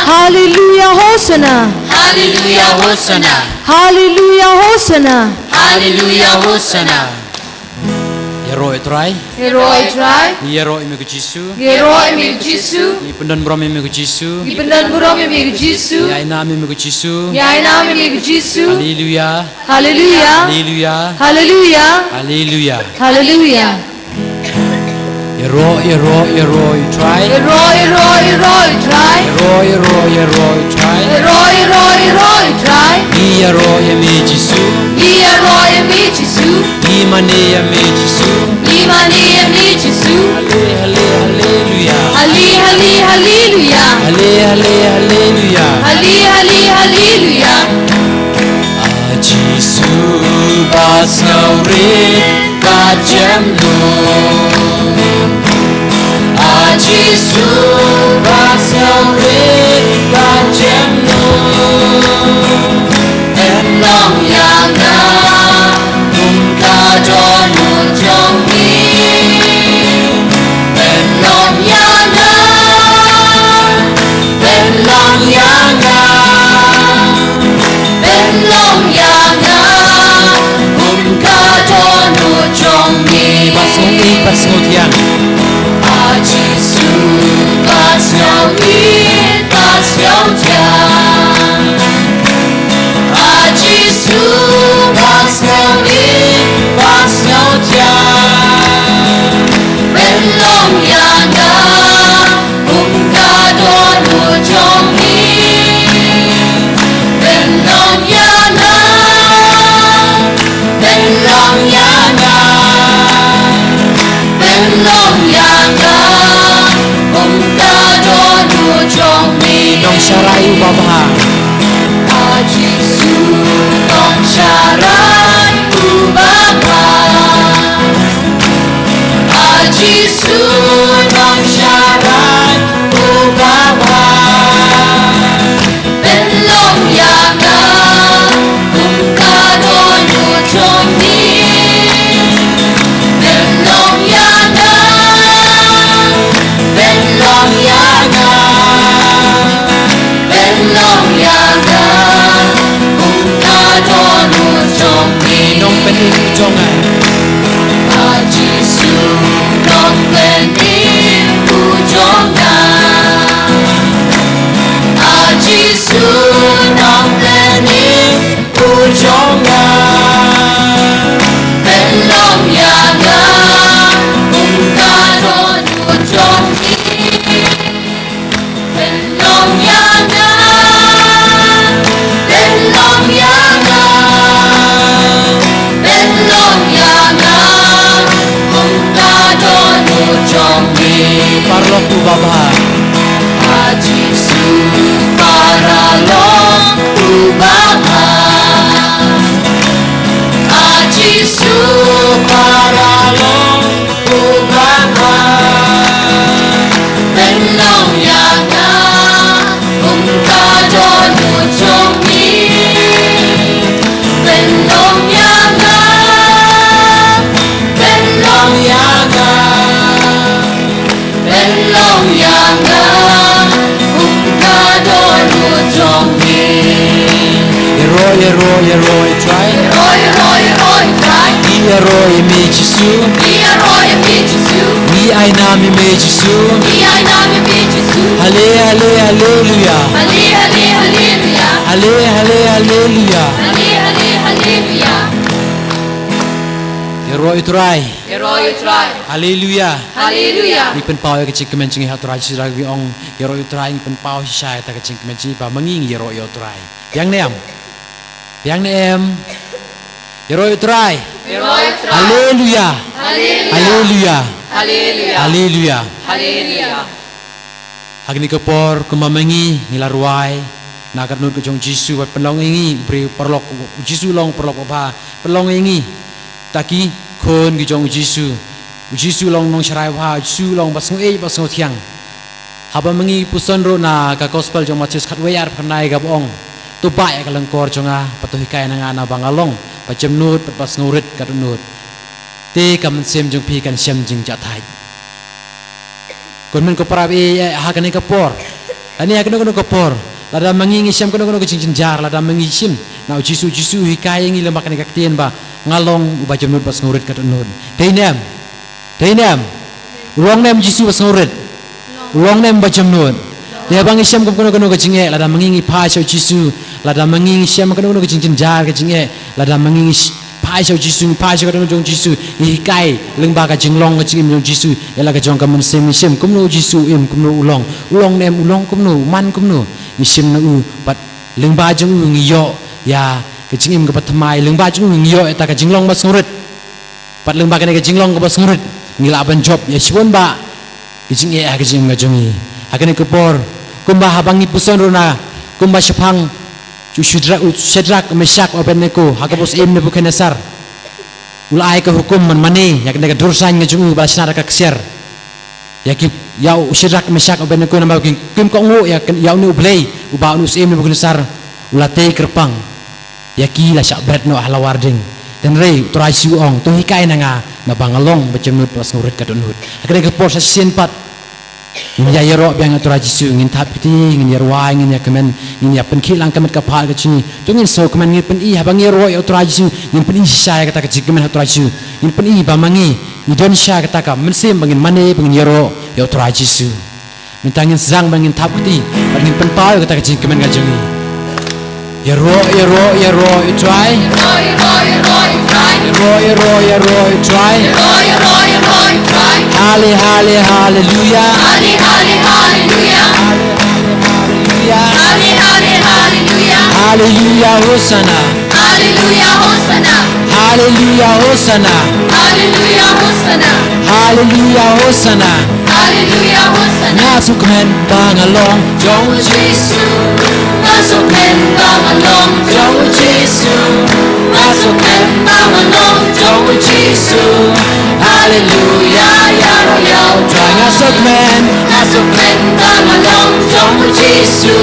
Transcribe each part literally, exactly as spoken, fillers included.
Hallelujah, Hosanna. Hallelujah, Hosanna. Hallelujah, Hosanna. Hallelujah, Hosanna. Ïaroh ïa u Trai. Ïaroh ïa u Trai. Ïaroh ïa me ko Jisu. Ïaroh ïa me ko Jisu. Ngi pyndonburom ïa me ko Jisu. Ngi pyndonburom ïa me ko Jisu. Ngi ainam ïa me ko Jisu. Ngi ainam ïa me ko Jisu. Hallelujah. Hallelujah. Hallelujah. Hallelujah. Hallelujah. Hallelujah. Ïaroh, ïaroh, ïaroh ïa u Trai. Ïaroh, ïaroh, ïaroh ïa u Trai. Ïaroh, ïaroh, ïaroh ïa u Trai. Ïaroh, ïaroh, ïaroh ïa u Trai. Ngi ïaroh ïa me Jisu. Ngi ïaroh ïa me Jisu. Ngi mane ïa me Jisu. Ngi mane ïa me Jisu. Halle, halle, hallelujah. Halle, halle, hallelujah. Halle, halle, hallelujah. Halle, halle, hallelujah. A Jisu ba sngewrit ka jemnud. A Jisu ba sngewrit ka jemnud. Pynlong ïa nga kum ka dohnud jong me. Pynlong ïa nga. Pynlong ïa nga. Pynlong ïa nga kum ka dohnud jong me. Ba sngewrit ba sngewthiang. A Jisu ba sngewrit ba sngewthiang. A Jisu ba sngewrit ba sngewthiang. Pynlong ïa nga kum ka dohnud jong me. Pynlong ïa nga. Pynlong ïa nga. Pynlong ïa nga kum ka dohnud jong me. Nongsharai uba bha. A Jisu nongsharai uba bha. A Jisu nongsharai uba bha. Pynlong ïa nga kum ka dohnud jong me. Pynlong ïa nga. Pynlong ïa nga. Pynlong ïa nga kum ka dohnud jong me. Nongpynim u jong nga. A Jisu nongpynim u jong nga. A Jisu nongpynim u jong nga. Pynlong ïa nga kum ka dohnud jong me. Pynlong ïa nga. Pynlong ïa nga. Pynlong ïa nga kum ka dohnud jong me. Paralok uba bha. A Jisu paralok uba bha. A Jisu paralok uba bha. Pynlong ïa nga kum ka dohnud jong me. Pynlong ïa nga. Pynlong ïa nga. Pynlong ïa nga kum ka dohnud jong me. Ïaroh, ïaroh, ïaroh ïa u Trai. Ïaroh, ïaroh, ïaroh ïa u Trai. Ngi ïaroh ïa me Jisu. Ngi ïaroh ïa me Jisu. Ngi ainam ïa me Jisu. Ngi ainam ïa me Jisu. Halle, halle, hallelujah. Halle, halle, hallelujah. Halle, halle, hallelujah. Halle, halle, hallelujah. Ïaroh ïa u Trai. Ïaroh ïa u Trai. Hallelujah. Hallelujah. Ngi pynpaw ïa ka jingkmen jong ngi ha u Trai Jisu, da kaba ngi ong ïaroh ïa u Trai, ngi pynpaw shisha ïa kata ka jingkmen jong ngi ba ma ngi ngi ïaroh ïa u Trai. Biang ne em? Biang ne em? Ïaroh ïa u Trai. Ïaroh ïa u Trai. Hallelujah. Hallelujah. Hallelujah. Hallelujah. Hallelujah. Hallelujah. Ha kane ka por kumba ma ngi ngi la rwai na ka dohnud ka jong u Jisu, bad pynlong ïa ngi u briew paralok, u Jisu long paralok uba bha, pynlong ïa ngi da ki khun ki jong u Jisu. U Jisu long nongsharai uba bha, u Jisu long ba sngewbha ba sngewthiang. Haba ma ngi puson ruh na ka gospel jong u Mathaios khatwei arphew khyndai kaba ong, to bah ïa ka lyngkor jong nga, bad to hikai na nga naba nga long ba jemnud bad ba sngewrit ka dohnud. Te ka mynsiem jong phi kan shem jingjahthait. Ko hynmen ko para, eh, ha kane ka por Ani ha kano kano ka por, lada ma ngi ngi shem kano kano ka jingjynjar, lada ma ngi shim na u Jisu, Jisu u hikai ïa ngi lyngba kane ka ktien ba nga long uba jemnud bad sngewrit katno. Dei ne em? Dei ne em? U long ne em Jisu uba sngewrit? U long ne em uba jemnud? Te haba ngi shem kum kano kano ka jingeh, lada ma ngi ngi phai sha u Jisu, lada ma ngi ngi shem kano kano ka jingjynjar ka jingeh, lada ma ngi ngi sh- phai sha u Jisu, ngi phai sha ka jong u Jisu, ngi hikai lyngba ka jinglong ka jingim jong u Jisu ïa la ka jong ka mynsiem, ngi shem kumno u Jisu u im, kumno u long, u long ne em, u long kumno, u man kumno, ngi shem na u, bad lyngba jong u ngi ïoh ïa ka jingim kaba thymmai, lyngba jong u ngi ïoh ïa kata ka jinglong ba sngewrit. Bad lyngba kane ka jinglong kaba sngewrit ngi lah ban jop ïa shibun bah ka jingeh ha ka jingim ka jong ngi. Ha kane ka por, kumba haba ngi puson ruh na, kumba shaphang u Shadrak, u Shadrak, Meshak, Abednego ha kaba u syiem Nebukhadnessar u la ai ka hukum ban mane ïa kane ka dur saiñ ka jong u ba la shna da ka ksiar. Ïa ki, ïa u Shadrak, Meshak, Abednego namar ki kim kohnguh ïa, ïa une u Blei uba une u syiem Nebukhadnessar u la tei kyrpang. Ïa ki la shah bret noh ha lawar ding. Hynrei u Trai Jisu u ong, to hikai na nga, naba nga long ba jemnud ba sngewrit katno. Ha kane ka por sa shisien pat ngin ïa ïaroh biang ïa u Trai Jisu, ngin thap kti, ngin ïa rwai, ngin ïa kmen, ngin ïa pynkhih lang ka met ka phad ka jong ngi. To ngin sngewkmen, ngin pyni haba ngi ïaroh ïa u Trai Jisu, ngin pyni shisha ïa kata ka jingkmen ha u Trai Jisu. Ngin pyni ba ma ngi ngi don shisha kata ka mynsiem ba ngin mane, ba ngin ïaroh ïa u Trai Jisu. Mynta ngin sdang ba ngin thap kti bad ngin pynpaw ïa kata ka jingkmen ka jong ngi. Ïaroh, ïaroh, ïaroh ïa u Trai. Ïaroh, ïaroh, ïaroh ïa u Trai. Halle, halle, halleluia. Halle, halle, halleluia. Halle, halle, halleluia. Halle, halle, halleluia. Halleluia, Hosanna. Halleluia, Hosanna. Halleluia, Hosanna. Halleluia, Hosanna. Halleluia, Hosanna. Halleluia, Hosanna. Nga sngewkmen ba nga long jong u Jisu. Nga sngewkmen ba nga long jong u Jisu. Nga sngewkmen ba nga long jong u Jisu. Halleluia, ïaroh ïa u Trai. Nga sngewkmen. Nga sngewkmen ba nga long jong u Jisu.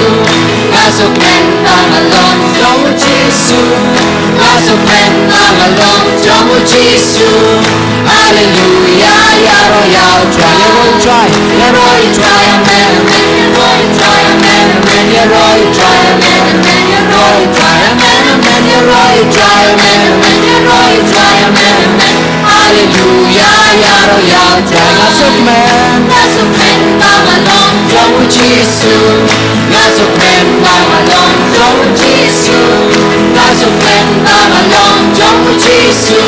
Nga sngewkmen ba nga long jong u Jisu. Nga sngewkmen ba nga long jong u Jisu. Halleluia, ïaroh ïa u Trai. Ïaroh ïa u Trai. Ïaroh ïa u Trai, amen, amen. Ïaroh ïa u Trai, amen, amen. Ïaroh ïa u Trai, amen, amen. Ïaroh ïa u Trai, amen, amen. Ïaroh ïa u Trai, amen, amen. Ïaroh ïa u Trai, amen, amen. Halleluia, ïaroh ïa u Trai. Nga sngewkmen. Nga sngewkmen ba nga long jong u Jisu. Nga sngewkmen ba nga long jong u Jisu. Nga sngewkmen ba nga long jong u Jisu.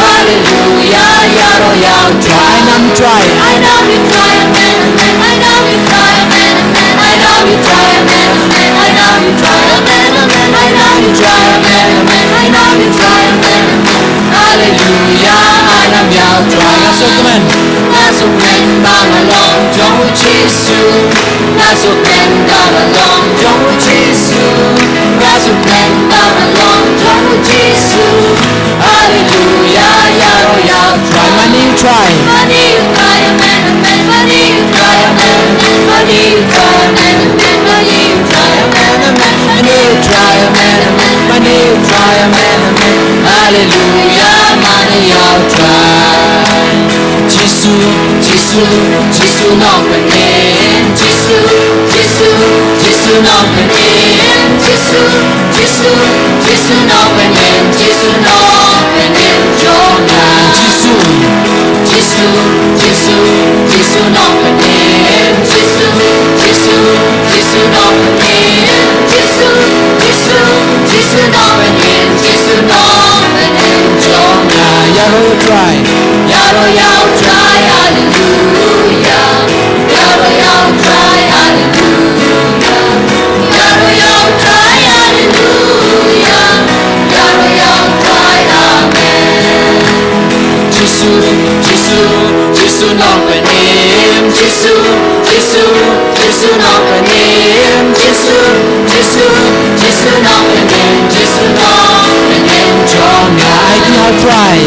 Halleluia, ïaroh ïa u Trai. Ai nam Trai. Ai nam ïa u Trai, amen, amen. Ai nam ïa u Trai, amen, amen. Ai nam ïa u Trai, amen, amen. Ai nam ïa u Trai, amen, amen. Ai nam ïa u Trai, amen, amen. Ai nam ïa u Trai, amen, amen. Halleluia, ai nam ïa u Trai. Nga sngewkmen. Nga sngewkmen ba nga long jong u Jisu. Nga sngewkmen ba nga long jong u Jisu. Nga sngewkmen ba nga long jong u Jisu. Halleluia, ïaroh ïa u Trai. Mane u Trai. Mane u Trai, amen, amen. Mane u Trai, amen, amen. Mane u Trai, amen, amen. Mane u Trai, amen, amen. Mane u Trai, amen, amen. Mane u Trai, amen, amen. Halleluia, mane ïa u Trai. Jisu, Jisu, Jisu Nongpynim. Jisu, Jisu, Jisu Nongpynim. Jisu, Jisu, Jisu Nongpynim. Jisu Nongpynim jong nga. Jisu, Jisu, Jisu, Jisu Nongpynim. Jisu, Jisu, Jisu Nongpynim. Jisu, Jisu, Jisu Nongpynim. Jisu Nongpynim jong nga. Ïaroh ïa u Trai. Ïaroh ïa u Trai, halleluia. Ïaroh ïa u Trai, halleluia. Ïaroh ïa u Trai, halleluia. Ïaroh ïa u Trai, amen. Jisu, Jisu, Jisu Nongpynim. Jisu, Jisu, Jisu Nongpynim. Jisu, Jisu, Jisu Nongpynim. Jisu Nongpynim jong nga. Ai ki ha u Trai.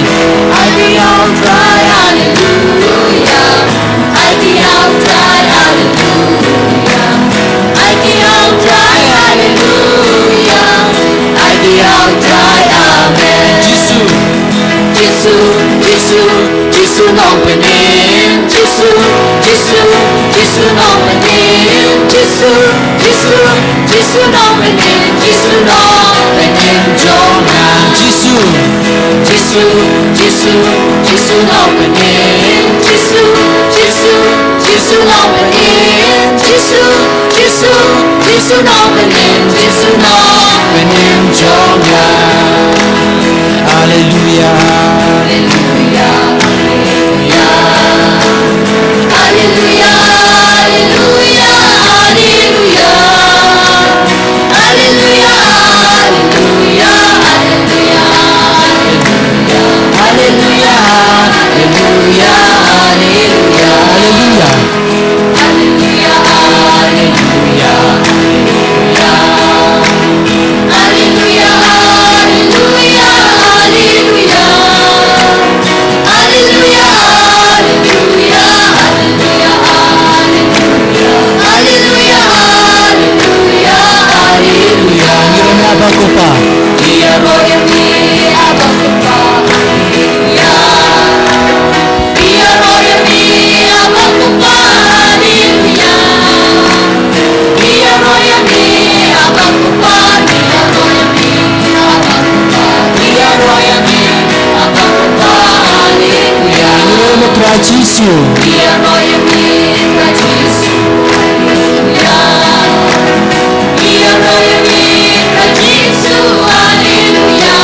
Ai ki ha u Trai, halleluia. Jisu Nongpynim, Jisu Nongpynim jong nga. Jisu, Jisu, Jisu, Jisu Nongpynim, Jisu, Jisu, Jisu Nongpynim, Jisu, Jisu, Jisu Nongpynim, Jisu Nongpynim jong nga. Haleluya. Haleluya, haleluya. Haleluya, haleluya, haleluya. Haleluya, haleluya, haleluya. Haleluya, haleluya, haleluya. Haleluya, haleluya, haleluya. Haleluya, haleluya, haleluya. Haleluya, haleluya, haleluya, haleluya. Haleluya, haleluya, haleluya. Ngi ïaroh ïa me, Abba Kpa. Ngi ïaroh ïa me, Abba Kpa. Haleluya. Ngi ïaroh ïa me, Abba Kpa. Haleluya. Ngi ïaroh ïa me, Abba Kpa. Ngi ïaroh ïa me, Abba Kpa. Ngi ïaroh ïa me, Abba Kpa. Haleluya. Ngi ïaroh ïa me, Trai Jisu. Ngi ïaroh ïa me, Trai Jisu. Haleluya. Ngi ïaroh ïa me, Trai Jisu. Haleluya.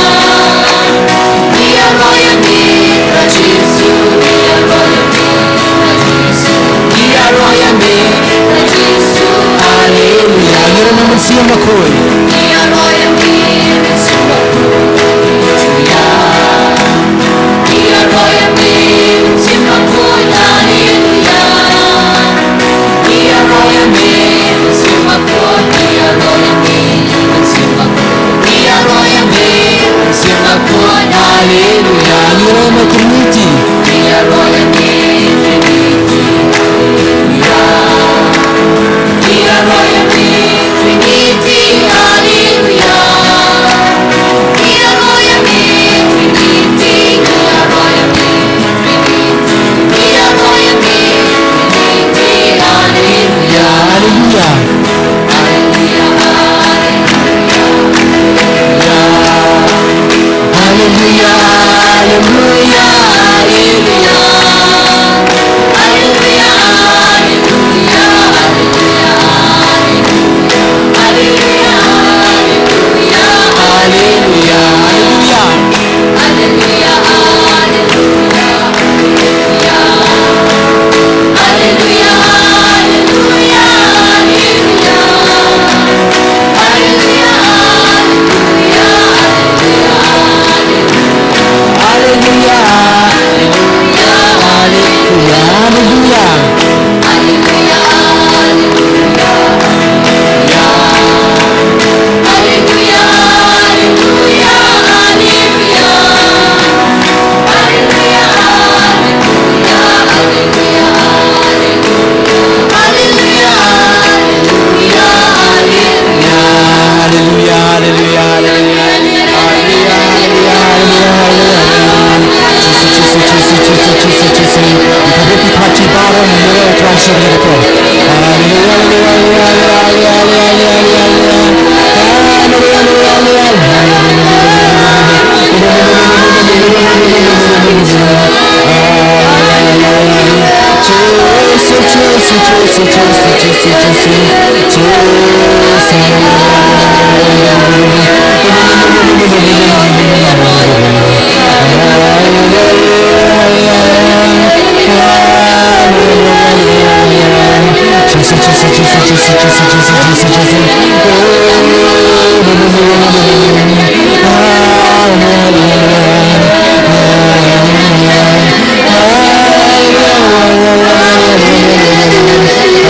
Ngi ïaroh ïa me, Trai Jisu. Ngi ïaroh ïa me, Trai Jisu. Ngi ïaroh ïa me, Trai Jisu. Haleluya. Ngi ïaroh ïa me, Mynsiem Bakhuid. Ngi ïaroh ïa me, Mynsiem Bakhuid. Haleluya. Ngi ïaroh ïa me, Mynsiem Bakhuid. Haleluya. Ngi ïaroh ïa me, Mynsiem Bakhuid. Ngi ïaroh ïa me, Mynsiem Bakhuid. Ngi ïaroh ïa me, Mynsiem Bakhuid. Haleluya. Ngi ïaroh ïa me, Trinity. Ngi ïaroh ïa me, Trinity. Haleluya. Ngi ïaroh ïa me, Trinity. Haleluya. Ngi ïaroh ïa me, Trinity. Ngi ïaroh ïa me, Trinity. Ngi ïaroh ïa me, Trinity. Haleluya. Haleluya. Haleluya, haleluya, haleluya. Haleluya, haleluya, haleluya. Haleluya, haleluya, haleluya. Haleluya, haleluya, haleluya. Haleluya, haleluya, haleluya. Haleluya, haleluya, haleluya. Haleluya, haleluya, haleluya. Haleluya, haleluya, haleluya. Haleluya, haleluya, haleluya. Haleluya, haleluya, haleluya. Haleluya, haleluya, haleluya. Haleluya, haleluya, haleluya. Haleluya, haleluya, haleluya. Haleluya, haleluya, haleluya, haleluya. Jisu, Jisu, Jisu, Jisu, Jisu, Jisu. Ïa ka buh ki khmat ki baroh, ïa ka buh ki khmat ki baroh. Haleluya, haleluya, haleluya.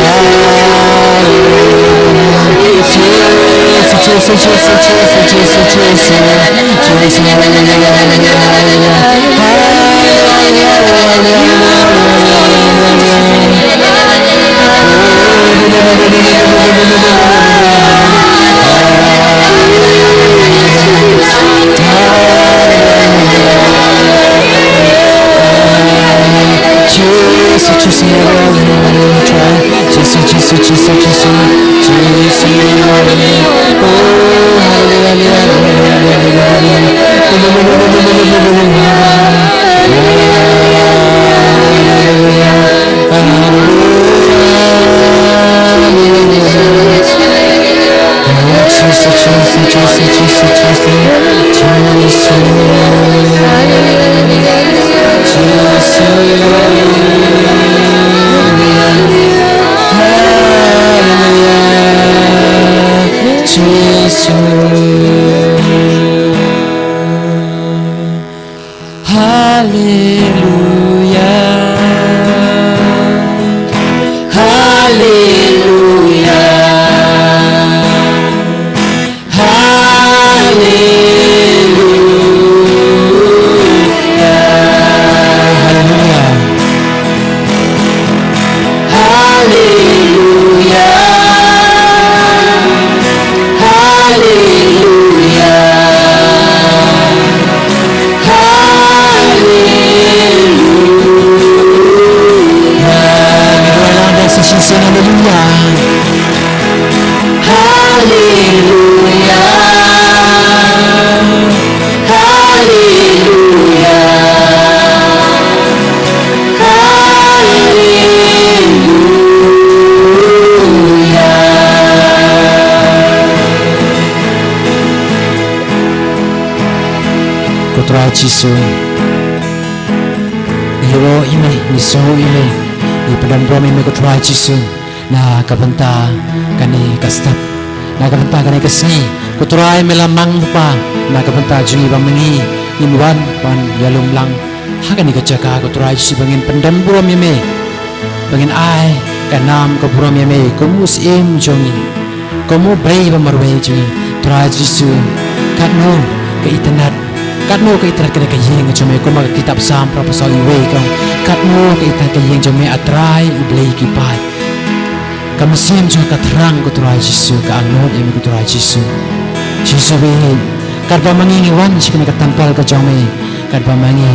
Haleluya, haleluya, haleluya. Jisu, Jisu, Jisu. Jisu, Jisu, Jisu, Jisu, Jisu. Haleluya. Haleluya. Haleluya. Haleluya. Haleluya. Haleluya. Haleluya. Haleluya. Haleluya. Haleluya. Haleluya. Ko Trai Jisu, ngi ïohi ïa me, ngi sngew ïa me, ngi pyndonburom ïa me ko Trai Jisu. Na ka bynta kane ka step, na ka bynta kane ka sngi, ko Trai me la mang lypa na ka bynta jong ngi ba ma ngi ngin wan ban ïalum lang ha kane ka jaka ko Trai Jisu ba ngin pyndonburom ïa me, ba ngin ai ka nam ka burom ïa me kum u Syiem jong ngi, kum u Blei ba marwei jong ngi. Trai Jisu, katno ka itynnad, katno ka itynnad kane ka ïing jong me, kumba ka kitab Salm phra phew saw wei ka ong, katno ka itynnad ka ïing jong me, A Trai U Blei ki paid. Ka mynsiem jong ka thrang ko Trai Jisu, ka angnud ïa me ko Trai Jisu. Jisu baieit, katba ma ngi ngi wan sha kane ka templ ka jong me, katba ma ngi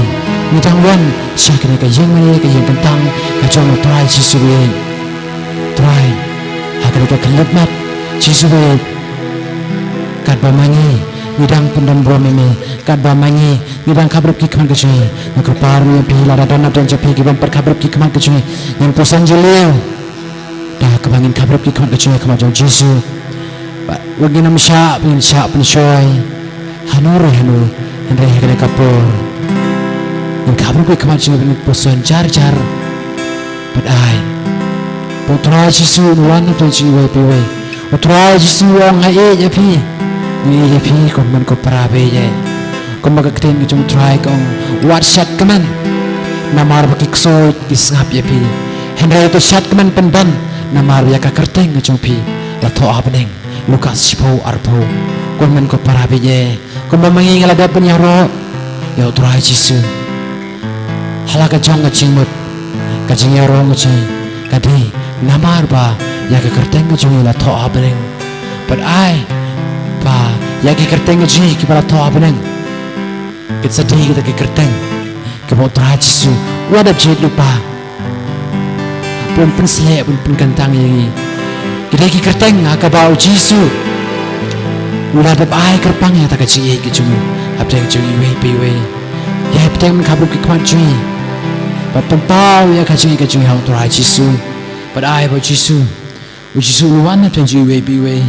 ngi dang wan sha kane ka ïing mane, ka ïing kyntang ka jong me Trai Jisu baieit. Trai, ha kane ka khyllipmat Jisu baieit, katba ma ngi ngi dang pyndonburom ïa me, katba ma ngi ngi dang khapbrip ki khmat ka jong ngi, nga kyrpad ïa phi, lada don na don jong phi ki bym pat khapbrip ki khmat ka jong ngi, ngin puson jylliew da kaba ngin khapbrip ki khmat ka jong ngi ha khmat jong Jisu. Bad wat ngin ym shah, ngin shah pynshoi hano re hano, hynrei ha kane ka por ngin khapbrip ki khmat jong ngi bad ngin puson jar jar. Bad ai ba U Trai Jisu un wan na pdeng jong ngi iwei pa iwei. U Trai Jisu u ong, nga ïeit ïa phi, nga ïeit ïa phi, ko hynmen ko para baieit. Kumba ka ktien ka jong U Trai ka ong, wat shad kmen namar ba ki ksuid ki sngap ïa phi, hynrei to shad kmen pyndon namar ïa ka kyrteng ka jong phi la thoh ha bneng. Lukas shiphew arphew. Ko hynmen ko para baieit, kumba ma ngi ngi la dep ban ïaroh ïa U Trai Jisu ha la ka jong ka jingmut, ka jingïaroh ka jong ngi ka dei namar ba ïa ka kyrteng ka jong ngi la thoh ha bneng. Bad ai ba ïa ki kyrteng ka jong ngi kiba la thoh ha bneng kin sa dei kita ki kyrteng kiba U Trai Jisu u la dep jied lypa ban pynsleh, ban pynkyntang ïa ngi. Ki dei ki kyrteng ha kaba U Jisu u la dep ai kyrpang ïa kata ka jingïeit ka jong u ha pdeng jong ngi iwei pa iwei. Ïa pdeng ban khapbrip ki khmat jong ngi bad pynpaw ïa ka jingïeit ka jong ngi ha U Trai Jisu. Bad ai ba U Jisu, U Jisu un wan ha pdeng jong ngi iwei pa iwei.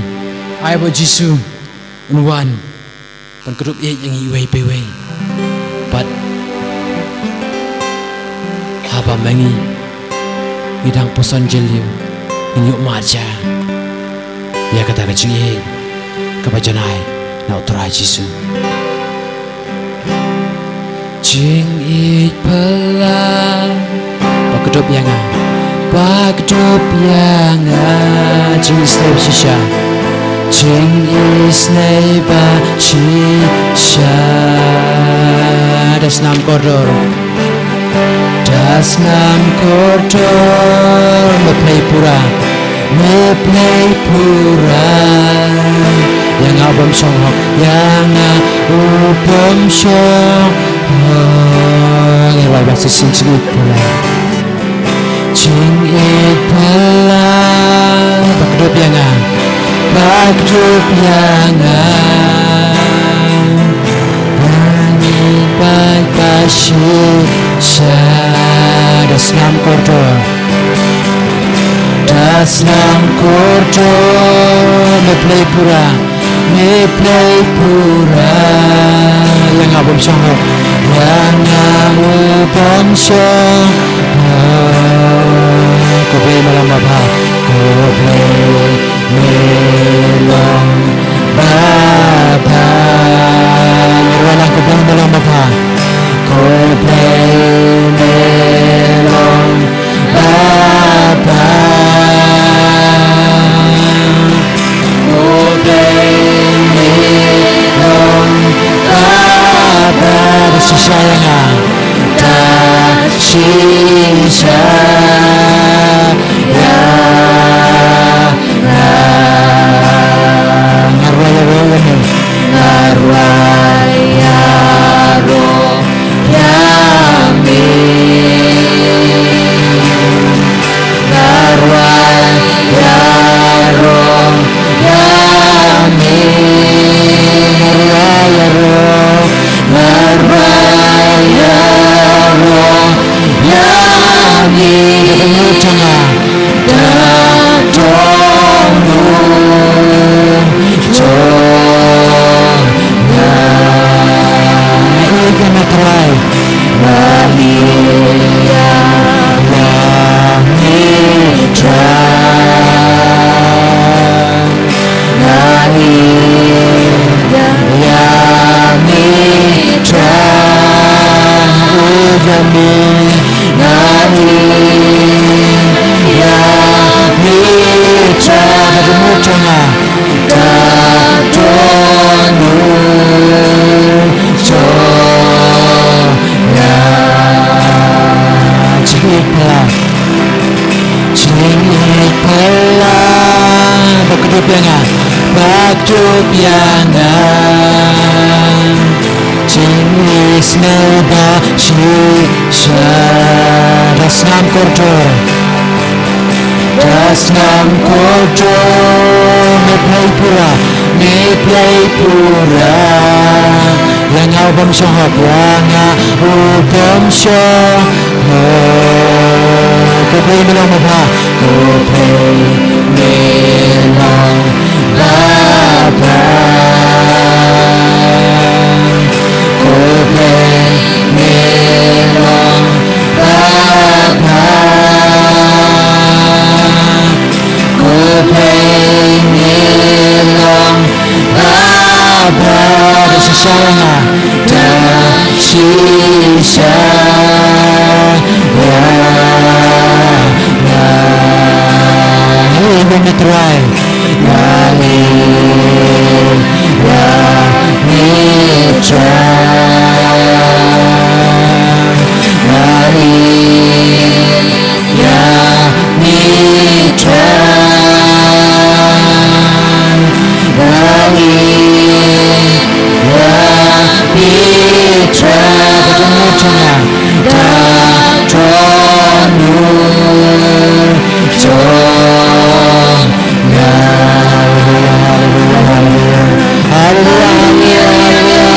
Ai ba U Jisu un wan ban kdup ïeit ïa ngi iwei pa iwei. Bad haba ma ngi ngi dang puson jylliew, ngin ïoh mad sha ïa kata ka jingïeit kaba janai na U Trai Jisu. Jingïeit phylla, ba kdup ïa nga, ba kdup ïa nga. Jingisynei shisha. Jingisynei ba shisha. Da snam kordor, da snam kordor, me pynleit pura, me pynleit pura. Ïa nga u bym shong hok, ïa nga u bym shong hok. Ngin wai ba shisien. Jingïeit phylla, jingïeit phylla, ba kdup ïa nga, Bad kdup ïa nga. Ani bai ba shisha. Da snam kordor. Da snam kordor. Me Blei pura. Me Blei pura. Ïa nga bym shong hok. Ïa nga u bym shong hok. Ko Blei me long babha. Ko Blei. Me long babha. Ngi rwai lang, ko Blei me long babha. Ko Blei me long babha. Ko Blei me long babha. Da shisha ïa nga. Da shisha ïa nga. Nga rwai ïaroh ïa me. Nga rwai ïaroh ïa me. Nga rwai ïaroh ïa me. Nga rwai ïaroh. Nga rwai ïaroh ïa me. Da dohnud jong nga. Da dohnud jong nga. Nga ïeit ïa me Trai. Nga ïeit ïa me Trai. Nga ïeit ïa me Trai. Nga ïeit ïa me Trai. Nga ïeit ïa me Trai. Ba dohnud jong nga. Da dohnud jong nga. Jingïeit phylla. Jingïeit phylla. Ba kdup ïa nga. Ba kdup ïa nga. Jingisynei ba shisha. Da snam kordor. Da snam kordor. Me Blei pura. Me Blei pura. Ïa nga u bym shong hok. Ïa nga u bym shong hok. Ko Blei me long babha. Ko Blei me long babha. Ko Blei me long babha. Ko Blei me long babha. Da shisha ïa nga. Da shisha ïa nga. Nga ïeit ïa me Trai. Nga ïeit ïa me Trai. Nga ïeit ïa me Trai. Nga ïeit ïa me Trai. Ba dohnud jong nga. Ba dohnud jong nga. Haleluya, haleluya,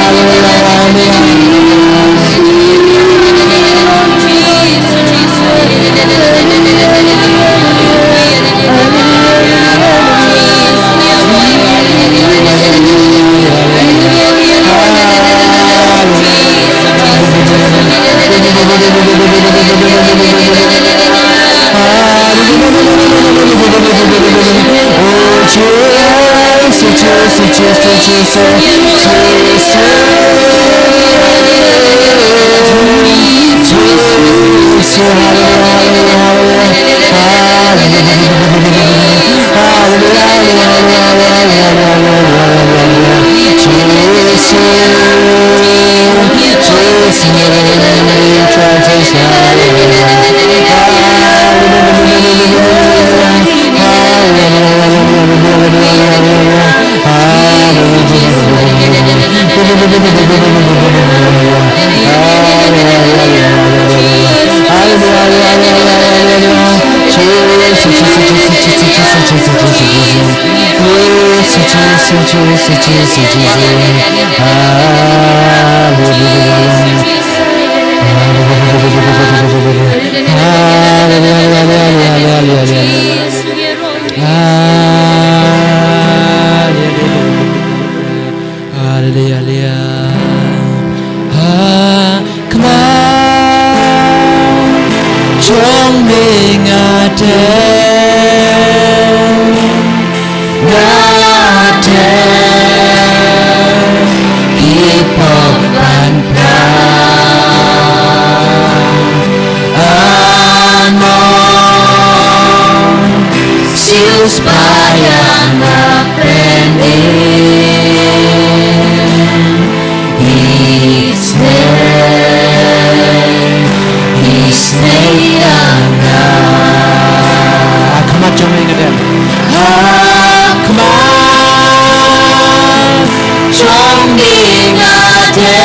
haleluya, haleluya, haleluya. Jesus, Jesus, Jesus. Hallelujah. Hallelujah, hallelujah, hallelujah. Hallelujah. Hallelujah, hallelujah. Ha khmat jong me nga dei, nga dei ki pop ban pla. Ano siu spah ïa nga pynïeng. Isnei, isnei ïa nga. Ha khmat jong me nga dei. Ha khmat jong me nga dei.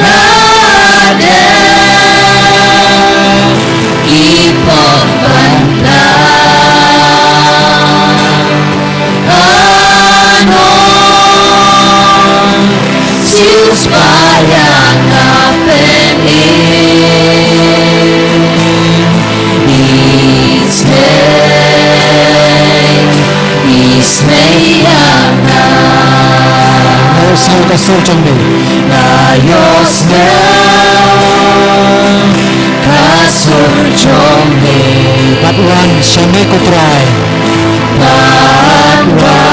Nga dei ki pop ban pla. Ano siu spah ïa nga pynïeng. Isnei, isnei ïa nga. Nga ïohsngew ka sur jong me. Nga ïohsngew ka sur jong me. Bad wan sha me ko Trai. Bad wan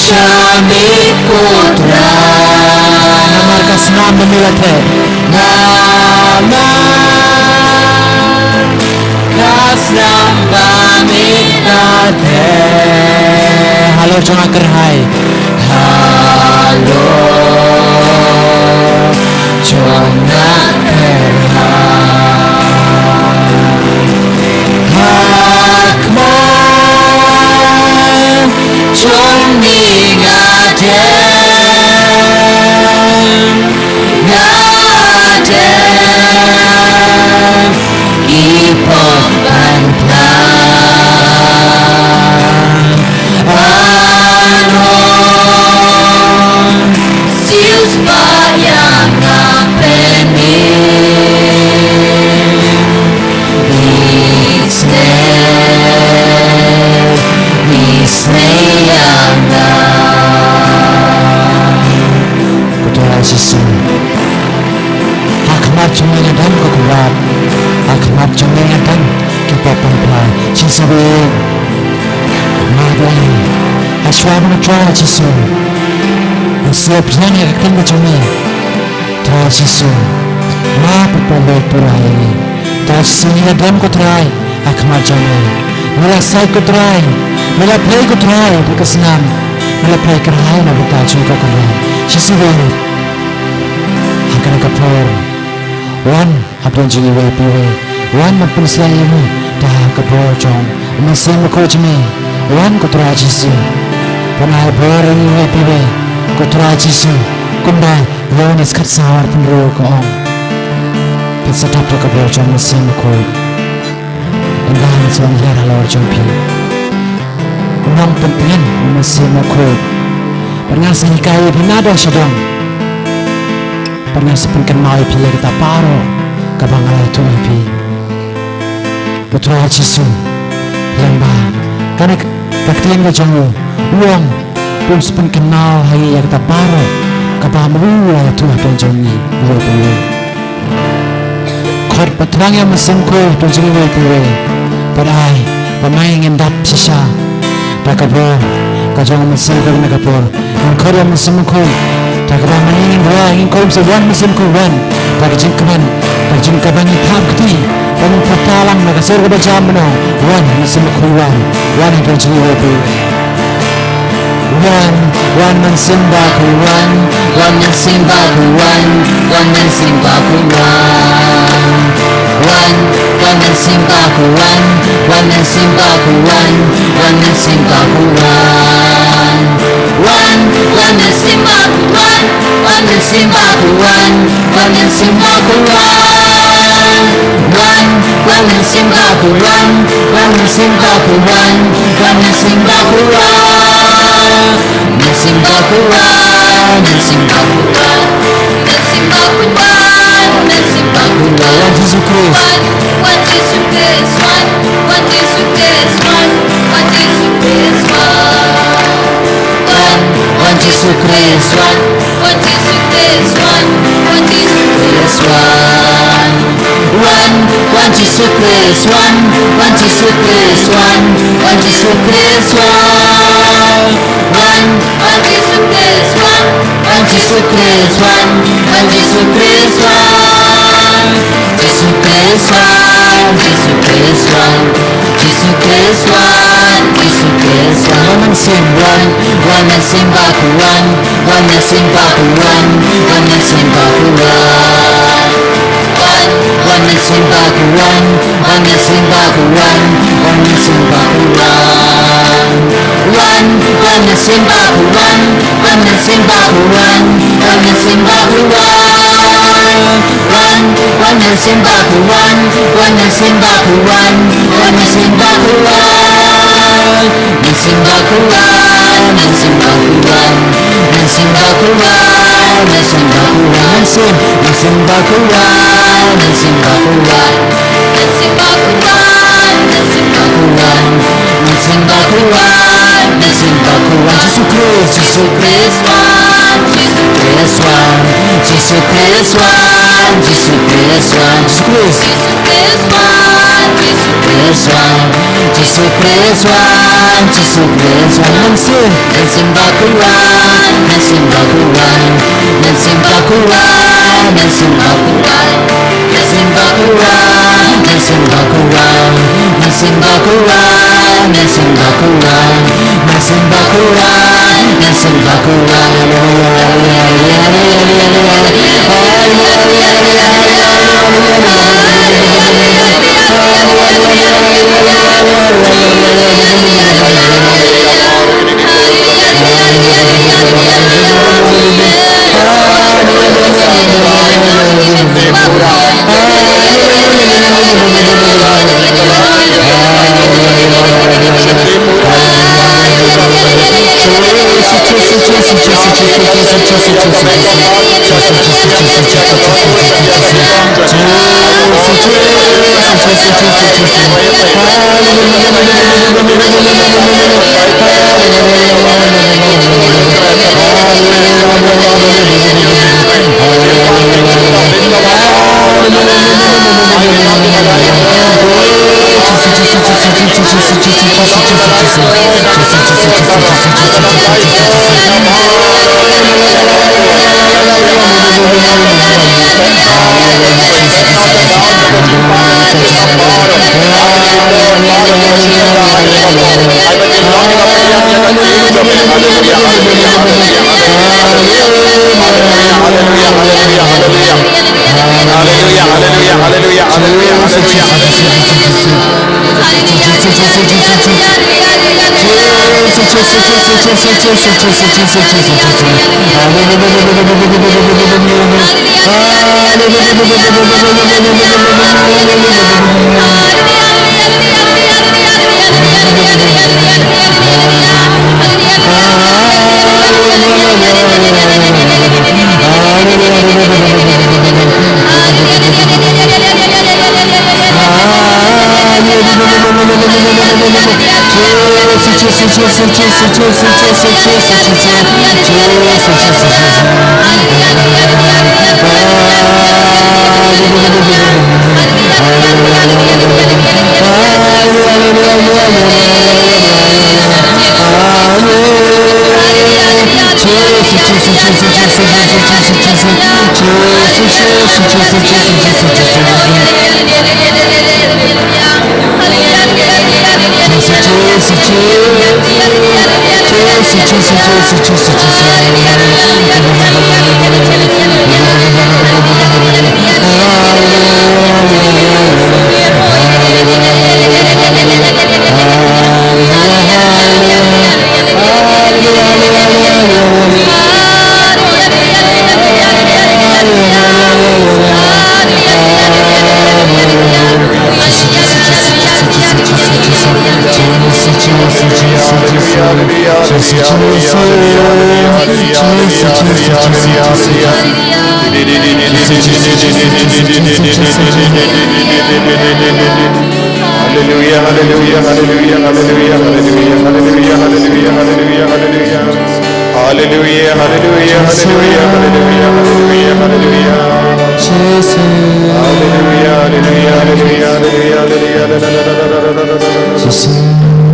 sha me ko Trai. Namar ka snam ba me la theh. Namar ka snam ba me la theh. Halor jong nga kyrhai. Halor jong nga kyrhai. Ha khmat jong me nga dei, nga dei ki pop ban pla. Ano siu spah ïa nga pynïeng. Isnei, isnei ïa nga. Ko Trai Jisu. Ha khmat jong me nga dang ko kynrad. Ha khmat jong me nga dang ki pop ban pla. Jisu we. Nga dang. Hashwa ba nga Trai Jisu. Nga sngewbha ïa ka kyrteng jong me. Trai Jisu. Nga pynpoi pura ïa ngi. Trai Jisu ngi la dem ko Trai. Ha khmat jong me. Me la said ko Trai. Me la plie ko Trai da ka snam. Me la plie kyrhai na bynta jong ko Trai. Jisu we. Ha kane ka por. Wan hapdeng jong iwei pa iwei. Wan ban pynsla ïa ngi da ka bor jong u Mynsiem Bakhuid jong me. Wan ko Trai Jisu. Pynai bor ïa ngi iwei pa iwei. Ko Trai Jisu. Kumba Ïoannis khatsaw arphew hynriew ka ong. Phin sa dap da ka bor jong u Mynsiem Bakhuid. Ynda ngi sa wan hiar halor jong phi. Nongpyntngen u Mynsiem Bakhuid. Bad ngan sa hikai ïa phi naduh shaduh. Bad ngan sa pynkynmaw ïa phi ïa kata baroh kaba nga la ïathuh ïa phi. Ko Trai Jisu, lyngba kane ka ktien ka jong u, u ong, phin sa pynkynmaw ha ngi ïa kata baroh kaba me u la ïathuh ha pdeng jong ngi, iwei pa iwei. Khot bad thrang ïa u Mynsiem Bakhuid ha pdeng jong ngi iwei pa iwei. Bad ai ba ma ngi ngin dap shisha da ka bor ka jong u Mynsiem Bakhuid ha kane ka por. Ngin khot ïa u Mynsiem Bakhuid. Da kaba ma ngi ngin duwai, ngin khot ïa u Mynsiem Bakhuid, wan. Da ka jingkmen, da ka jingkmen kaba ngi thap kti, ba ngin pyrta lang na ka sur kaba jam mynno. Wan Mynsiem Bakhuid wan. Wan ha ka jingïaroh. Wan, wan Mynsiem Bakhuid wan. Wan Mynsiem Bakhuid wan. Wan Mynsiem Bakhuid wan. Wan, wan Mynsiem Bakhuid wan. Wan Mynsiem Bakhuid wan. Wan Mynsiem Bakhuid wan. Wan, wan Mynsiem Bakhuid wan. Wan Mynsiem Bakhuid wan. Wan Mynsiem Bakhuid wan. Wan, wan mynsiem Baku wan, wan mynsiem Baku wan, wan mynsiem Baku wan. Mynsiem Baku wan, mynsiem Baku wan, mynsiem Baku wan, mynsiem Baku wan. Wan Jisu Khrist. Wan, wan Jisu Khrist wan, wan Jisu Khrist wan, wan Jisu Khrist wan. Wan, wan Jisu Khrist wan, wan Jisu Khrist wan, wan Jisu Khrist wan. Wan, wan Jisu Khrist wan, wan Jisu Khrist wan, wan Jisu Khrist wan. Wan, wan Jisu Khrist wan, wan Jisu Khrist wan, wan Jisu Khrist wan. Jisu Khrist wan, Jisu Khrist wan, Jisu Khrist wan, Jisu Khrist wan. Wan mynsiem wan, wan mynsiem Baku wan, wan mynsiem Baku wan, wan mynsiem Baku wan. Wan, wan mynsiem Baku wan, wan mynsiem Baku wan, wan mynsiem Baku wan. Wan, wan mynsiem Baku wan, wan mynsiem Baku wan, wan mynsiem Baku wan. Wan, wan mynsiem Baku wan, wan mynsiem Baku wan, wan mynsiem Baku wan. Mynsiem Baku wan, mynsiem Baku wan, mynsiem Baku wan, mynsiem Baku wan. Mynsiem, mynsiem Baku wan, mynsiem Baku wan. Mynsiem Baku wan, mynsiem Baku wan, mynsiem Baku wan, mynsiem Baku wan. Jisu Khrist, Jisu Khrist wan, Jisu Khrist wan, Jisu Khrist wan, Jisu Khrist wan. Jisu Khrist. Jisu Khrist wan, Jisu Khrist wan, Jisu Khrist wan, Jisu Khrist wan. Mynsiem, mynsiem Baku wan, mynsiem Baku wan, mynsiem Baku wan, mynsiem Baku wan. Mynsiem Baku wan, mynsiem Baku wan, mynsiem Baku wan, mynsiem Baku wan, mynsiem Baku wan, mynsiem Baku wan. Hallelujah, hallelujah, hallelujah, hallelujah, hallelujah, hallelujah. Hallelujah, hallelujah, hallelujah, hallelujah, hallelujah, hallelujah, hallelujah, hallelujah, hallelujah, hallelujah. Hallelujah, hallelujah, hallelujah, hallelujah, hallelujah, hallelujah. Hallelujah, hallelujah, hallelujah, hallelujah, hallelujah.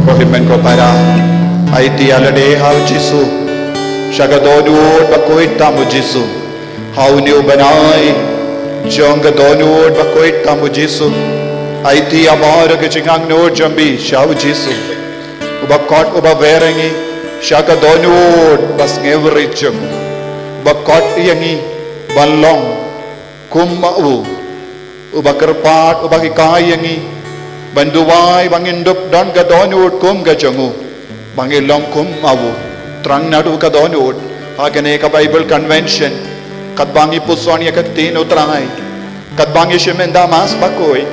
Ko hynmen ko para. Aiti ïa lade ha u Jisu. Sha ka dohnud bakhuid tam u Jisu. Ha une u bnai jong ka dohnud bakhuid tam u Jisu. Aiti ïa baroh ki jingangnud jong phi sha u Jisu. Uba khot uba wer ïa ngi sha ka dohnud basngewrit jong u. Uba khot ïa ngi ban long kum ma u. Uba kyrpad uba hikai ïa ngi ban duwai ba ngin dup don ka dohnud kum ka jong u. Ba ngi long kum ma u. Tang naduh ka dohnud ha kane ka Bible Convention. Katba ngi puson ïa ka ktien u Trai. Katba ngi shim ynda Mass bakhuid.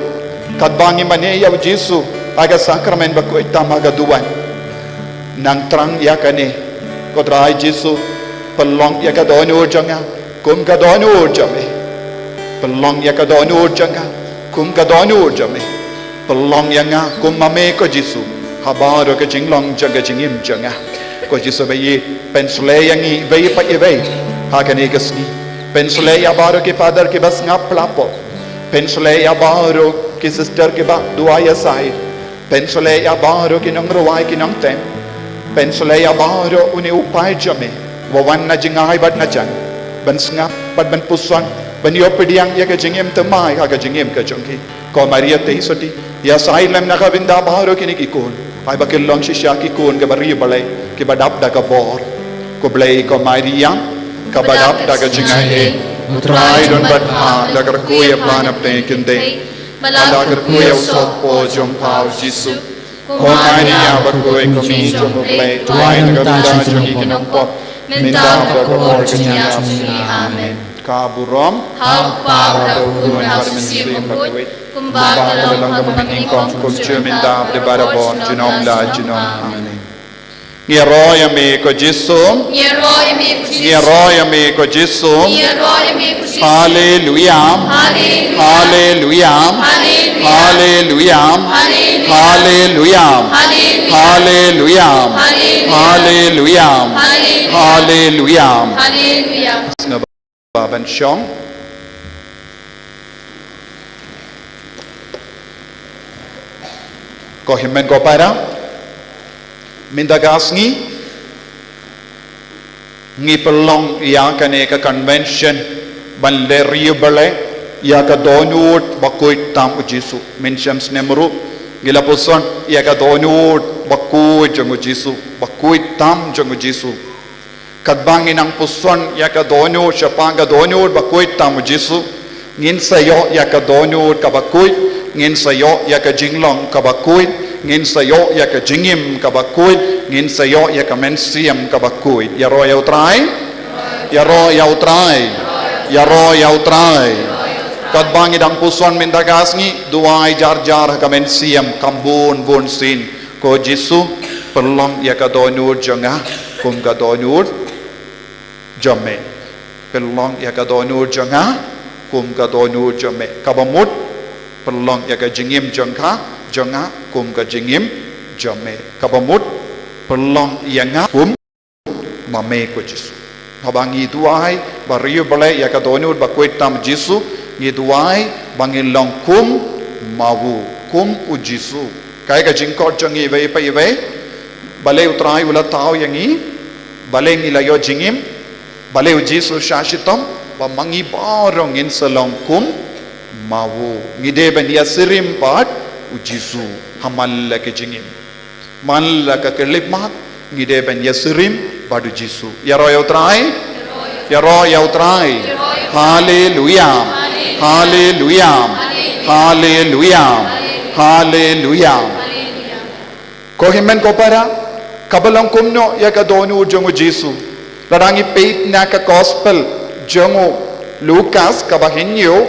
Katba ngi mane ïa u Jisu ha ka sakramen bakhuid tam ha ka duwan. Nang thrang ïa kane, ko Trai Jisu, pynlong ïa ka dohnud jong nga kum ka dohnud jong me. Pynlong ïa ka dohnud jong nga kum ka dohnud jong me. Pynlong ïa nga kum ma me ko Jisu. Ha baroh ka jinglong jong ka jingim jong nga. Ko Jisu ba ïeit, pynshlei ïa ngi iwei pa iwei ha kane ka sngi. Pynshlei ïa baroh ki Father kiba sngap pla pop. Pynshlei ïa baroh ki sister kiba duwai ïa sai. Pynshlei ïa baroh ki nongrwai ki nongtem. Pynshlei ïa baroh une u paid jong me uba wan na jingai bad na jan ban sngap bad ban puson ban ïoh pdiang ïa ka jingim thymmai ha ka jingim ka jong ki. Ko Maria Theisotti, ïa sai lem na ka bynta baroh kine ki khun. Ai ba kin long shisha ki khun kiba riewblei kiba dap da ka bor. Ko Blei ko Maria kaba dap da ka jingaiei, u Trai don bad pha, la kyrkhu ïa pha na pdeng kynthei. Ba la kyrkhu ïa u sohpop jong pha u Jisu. Ko Maria bakhuid, ko Kmie jong u Blei, duwai na ka bynta jong ngi ki nongpop, mynta bad ka hor jong ngi. Amen. Ka burom ha u Kpa bad u Khun bad u Mynsiem Bakhuid, kumba ka la long ha kaba nyngkong, kumjuh mynta bad barabor, junom la junom. Amen. Ngi ïaroh ïa me ko Jisu. Ngi ïaroh ïa me ko Jisu. Ngi ïaroh ïa me ko Jisu. Ngi ïaroh ïa me ko Jisu. Haleluya. Haleluya. Haleluya. Haleluya. Haleluya. Haleluya. Haleluya. Haleluya. Haleluya. Haleluya. Haleluya. Haleluya. Sngewbha ban shong. Ko hynmen ko para, mynta ka sngi ngi pynlong ïa kane ka convention ban leh riewblei ïa ka dohnud bakhuid tam u Jisu. Mynshem snem ruh ngi la puson ïa ka dohnud bakhuid jong u Jisu, bakhuid tam jong u Jisu. Katba ngin nang puson ïa ka dohnud shaphang ka dohnud bakhuid tam u Jisu, ngin sa ïoh ïa ka dohnud kaba khuid, ngin sa ïoh ïa ka jinglong kaba khuid, ngin sa ïoh ïa ka jingim kaba khuid, ngin sa ïoh ïa ka mynsiem kaba khuid. Ïaroh ïa u Trai. Ïaroh ïa u Trai. Ïaroh ïa u Trai. Katba ngi dang puson mynta ka sngi, duwai jar jar ha ka mynsiem, kham bun bun sien. Ko Jisu, pynlong ïa ka dohnud jong nga kum ka dohnud jong me. Pynlong ïa ka dohnud jong nga kum ka dohnud jong me. Kaba mut, pynlong ïa ka jingim jong nga, jong nga kum ka jingim jong me. Kaba mut, pynlong ïa nga kum ma me ko Jisu. Haba ngi duwai ba riewblei ïa ka dohnud bakhuid tam Jisu, ngi duwai ba ngin long kum ma u, kum u Jisu. Kaei ka jingkhot jong ngi iwei pa iwei? Balei u Trai u la thaw ïa ngi? Balei ngi la ïoh jingim? Balei u Jisu shah shitom? Ba ma ngi baroh ngin sa long kum ma u. Ngi dei ban ïasyriem bad u Jisu ha man la ki jingim. Man la ka khyllipmat, ngi dei ban ïasyriem bad u Jisu. Ïaroh ïa u Trai. Ïaroh ïa u Trai. Haleluya. Haleluya. Haleluya. Haleluya. Ko hynmen ko para, kaba long kumno ïa ka dohnud jong u Jisu? Lada ngi peit na ka gospel jong u Lukas kaba hynñiew,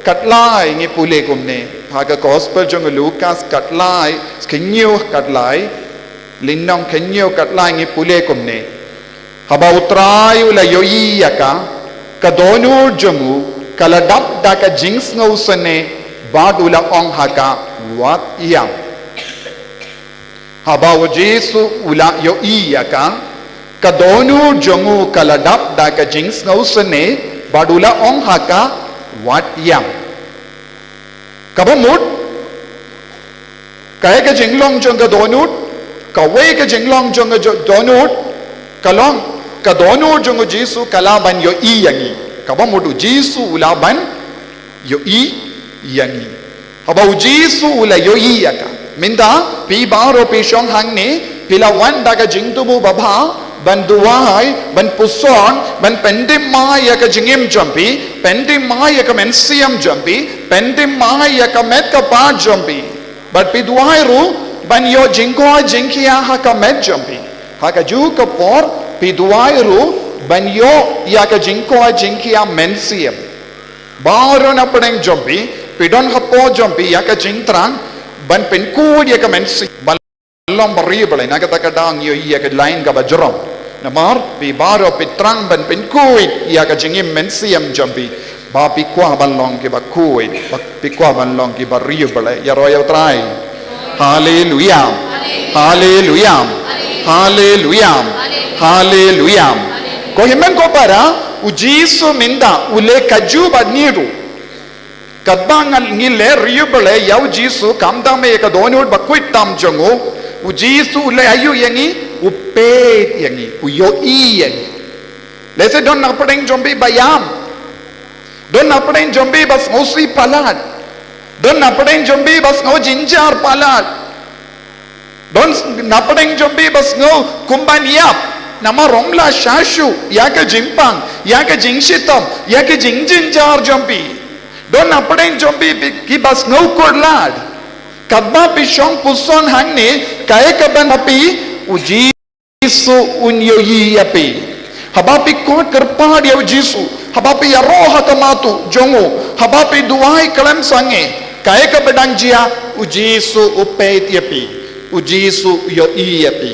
khatlai ngi pule kumne. Ha ka gospel jong u Lukas khatlai, hynñiew khatlai. Lynnong khathynñiew khatlai ngi pule kumne: Haba U Trai u la ïohi ïa ka, ka dohnud jong u ka la dap da ka jingsngewsynei bad u la ong ha ka, wat ïam. Haba U Jisu u la ïohi ïa ka, ka dohnud jong u ka la dap da ka jingsngewsynei bad u la ong ha ka, wat ïam. Kaba mut, kaei ka jinglong jong ka dohnud? Kawei ka jinglong jong ka jo-, dohnud ka long, ka dohnud jong U Jisu ka lah ban ïohi ïa ngi. Kaba mut, U Jisu u lah ban ïohi ïa ngi. Haba U Jisu u la ïohi ïa ka. Mynta phi baroh phi shong hangne, phi la wan da ka jingthmu babha ban duwai, ban puson, ban pyndem mai ïa ka jingim jong phi, pyndem mai ïa ka mynsiem jong phi, pyndem mai ïa ka met ka phad jong phi. Bad phi duwai ruh ban ïoh jingkoit jingkhiah ha ka met jong phi. Ha kajuh ka por phi duwai ruh ban ïoh ïa ka jingkoit jingkhiah mynsiem. Baroh na pdeng jong phi, phi don hapoh jong phi ïa ka jingthrang ban pynkhuid ïa ka mynsiem, ban long ba riewblei. Na kata ka daw ngi ïohi ïa ka line kaba jrong. Namar phi baroh phi thrang ban pynkhuid ïa ka jingim mynsiem jong phi, ba phi kwah ban long kiba khuid, ba phi kwah ban long kiba riewblei. Ïaroh ïa U Trai. Haleluia. Haleluia. Haleluia. Haleluia. Ko hynmen ko para, U Jisu mynta u leh kajuh bad ngi ruh. Katba ngan ngi leh riewblei ïa U Jisu, khamtam ïa ka dohnud bakhuid tam jong u, U Jisu u leh aïu ïa ngi? U peit ïa ngi, u ïohi ïa ngi. Lehse don na pdeng jong phi ba ïam. Don na pdeng jong phi ba sngewsih palat. Don na pdeng jong phi ba sngew jynjar palat. Don na pdeng jong phi ba sngew kum ban ïap, namar ym lah shisha shuh ïa ka jingpang, ïa ka jingshitom, ïa ka jingjynjar jong phi. Don na pdeng jong phi, phi, kiba sngew khuslai. Katba phi shong puson hangne, kaei kaban phi, U Jisu un ïohi ïa phi. Haba phi khot kyrpad ïa U Jisu, haba phi ïaroh ha ka matuk jong u, haba phi duwai khlem sangeh, kaei kaba dang jia? U Jisu u peit ïa phi. U Jisu u ïohi ïa phi.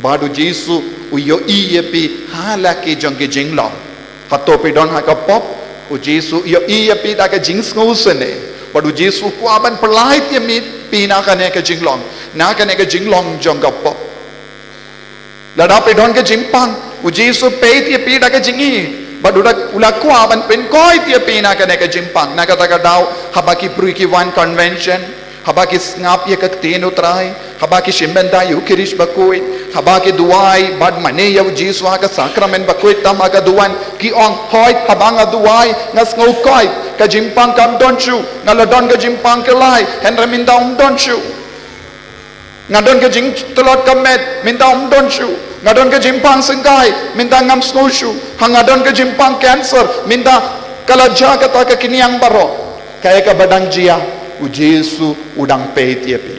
Bad U Jisu u ïohi ïa phi ha la ki jong ki jinglong. Hato phi don ha ka pop? U Jisu u ïohi ïa phi da ka jingsngewsynei. Bad U Jisu u kwah ban pyllait ïa phi na kane ka jinglong, na kane ka jinglong jong ka pop. Lada phi don ka jingpang, U Jisu u peit ïa phi da ka jingïeit. Bad u la, u la kwah ban pynkoit ïa phi na kane ka jingpang. Na kata ka daw, haba ki briew ki wan convention, haba ki sngap ïa ka ktien U Trai, haba ki shim bynta ïa U Khrist bakhuid, haba ki duwai bad mane ïa U Jisu ha ka sakramen bakhuid tam ha ka duwan, ki ong, hooid, haba nga duwai nga sngew koit, ka jingpang kam don shuh. Nga la don ka jingpang khlaiñ, hynrei mynta ym don shuh. Nga don ka jingtlot ka met, mynta ym don shuh. Nga don ka jingpang syngkai, mynta ngam sngew shuh. Ha nga don ka jingpang cancer, mynta ka la jia kata ka khñiang baroh. Kaei kaba dang jia? U Jisu u dang peit ïa phi.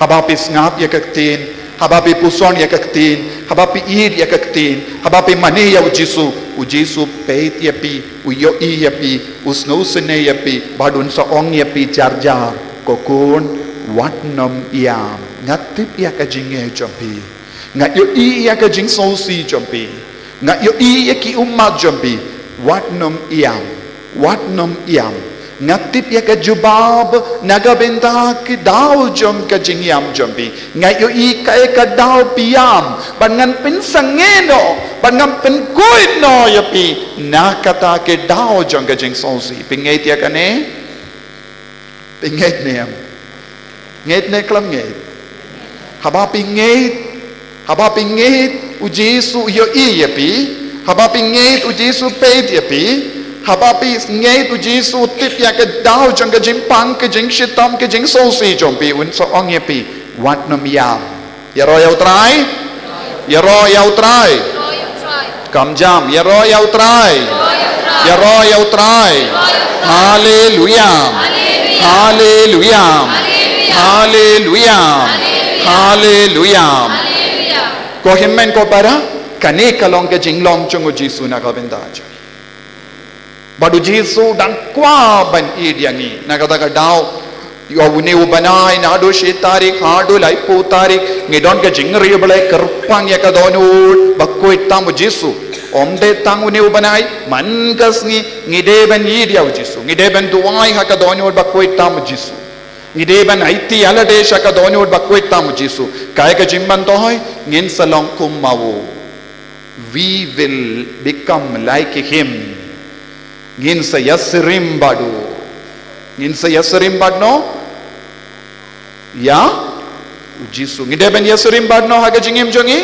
Haba phi sngap ïa ka ktien, haba phi puson ïa ka ktien, haba phi ïeit ïa ka ktien, haba phi mane ïa U Jisu, U Jisu u peit ïa phi, u ïohi ïa phi, u sngewsynei ïa phi, bad un sa ong ïa phi jar jar, ko khun, wat nym ïam. Nga tip ïa ka jingeh jong phi. Nga ïohi ïa ka jingsngewsih jong phi. Nga ïohi ïa ki ummat jong phi. Wat nym ïam. Wat nym ïam. Nga tip ïa ka jubab na ka bynta ki daw jong ka jingïam jong phi. Nga ïohi kaei ka daw phi ïam. Bad ngan pynsangeh noh, bad ngan pynkhuid noh ïa phi na kata ki daw jong ka jingsngewsih. Phi ngeit ïa kane? Phi ngeit ne em? Ngeit ne khlem ngeit? Haba phi ngeit, haba phi ngeit U Jisu u ïohi ïa phi, haba phi ngeit U Jisu u peit ïa phi, haba phi ngeit U Jisu u tip ïa ka daw jong ka jingpang, ka jingshitom, ka jingsngewsih jong phi, un sa ong ïa phi, wat nym ïam. Ïaroh ïa U Trai. Ïaroh ïa U Trai. Kam jam, ïaroh ïa U Trai. Ïaroh ïa U Trai. Haleluia. Haleluia. Haleluia. Haleluia. Ko hynmen ko para, kane ka long ka jinglong jong U Jisu na ka bynta jong ngi. Bad U Jisu u dang kwah ban ïeit ïa ngi. Na kata ka daw, Ïa une u bnai naduh shi tarik haduh laiphew tarik ngi don ka jingriewblei kyrpang ïa ka dohnud bakhuid tam u Jisu. Ym dei tang une u bnai, man ka sngi ngi dei ban ïeit ïa u Jisu, ngi dei ban duwai ha ka dohnud bakhuid tam u Jisu. Ngi dei ban aiti ïalade sha ka dohnud bakhuid tam u Jisu. Kaei ka jingmyntoi? Ngin sa long kum ma u. We will become like him. Ngin sa ïasyriem bad u. Ngin sa ïasyriem bad no? Ïa u Jisu. Ngi dei ban ïasyriem bad no ha ka jingim jong ngi?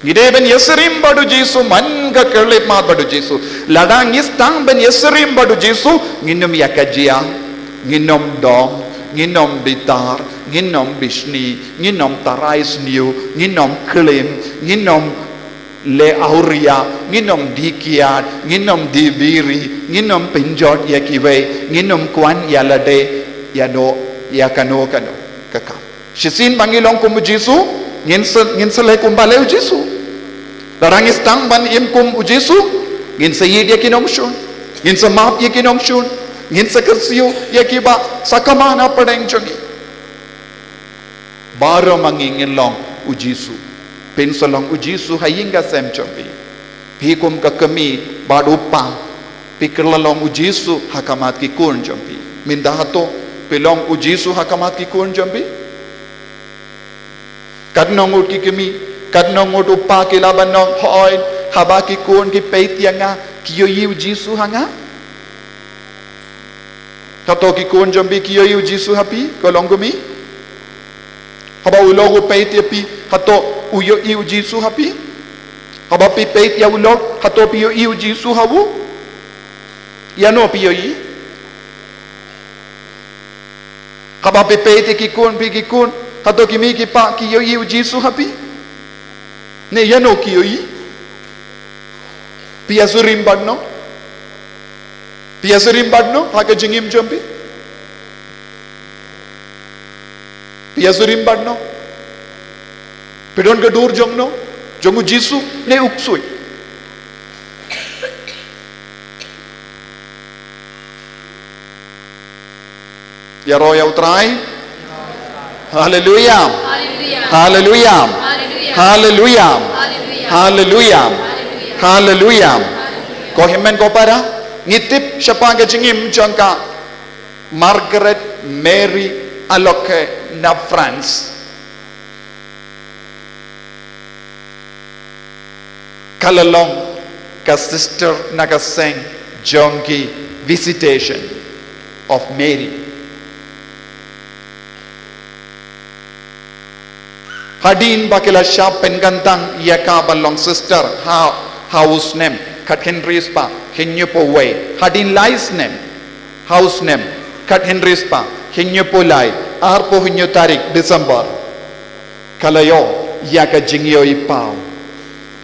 Ngi dei ban ïasyriem bad u Jisu, man ka khyllipmat bad u Jisu. Lada ngi sdang ban ïasyriem bad u Jisu, ngin ym ïa ka jia, ngin ym dom, ngin ym bitar, ngin ym bishni, ngin ym tarai sniew, ngin ym klim, ngin ym leh awria, ngin ym die kiad, ngin ym die biri, ngin ym pynjot ïa kiwei, ngin ym kwah ïalade ïa no, ïa kano kano ka kam. Shisien ba ngi long kum u Jisu, ngin sa, ngin sa leh kumba leh u Jisu. Lada ngi sdang ban im kum u Jisu, ngin sa ïeit ïa ki nongshun, ngin sa map ïa ki nongshun, ngin sa kyrsiew ïa kiba sakma na pdeng jong ngi. Baroh ma ngi ngin long u Jisu. Phin sa long u Jisu ha ïing ha sem jong phi. Phi kum ka kmie bad u kpa, phi kylla long u Jisu ha khmat ki khun jong phi. Mynta hato phi long u Jisu ha khmat ki khun jong phi? Katno ngut ki kmie, katno ngut u kpa ki lah ban ong, hooid, haba ki khun ki peit ïa nga, ki ïohi u Jisu ha nga? Hato ki khun jong phi ki ïohi u Jisu ha phi, ko longkmie? Haba u lok u peit ïa phi, hato u ïohi u Jisu ha phi? Haba phi peit ïa u lok, hato phi ïohi u Jisu ha u? Ïa no phi ïohi? Haba phi peit ïa ki khun phi ki khun, hato ki kmie ki kpa ki ïohi u Jisu ha phi? Ne ïa no ki ïohi? Phi ïasyriem bad no? Phi ïasyriem bad no ha ka jingim jong phi? Phi ïasyriem bad no? Phi don ka dur jong no? Jong u Jisu ne u ksuid? Ïaroh ïa u Trai. Haleluia. Haleluia. Haleluia. Haleluia. Haleluia. Haleluia. Ko hynmen ko para, ngi tip shaphang ka jingim jong ka Margaret Mary Aloke na France. Ka la long ka sister na ka seng jong ki Visitation of Mary. Hadien ba ki la shah pynkyntang ïa ka ban long sister ha, ha u snem khathynriew spah hynñiewphew wei, hadien lai snem, ha u snem khathynriew spah hynñiewphew lai, arphew hynñiew tarik December, ka la ïoh ïa ka jingïohipaw.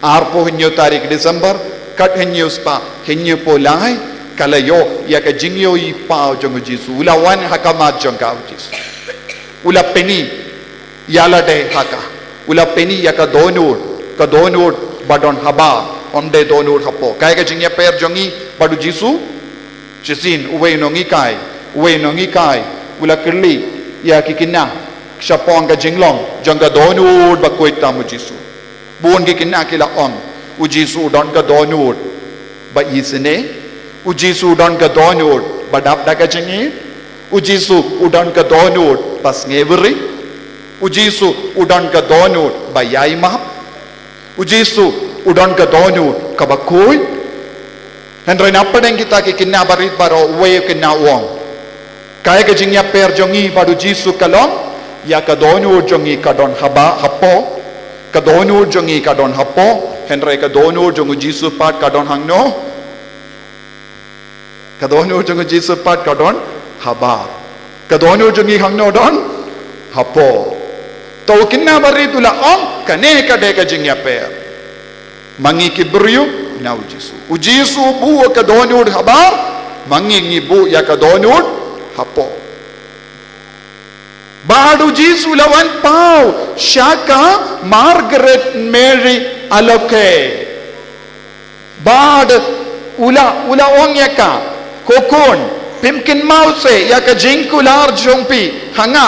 Arphew hynñiew tarik December, khathynñiew spah hynñiewphew lai, ka la ïoh ïa ka jingïohipaw jong u Jisu. U la wan ha khmat jong ka u Jisu. U la pyni ïalade ha ka. U la pyni ïa ka dohnud, ka dohnud ba don habar, ym dei dohnud hapoh. Kaei ka jingïapher jong ngi bad u Jisu? Shisien uwei u nonghikai, uwei u nonghikai u la kylli ïa ki khynnah shaphang ka jinglong jong ka dohnud bakhuid tam u Jisu. Bun ki khynnah ki la ong, u Jisu u don ka dohnud ba isynei, u Jisu u don ka dohnud ba dap da ka jingïeit, u Jisu u don ka dohnud ba sngewrit, u Jisu u don ka dohnud ba ïai map, u Jisu u don ka dohnud kaba khuid. Hynrei na pdeng kita ki khynnah barit baroh, uwei u khynnah u ong, kaei ka jingïapher jong ngi bad u Jisu ka long, ïa ka dohnud jong ngi ka don haba, hapoh. Ka dohnud jong ngi ka don hapoh, hynrei ka dohnud jong u Jisu pat ka don hangno? Ka dohnud jong u Jisu pat ka don habar. Ka dohnud jong ngi hangno don? Hapoh. To u khynnah barit u la ong, kane ka dei ka jingïapher. Ma ngi ki briew na u Jisu. U Jisu u buh ka dohnud habar, ma ngi ngi buh ïa ka dohnud hapoh. Bad u Jisu u la wan paw sha ka Margaret Mary Aloke. Bad u la, u la ong ïa ka, ko khun, Phim kynmaw seh ïa ka jingkular jong phi ha nga,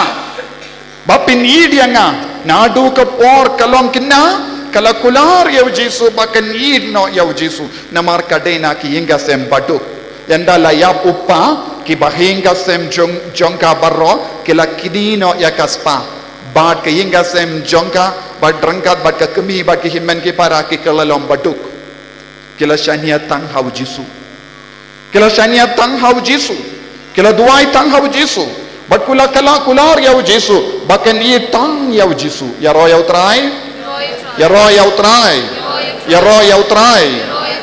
ba phin ïeit ïa nga. Naduh ka por ka long kine, ka la kular ïa u Jisu ba kan ïeit noh ïa u Jisu. Namar ka dei na ki ïing ka sem baduk. Ynda la ïap u kpa, ki bahaïing ka sem jong, jong ka baroh ki la kynnoh ïa ka spah. Bad ka ïing ka sem jong ka, bad ryngkat bad ka kmie bad ki hynmen ki para ki kylla long baduk. Ki la shaniah tang ha u Jisu. Ki la shaniah tang ha u Jisu. Ki la duwai tang ha u Jisu. Bad ki la kylla kular ïa u Jisu ba kan ïeit tang ïa u Jisu. Ïaroh ïa u Trai. Ïaroh ïa u Trai. Ïaroh ïa u Trai.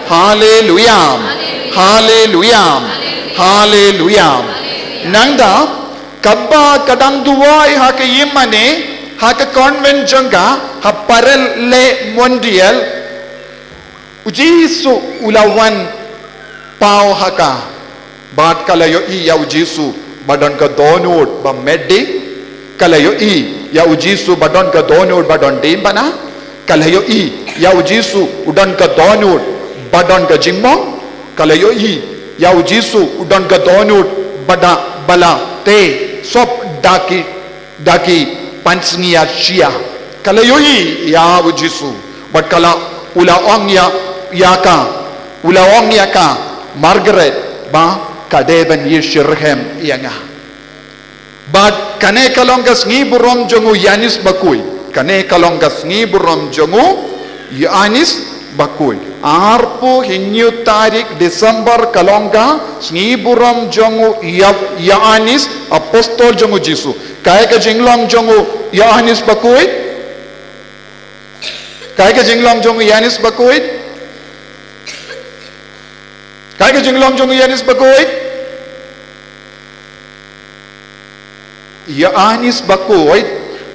Haleluya. Haleluya. Haleluya. Nangta, katba ka dang duwai ha ka ïing mane, ha ka convent jong ka, ha Parel le Mondial, u Jisu u la wan paw ha ka. Bad ka la ïohi ïa u Jisu ba don ka dohnud ba met dih. Ka la ïohi ïa u Jisu ba don ka dohnud ba don diengphna. Ka la ïohi ïa u Jisu u don ka dohnud ba don ka jingmong. Ka la ïohi ïa u Jisu u don ka dohnud ba da, ba la tei sop da ki, da ki pansngiat shyiap. Ka la ïohi ïa u Jisu. Bad ka la, u la ong ïa, ïa ka, u la ong ïa ka Margaret ba ka dei ban ïeit shitrhem ïa nga. Bad kane ka long ka sngi burom jong u Ïoannis Bakhuid. Kane ka long ka sngi burom jong u Ïoannis Bakhuid. Arphew hynñiew tarik December ka long ka sngi burom jong u Ïo-, Ïoannis, apostol jong u Jisu. Kaei ka jinglong jong u Ïoannis Bakhuid? Kaei ka jinglong jong u Ïoannis Bakhuid? Kaei ka jinglong jong u Ïoannis Bakhuid? Ïoannis Bakhuid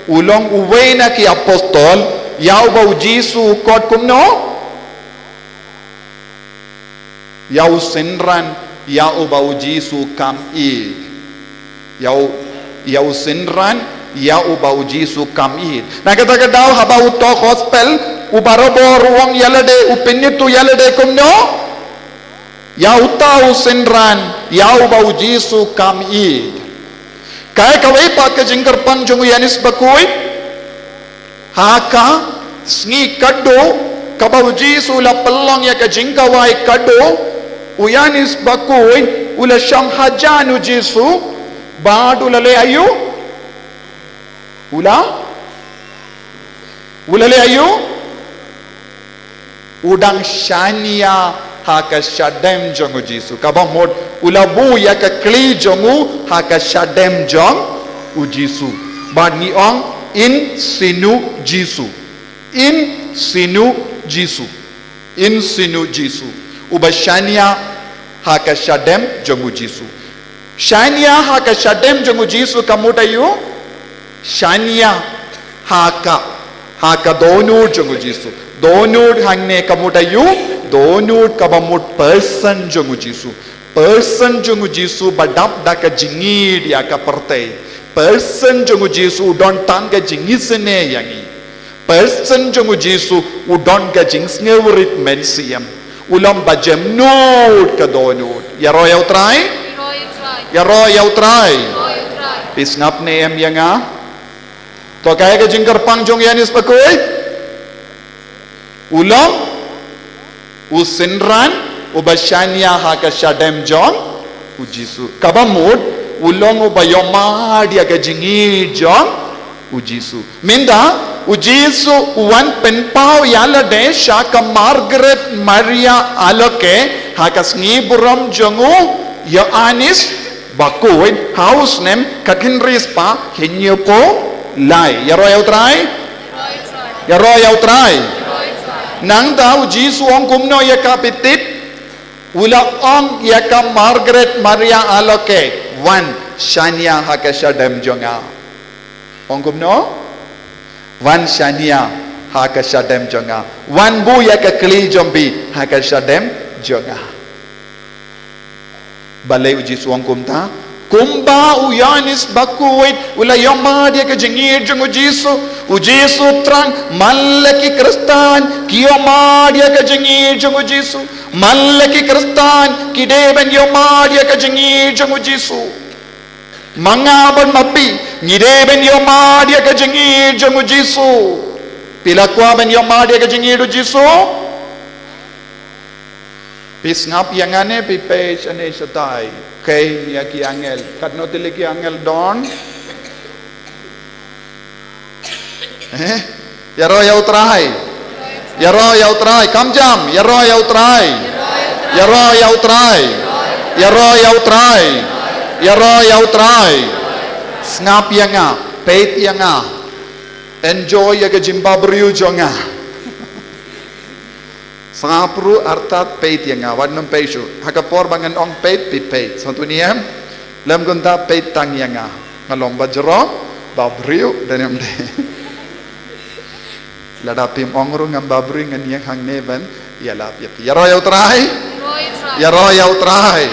u long uwei na ki apostol ïa uba u Jisu u khot kumno? Ïa u synran ïa uba u Jisu kam ïeit. Ïa u, ïa u synran ïa uba u Jisu kam ïeit. Na kata ka daw haba uto u gospel u barabor u ong ïa lade, u pynïathuh ïa lade kumno? Ïa uta u synran ïa uba u Jisu kam ïeit. Kaei kawei pat ka jingkyrpang jong u Ïoannis Bakhuid? Ha ka sngi khatduh kaba u Jisu u la pynlong ïa ka jingkhawai khatduh, u Ïoannis Bakhuid u la shong hajan u Jisu bad u la leh aïu? U la, u la leh aïu? U dang shaniah ha ka shadem jong u Jisu. Kaba mut u la buh ïa ka kli jong u ha ka shadem jong u Jisu. Bad ngi ong, in sinu Jisu. In sinu Jisu. In sinu Jisu. Uba shaniah ha ka shadem jong u Jisu. Shaniah ha ka shadem jong u Jisu ka mut aïu? Shaniah ha ka, ha ka dohnud jong u Jisu. Dohnud hangne ka mut aïu? Dohnud kaba mut person jong u Jisu. Person jong u Jisu ba dap da ka jingïeit ïa ka pyrthei. Person jong u Jisu u don tang ka jingisynei ïa ngi. Person jong u Jisu u don ka jingsngewrit mynsiem. U long ba jem nud ka dohnud. Ïaroh ïa u Trai. Ïaroh ïa u Trai. Phi sngap ne em ïa nga? To kaei ka jingkyrpang jong u Ïoannis Bakhuid? U long u synran uba shaniah ha ka shadem jong u Jisu. Kaba mut u long uba ïohmad ïa ka jingïeit jong u Jisu. Mynta u Jisu u wan pynpaw ïa lade sha ka Margaret Maria Aloke ha ka sngi burom jong u Ïoannis Bakhuid ha u snem khathynriew spah hynñiewphew lai. Ïaroh ïa u Trai. Ïaroh ïa u Trai. Nangta u Jisu u ong kumno ïa ka, phi tip? U la ong ïa ka Margaret Maria Aloke, wan shaniah ha ka shadem jong nga. Ong kumno? Wan shaniah ha ka shadem jong nga. Wan buh ïa ka kli jong phi ha ka shadem jong nga. Balei u Jisu u ong kumta? Kumba u Ïoannis Bakhuid u la ïohmad ïa ka jingïeit jong u Jisu, U Jisu u thrang, man la ki Khristan ki ïohmad ïa ka jingïeit jong u Jisu. Man la ki Khristan ki dei ban ïohmad ïa ka jingïeit jong u Jisu. Ma nga bad ma phi, ngi dei ban ïohmad ïa ka jingïeit jong u Jisu. Phi la kwah ban ïohmad ïa ka jingïeit u Jisu? Phi sngap ïa nga ne phi peit shane shatai? Kheiñ ïa ki angel. Katno tylli ki angel don? Eh? Ïaroh ïa u Trai. Ïaroh ïa u Trai. Kam jam. Ïaroh ïa u Trai. Ïaroh ïa u Trai. Ïaroh ïa u Trai. Ïaroh ïa u Trai. Sngap ïa nga. Peit ïa nga. Enjoy ïa ka jingbabriew jong nga. Sngap ruh artat, peit ïa nga, wat nym peit shuh. Ha ka por ba ngan ong peit, phi peit. Sa tu ni em. Lem kumta peit tang ïa nga. Nga long ba jrong, babriew, dei ne em dei? Lada phim ong ruh ngam babriew, ngan ïeng hangne ban ïalap ïa phi. Ïaroh ïa u Trai. Ïaroh ïa u Trai.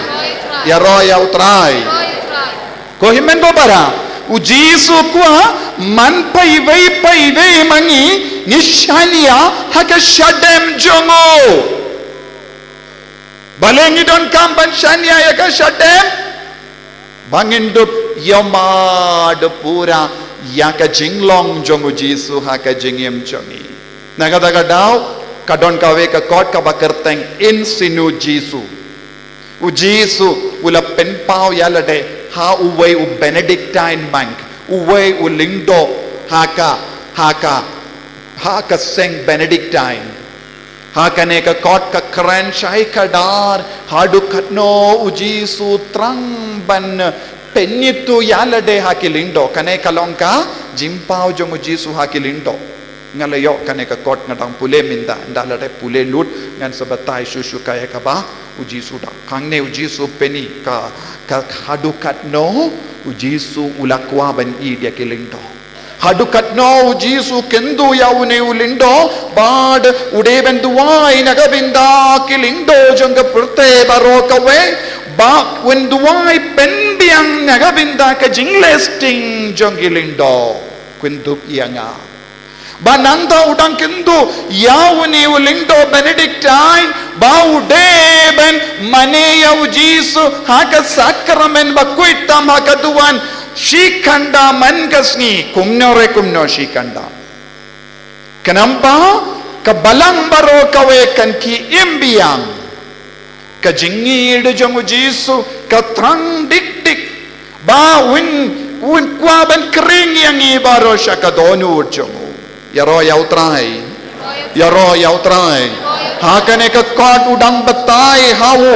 Ïaroh ïa u Trai. Ko hynmen ko para, u Jisu u kwah, man paiwei paiwei ma ngi ngin shaniah ha ka shadem jong u. Balei ngi donkam ban shaniah ïa ka shadem? Ba ngin dup ïohmad pura ïa ka jinglong jong u Jisu ha ka jingim jong ngi. Na kata ka daw, ka don kawei ka kot kaba kyrteng Insinu Jisu. U Jisu u la pynpaw ïa lade ha uwei u Benedictine monk, uwei u lyngdoh ha ka, ha ka, ha ka seng Benedictine. Ha kane ka kot ka kren shai kdar haduh katno u Jisu u thrang ban pynithuh ïa lade ha ki lyngdoh. Kane ka long ka jingpaw jong u Jisu ha ki lyngdoh. Nga la ïoh kane ka kot, nga dang pule mynta, ynda la dep pule lut ngan sa batai shuh shuh kaei kaba u Jisu u dang. Hangne u Jisu u pyni ka, ka haduh katno u Jisu u la kwah ban ïeit ïa ki lyngdoh. Haduh katno u Jisu u kynduh ïa une u lyngdoh bad u dei ban duwai na ka bynta ki lyngdoh jong ka pyrthei baroh kawei, bad un duwai pynbiang na ka bynta ka jingleh sting jong ki lyngdoh. Kynduh ïa nga. Ba nangta u dang kynduh ïa une u lyngdoh Benedictine ba u dei ban mane ïa u Jisu ha ka sakramen bakhuid tam ha ka duwan shi kynda man ka sngi, kumno re kumno shi kynda. Khnang ba ka balang baroh kawei kan khie im biang. Ka jingïeit jong u Jisu ka thrang dik dik ba un, un kwah ban khring ïa ngi baroh sha ka dohnud jong u. Ïaroh ïa u Trai. Ïaroh ïa u Trai. Ha kane ka kot u dang batai ha u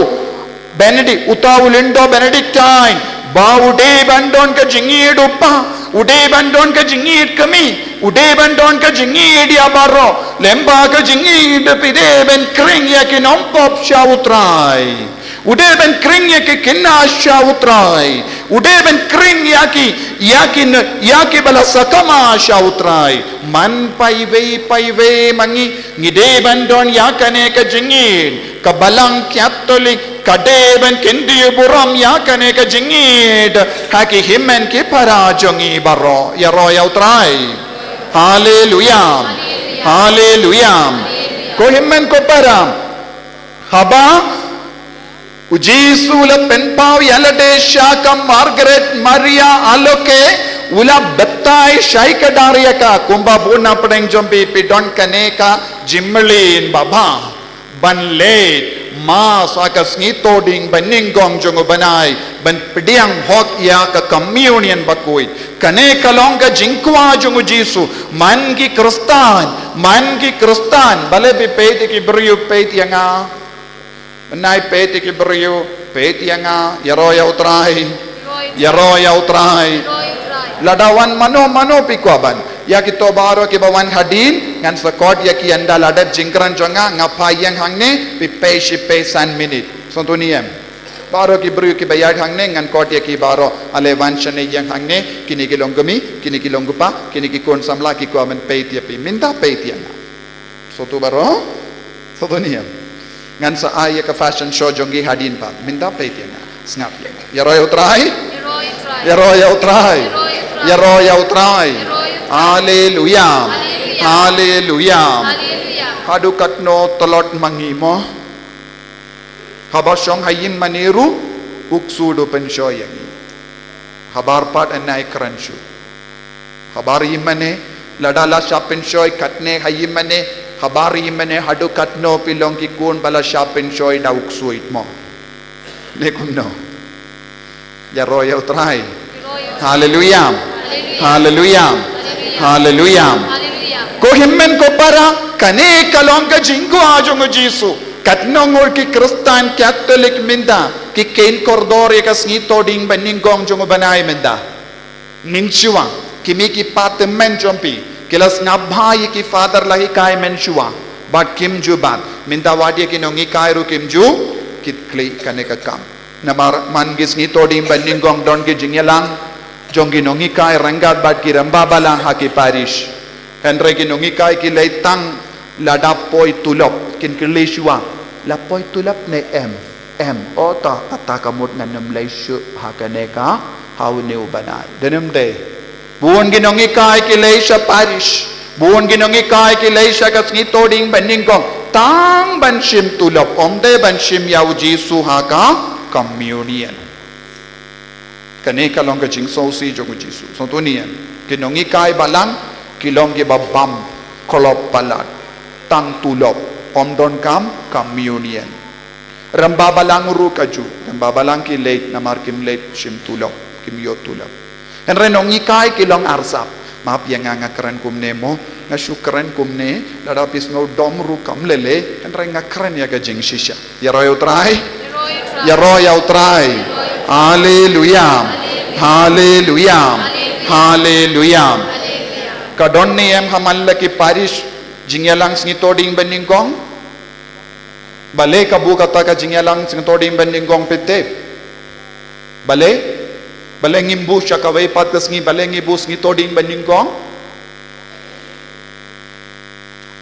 Benedict, uta u lyngdoh Benedictine, ba u dei ban don ka jingïeit u pa, u dei ban don ka jingïeit kmie, u dei ban don ka jingïeit ïa baroh. Lem bad ka jingïeit phi dei ban khring ïa ki nongpop sha u Trai. U dei ban khring ïa ki khynnah sha u Trai. U dei ban khring ïa ki, ïa ki, ïa ki ba la sakma sha u Trai. Man paiwei paiwei ma ngi ngi dei ban don ïa kane ka jingïeit. Ka balang Katholik ka dei ban kyntiew burom ïa kane ka jingïeit ha ki hynmen ki para jong ngi baroh. Ïaroh ïa u Trai. Haleluia. Haleluia. Ko hynmen ko para, haba u Jisu u la pynpaw ïa lade sha ka Margaret Maria Alacoque, u la batai shai kdar ïa ka. Kumba bun na pdeng jong phi phi don kane ka jingmlien babha ban leit Mass ha ka sngi Thohdieng ba nyngkong jong u bnai ban pdiang hok ïa ka Communion bakhuid. Kane ka long ka jingkwah jong u Jisu. Man ki Khristan, man ki Khristan. Balei phi peit ïa ki briew, peit ïa nga. Mynta peit ïa ki briew, peit ïa nga, ïaroh ïa u Trai. Ïaroh ïa u Trai. Lada wan mano mano phi kwah ban. Ïa kito baroh kiba wan hadien, ngan sa khot ïa ki ynda la dep jingkren jong nga, nga phai ïeng hangne, phi peit shi peit san minit. Sngewthuh ne em? Baroh ki briew kiba ïaid hangne, ngan khot ïa ki baroh, ale wan shane ïeng hangne, kine ki long kmie, kine ki long kpa, kine ki khun samla, ki kwah ban peit ïa phi. Mynta peit ïa nga. Sngewthuh baroh? Sngewthuh ne em? Ngan sa ai ïa ka fashion show jong ngi hadien pat. Mynta peit ïa nga. Sngap ïa nga. Ïaroh ïa u Trai. Ïaroh ïa u Trai. Ïaroh ïa u Trai. Haleluya. Haleluya. Haduh katno tlot ma ngi mo? Haba shong ha ïing mane ruh u ksu u pynshoi ïa ngi. Habar pat yn ai kren shuh. Habar ïing mane, lada la shah pynshoi katne ha ïing mane, habar ïing mane haduh katno phi long ki khun ba la shah pynshoi da u ksu mo? Ne kumno? Ïaroh ïa u Trai. Haleluya. Haleluya. Haleluya. Ko hynmen ko para, kane ka long ka jingkwah jong u Jisu. Katno ngut ki Khristan Katholik mynta ki kheiñ kordor ïa ka sngi Thohdieng Banyngkong jong u bnai mynta. Mynshuwa ki mei ki pa tymmen jong phi ki la sngap bha ïa ki father la hikai mynshuwa, bad kim ju bat. Mynta wat ïa ki nonghikai ruh kim ju kit khlieh kane ka kam. Namar man ki sngi Thohdieng Banyngkong don ki jingïalang jong ki nonghikai ryngkat bad ki rangbah balang ha ki parish. Hynrei ki nonghikai ki leit tang lada poi tulop, kin kylli shuwa, la poi tulop ne em? Em. O ta, kata ka mut ngan ym leit shuh ha kane ka, ha une u bnai. Dei ne ym dei? Bun ki nonghikai ki leit sha parish, bun ki nonghikai ki leit sha ka sngi Thohdieng Banyngkong, tang ban shim tulop, ym dei ban shim ïa u Jisu ha ka communion. Kane ka long ka jingsngewsih jong u Jisu. Sngewthuh ïa ngi, ki nonghikai balang ki long kiba bam klop palat, tang tulop, ym donkam communion. Rangbah balang ruh kajuh, rangbah balang ki leit namar kim leit shim tulop, kim ïoh tulop. Hynrei nonghikai ki long arsap. Map ïa nga, nga kren kumne mo, nga shu kren kumne, lada phi sngew dom ruh kam lei, hynrei nga kren ïa ka jingshisha. Ïaroh ïa u Trai. Ïaroh ïa u Trai. Haleluya. Haleluya. Haleluya. Ka don ne em ha man la ki parish jingïalang sngi Thohdieng Banyngkong? Balei ka buh kata ka jingïalang sngi Thohdieng Banyngkong, phi tip? Balei? Balei ngim buh sha kawei pat ka sngi, balei ngi buh sngi Thohdieng Banyngkong?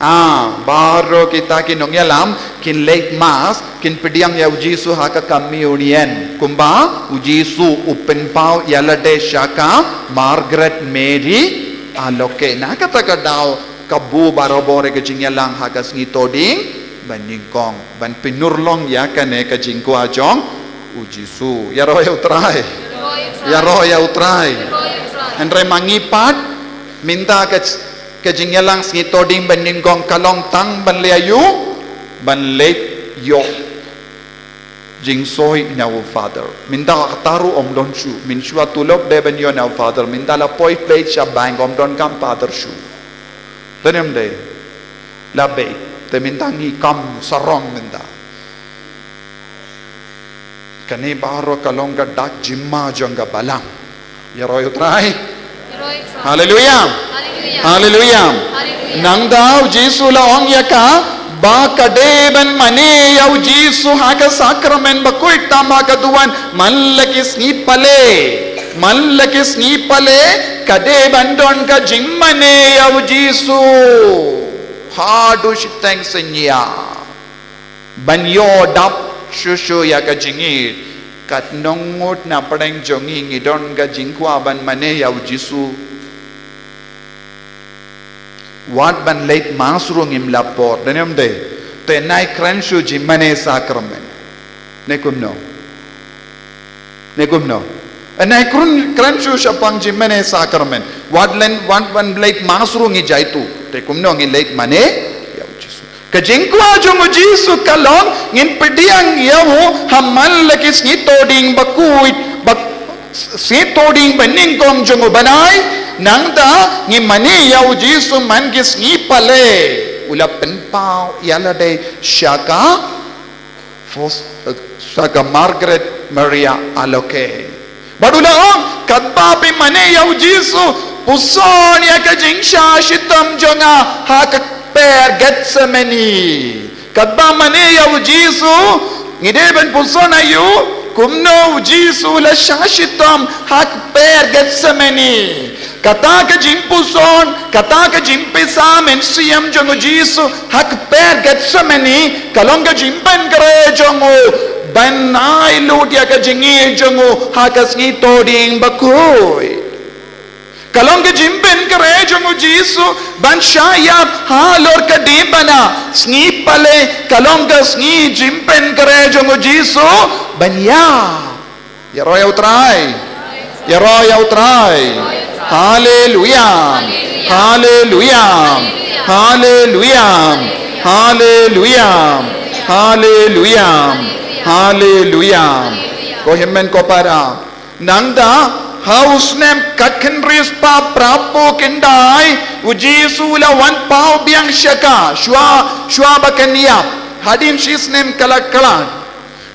Ah, baroh kita ki nongïalam kin leit mass, kin pdiang ïa u Jisu ha ka communion. Kumba u Jisu u pynpaw ïa lade sha ka Margaret Mary Alacoque. Na kata ka daw ka buh barabor ïa ka jingïalang ha ka sngi Thohdieng Banyngkong ban pynurlong ïa kane ka jingkwah jong u Jisu. Ïaroh ïa u Trai. Ïaroh ïa u Trai. Hynrei ma ngi pat mynta ka, ka jingïalang sngi Thohdieng Banyngkong ka long tang ban leit ïa u, ban leit ïoh jingsoi na u father. Mynta kata ruh ym don shuh, mynshuwa tulop dei ban ïoh na u father, mynta la poi peit sha bank, ym donkam father shuh. Te ne ym dei? La beit, te mynta ngi kam sarong mynta. Kane baroh ka long ka dak jingma jong ka balang. Ïaroh ïa u Trai. Haleluya. Haleluya. Nangta u Jisu u la ong ïa ka ba ka dei ban mane ïa u Jisu ha ka sakramen bakhuid tam ha ka duwan man la ki sngi pale. Man la ki sngi pale ka dei ban don ka jingmane ïa u Jisu haduh shiteng synñia. Ban ïoh dap shuh shuh ïa ka jingïeit. Katno ngut na pdeng jong ngi ngi don ka jingkwah ban mane ïa u Jisu? Wat ban leit mass ruh ngim lap por, dei ne ym dei? Te nai kren shuh jingmane sakramen. Ne kumno? Ne kumno? Nai kren, kren shuh shaphang jingmane sakramen. Wat len, wat ban leit mass ruh ngi jaitu. Te kumno ngi leit mane ïa u Jisu? Ka jingkwah jong u Jisu ka long ngin pdiang ïa u ha man la ki sngi Thohdieng bakhuid, bak, sngi Thohdieng banyngkong jong u bnai, nangta ngin mane ïa u Jisu man ki sngi pale. U la pynpaw ïa lade sha ka Fos-, eh, sha ka Margaret Maria Alacoque. Bad u la ong, katba phi mane ïa u Jisu, puson ïa ka jingshah shitom jong nga ha ka kper Gethsemane. Katba mane ïa u Jisu, ngi dei ban puson aïu, kumno u Jisu u la shah shitom ha ka kper Gethsemane. Kata ka jingpuson, kata ka jingpisa mynsiem jong u Jisu ha ka kper Gethsemane, ka long ka jingpynkhreh jong u ban ai lut ïa ka jingïeit jong u ha ka sngi Thohdieng bakhuid. Ka long ka jingpynkhreh jong u Jisu ban shah ïap halor ka diengphna. Sngi Palei ka long ka sngi jingpynkhreh jong u Jisu ban ïap. Ïaroh ïa U Trai. Ïaroh ïa U Trai. Haleluia. Haleluia. Haleluia. Haleluia. Haleluia. Haleluia. Ko hynmen ko para. Nangta ha u snem khatkhyndai spah phraphew khyndai, u Jisu u la wan paw biang sha ka, shuwa, shuwa ba kan ïap. Hadien shi snem ka la khlad.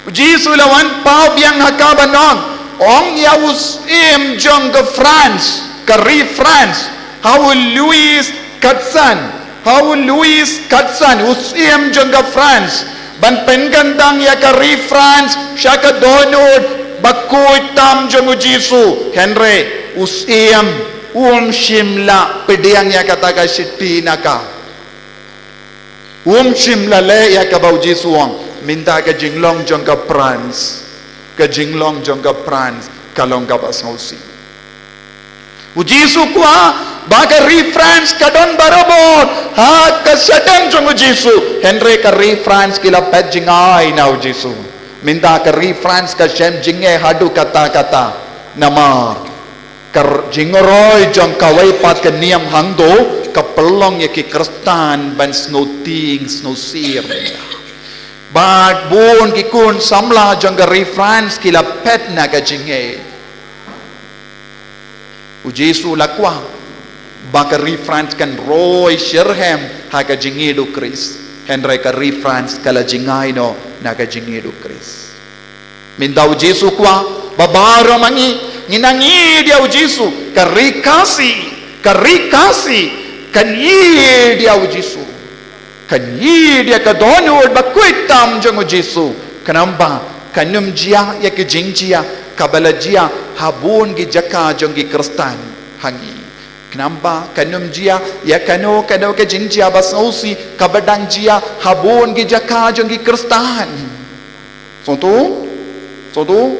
U Jisu u la wan paw biang ha ka ban ong, ong ïa u syiem jong ka France, ka ri France, ha u Louis Quatorze, ha u Louis Quatorze, u syiem jong ka France, ban pynkyntang ïa ka ri France sha ka dohnud bakhuid tam jong u Jisu. Hynrei u syiem um shym la pdiang ïa kata ka shithi na ka. Um shym la leh ïa kaba u Jisu u ong. Mynta ka jinglong jong ka France, ka jinglong jong ka France ka long kaba sngewsih. U Jisu u kwah ba ka ri France ka don barabor ha ka shadem jong u Jisu. Hynrei ka ri France ki la phet jingai na u Jisu. Mynta ka ri France ka shem jingeh haduh katta katta. Namar ka r-, jingroi jong kawei pat ka niam hangto ka pynlong ïa ki Khristan ban sngewtieng sngewsih. Bad bun ki khun samla jong ka ri France ki la phet na ka jingeh. U Jisu u la kwah ba ka ri France kan roi shitrhem ha ka jingïeid u Khrist. Hynrei ka ri France ka la jingai noh na ka jingïeid u Khrist. Mynta u Jisu u kwah ba baroh ma ngi ngin nang ïeid ïa u Jisu. Ka ri Khasi, ka ri Khasi kan ïeid ïa u Jisu. Kan ïeid ïa ka dohnud bakhuid tam jong u Jisu. Khnang ba kan ym jia ïa ka jingjia kaba la jia ha bun ki jaka jong ki Khristan ha ngi. Khnang ba kan ym jia ïa kano kano ka jingjia ba sngewsih kaba dang jia ha bun ki jaka jong ki Khristan. Sngewthuh? Sngewthuh?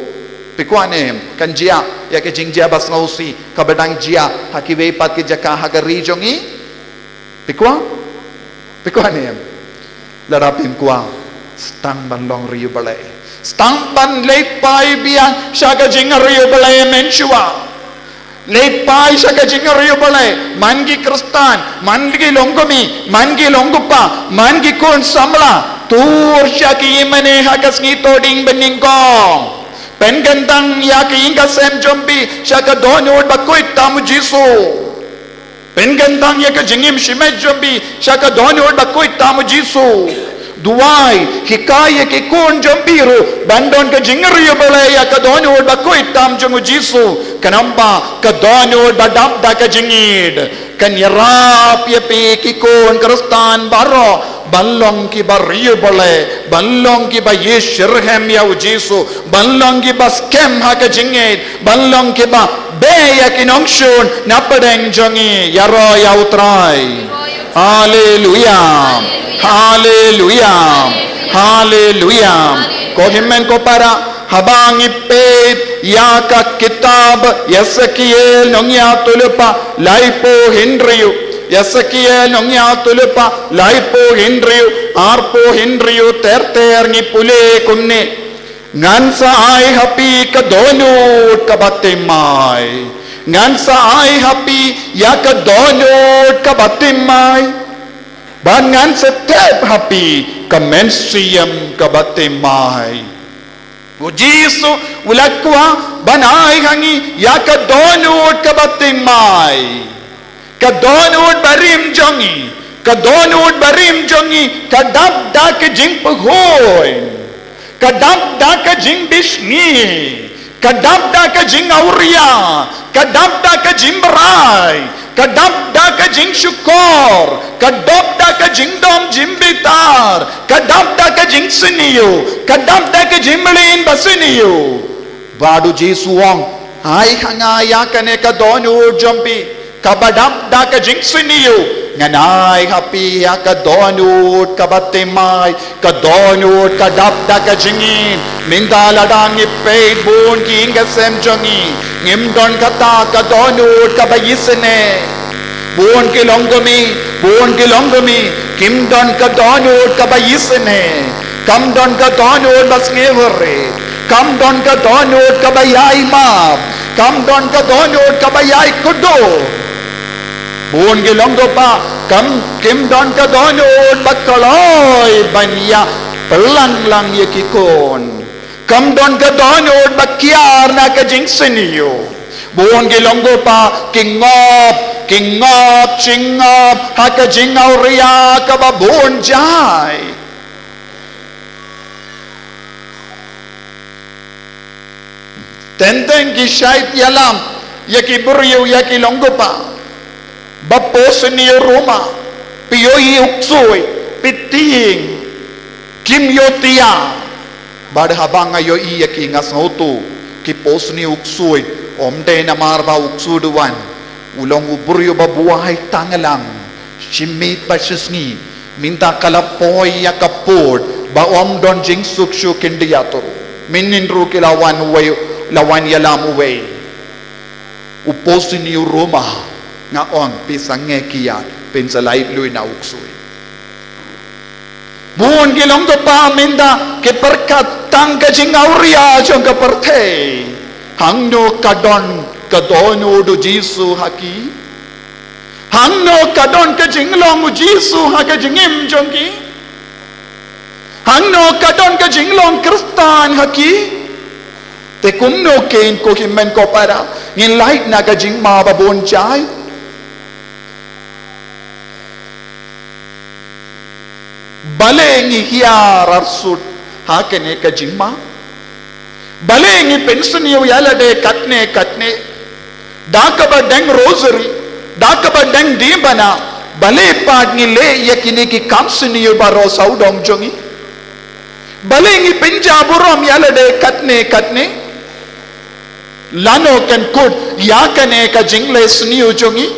Phi kwah ne em kan jia ïa ka jingjia ba sngewsih kaba dang jia ha kiwei pat ki jaka ha ka ri jong ngi? Phi kwah? Phi kwah ne em? Lada phim kwah, sdang ban long riewblei. Sdang ban leit phai biang sha ka jingriewblei mynshuwa. Leit phai sha ka jingriewblei, man ki Khristan, man ki longkmie, man ki longkpa, man ki khun samla, tur sha ki ïingmane ha ka sngi Thohdieng banyngkong. Pynkyntang ïa ka ïing ka sem jong phi sha ka dohnud bakhuid tam u Jisu. Pynkyntang ïa ka jingim shimet jong phi sha ka dohnud bakhuid tam u Jisu. Duwai, hikai ïa ki khun jong phi ruh ban don ka jingriewblei ïa ka dohnud bakhuid tam jong u Jisu. Khnang ba ka dohnud ba dap da ka jingïeid kan ïarap ïa phi ki khun Khristan baroh ban long kiba riewblei, ban long kiba ïeit shitrhem ïa u Jisu, ban long kiba skhem ha ka jingïeid, ban long kiba beh ïa ki nongshun na pdeng jong ngi. Ïaroh ïa u Trai. Haleluia. Haleluia. Haleluia. Ko hynmen ko para, haba ngi peit ïa ka kitab Esekiel nongïathuhlypa laiphew hynriew. Esekiel nongïathuhlypa laiphew hynriew, arphew hynriew ter ter ngi pule kumne. Ngan sa ai ha phi ka dohnud kaba thymmai. Ngan sa ai ha phi ïa ka dohnud kaba thymmai. Bad ngan sa thep ha phi ka mynsiem kaba thymmai. U Jisu u la kwah ban ai ha ngi ïa ka dohnud kaba thymmai. Ka dohnud barim jong ngi, ka dohnud barim jong ngi ka dap da ka jingpyrkhat, ka dap da ka jingbishni, ka dap da ka jingawria, ka dap da ka jingbrai, ka dap da ka jingshukor, ka dap da ka jingdom jingbitar, ka dap da ka jingsniew, ka dap da ka jingmlien basniew. Bad u Jisu u ong, ai ha nga ïa kane ka dohnud jong phi kaba dap da ka jingsniew. Ngan ai ha phi ïa ka dohnud kaba thymmai, ka dohnud ka dap da ka jingïeid. Mynta lada ngi peit bun ki ïing ki sem jong ngi, Ngim don kata ka dohnud kaba isynei. Bun ki long kumne, bun ki long kumne, kim don ka dohnud kaba isynei. Kam don ka dohnud ba sngewrit. Kam don ka dohnud kaba ïai map. Kam don ka dohnud kaba ïai kdup. Bun ki long kumba, kam, kim don ka dohnud ba kloi ban ïa pynlong lang ïa ki khun. Kam don ka dohnud ba kiar na ka jingsniew. Bun ki long kumba ki ngop, ki ngop, ki ngop ha ka jingawria kaba bun jai. Teng teng ki shait ïalam ïa ki briew, ïa ki long kumba ba poi sniew ruh ma, phi ïohi u ksuid, phi tieng, kim ïoh tieng. Bad haba nga ïohi ïa ki nga sngewthuh, ki poi sniew u ksuid, ym dei namar ba u ksuid u wan, u long u briew ba buaid tang lang, shi miet bad shi sngi, mynta ka la poi ïa ka pud ba ym don jingsuk shuh khyndiat ruh. Mynhynnin ruh ki la wan uwei, la wan ïalam uwei. U poi sniew ruh ma, nga ong phi sangeh ki ïa, phin sa lait lui na u ksuid. Bun ki long kumba mynta ki pyrkhat tang ka jingawria jong ka pyrthei. Hangno ka don ka dohnud u Jisu ha ki? Hangno ka don ka jinglong u Jisu ha ka jingim jong ki? Hangno ka don ka jinglong Khristan ha ki? Te kumno kein ko hynmen ko para, ngin lait na ka jingma ba bun jai? Balei ngi hiar arsut ha kane ka jingma? Balei ngi pynsniew ïa lade katne katne? Da kaba deng rosary, da kaba deng diengphna, balei pat ngi leh ïa kine ki kam sniew baroh sawdong jong ngi? Balei ngi pynjah burom ïa lade katne katne? Lano kan kut ïa kane ka jingleh sniew jong ngi?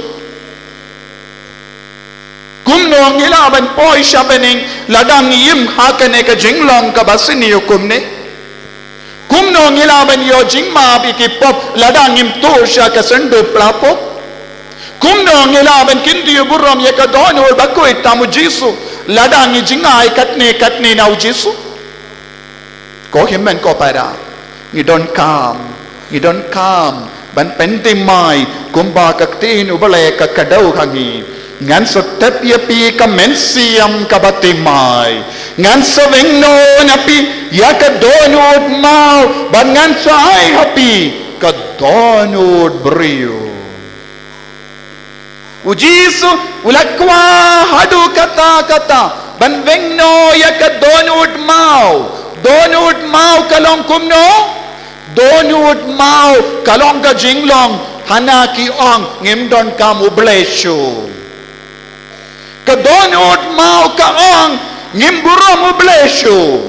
Kumno ngi lah ban poi sha bneng lada ngi im ha kane ka jinglong kaba sniew kumne? Kumno ngi lah ban ïoh jingmap ïa ki pop lada ngim tuh sha ka syndup pla pop? Kumno ngi lah ban kyntiew burom ïa ka dohnud bakhuid tam u Jisu lada ngi jngai katne katne na u Jisu? Ko hynmen ko para, ngi donkam, ngi donkam ban pynthymmai kumba ka ktien U Blei ka kdew ha ngi. Ngan sa tep ïa phi ka mynsiem kaba thymmai. Ngan sa weng noh na phi ïa ka dohnud maw, bad ngan sa ai ha phi ka dohnud briew. U Jisu u la kwah haduh katta katta ban weng noh ïa ka dohnud maw. Dohnud maw ka long kumno? Dohnud maw ka long ka jinglong hana ki ong ngim donkam U Blei shuh. Ka dohnud maw ka ong ngim burom U Blei shuh.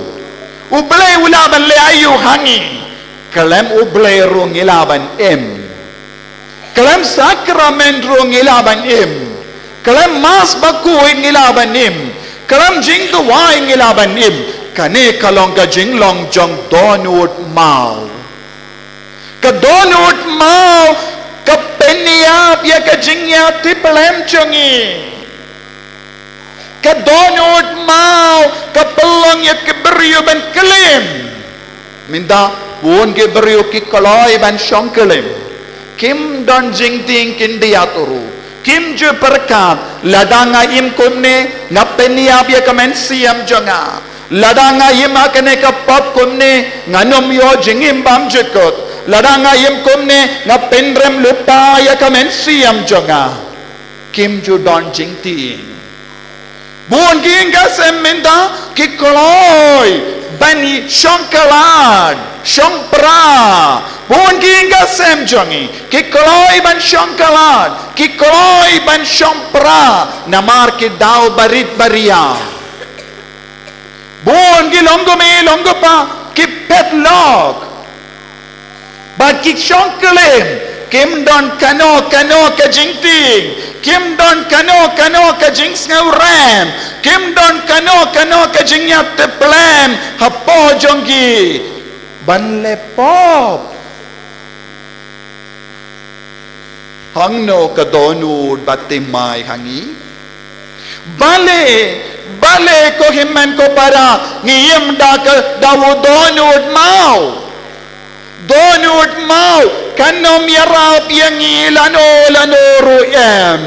U Blei u lah ban leh aïu ha ngi? Khlem U Blei ruh ngi lah ban im. Khlem sakramen ruh ngi lah ban im. Khlem Mass bakhuid ngi lah ban im. Khlem jingduwai ngi lah ban im. Kane ka long ka jinglong jong dohnud maw. Ka dohnud maw ka pynïap ïa ka jingïatiplem jong ngi. Ka dohnud maw ka pynlong ïa ki briew ban klim. Mynta bun ki briew ki kloi ban shong klim. Kim don jingtieng khyndiat ruh. Kim ju pyrkhat lada nga im kumne nga pynïap ïa ka mynsiem jong nga. Lada nga im ha kane ka pop kumne ngan ym ïoh jingim bymjukut. Lada nga im kumne nga pynrem lypa ïa ka mynsiem jong nga. Kim ju don jingtieng. Bun ki ïing ki sem mynta ki kloi ban shong kyllad, shong pra. Bun ki ïing ki sem jong ngi ki kloi ban shong kyllad, ki kloi ban shong pra namar ki daw barit baria. Bun ki long kumne long kumba ki phet lok. Bad ki shong klim, kim don kano kano ka jingtieng, kim don kano kano ka jingsngewrem, kim don kano kano ka jingïatiplem hapoh jong ki ban leh pop. Hangno ka dohnud ba thymmai ha ngi? Balei, balei ko hynmen ko para, ngi im da ka, da u dohnud maw? Dohnud maw kan ym ïarap ïa ngi lano lano ruh em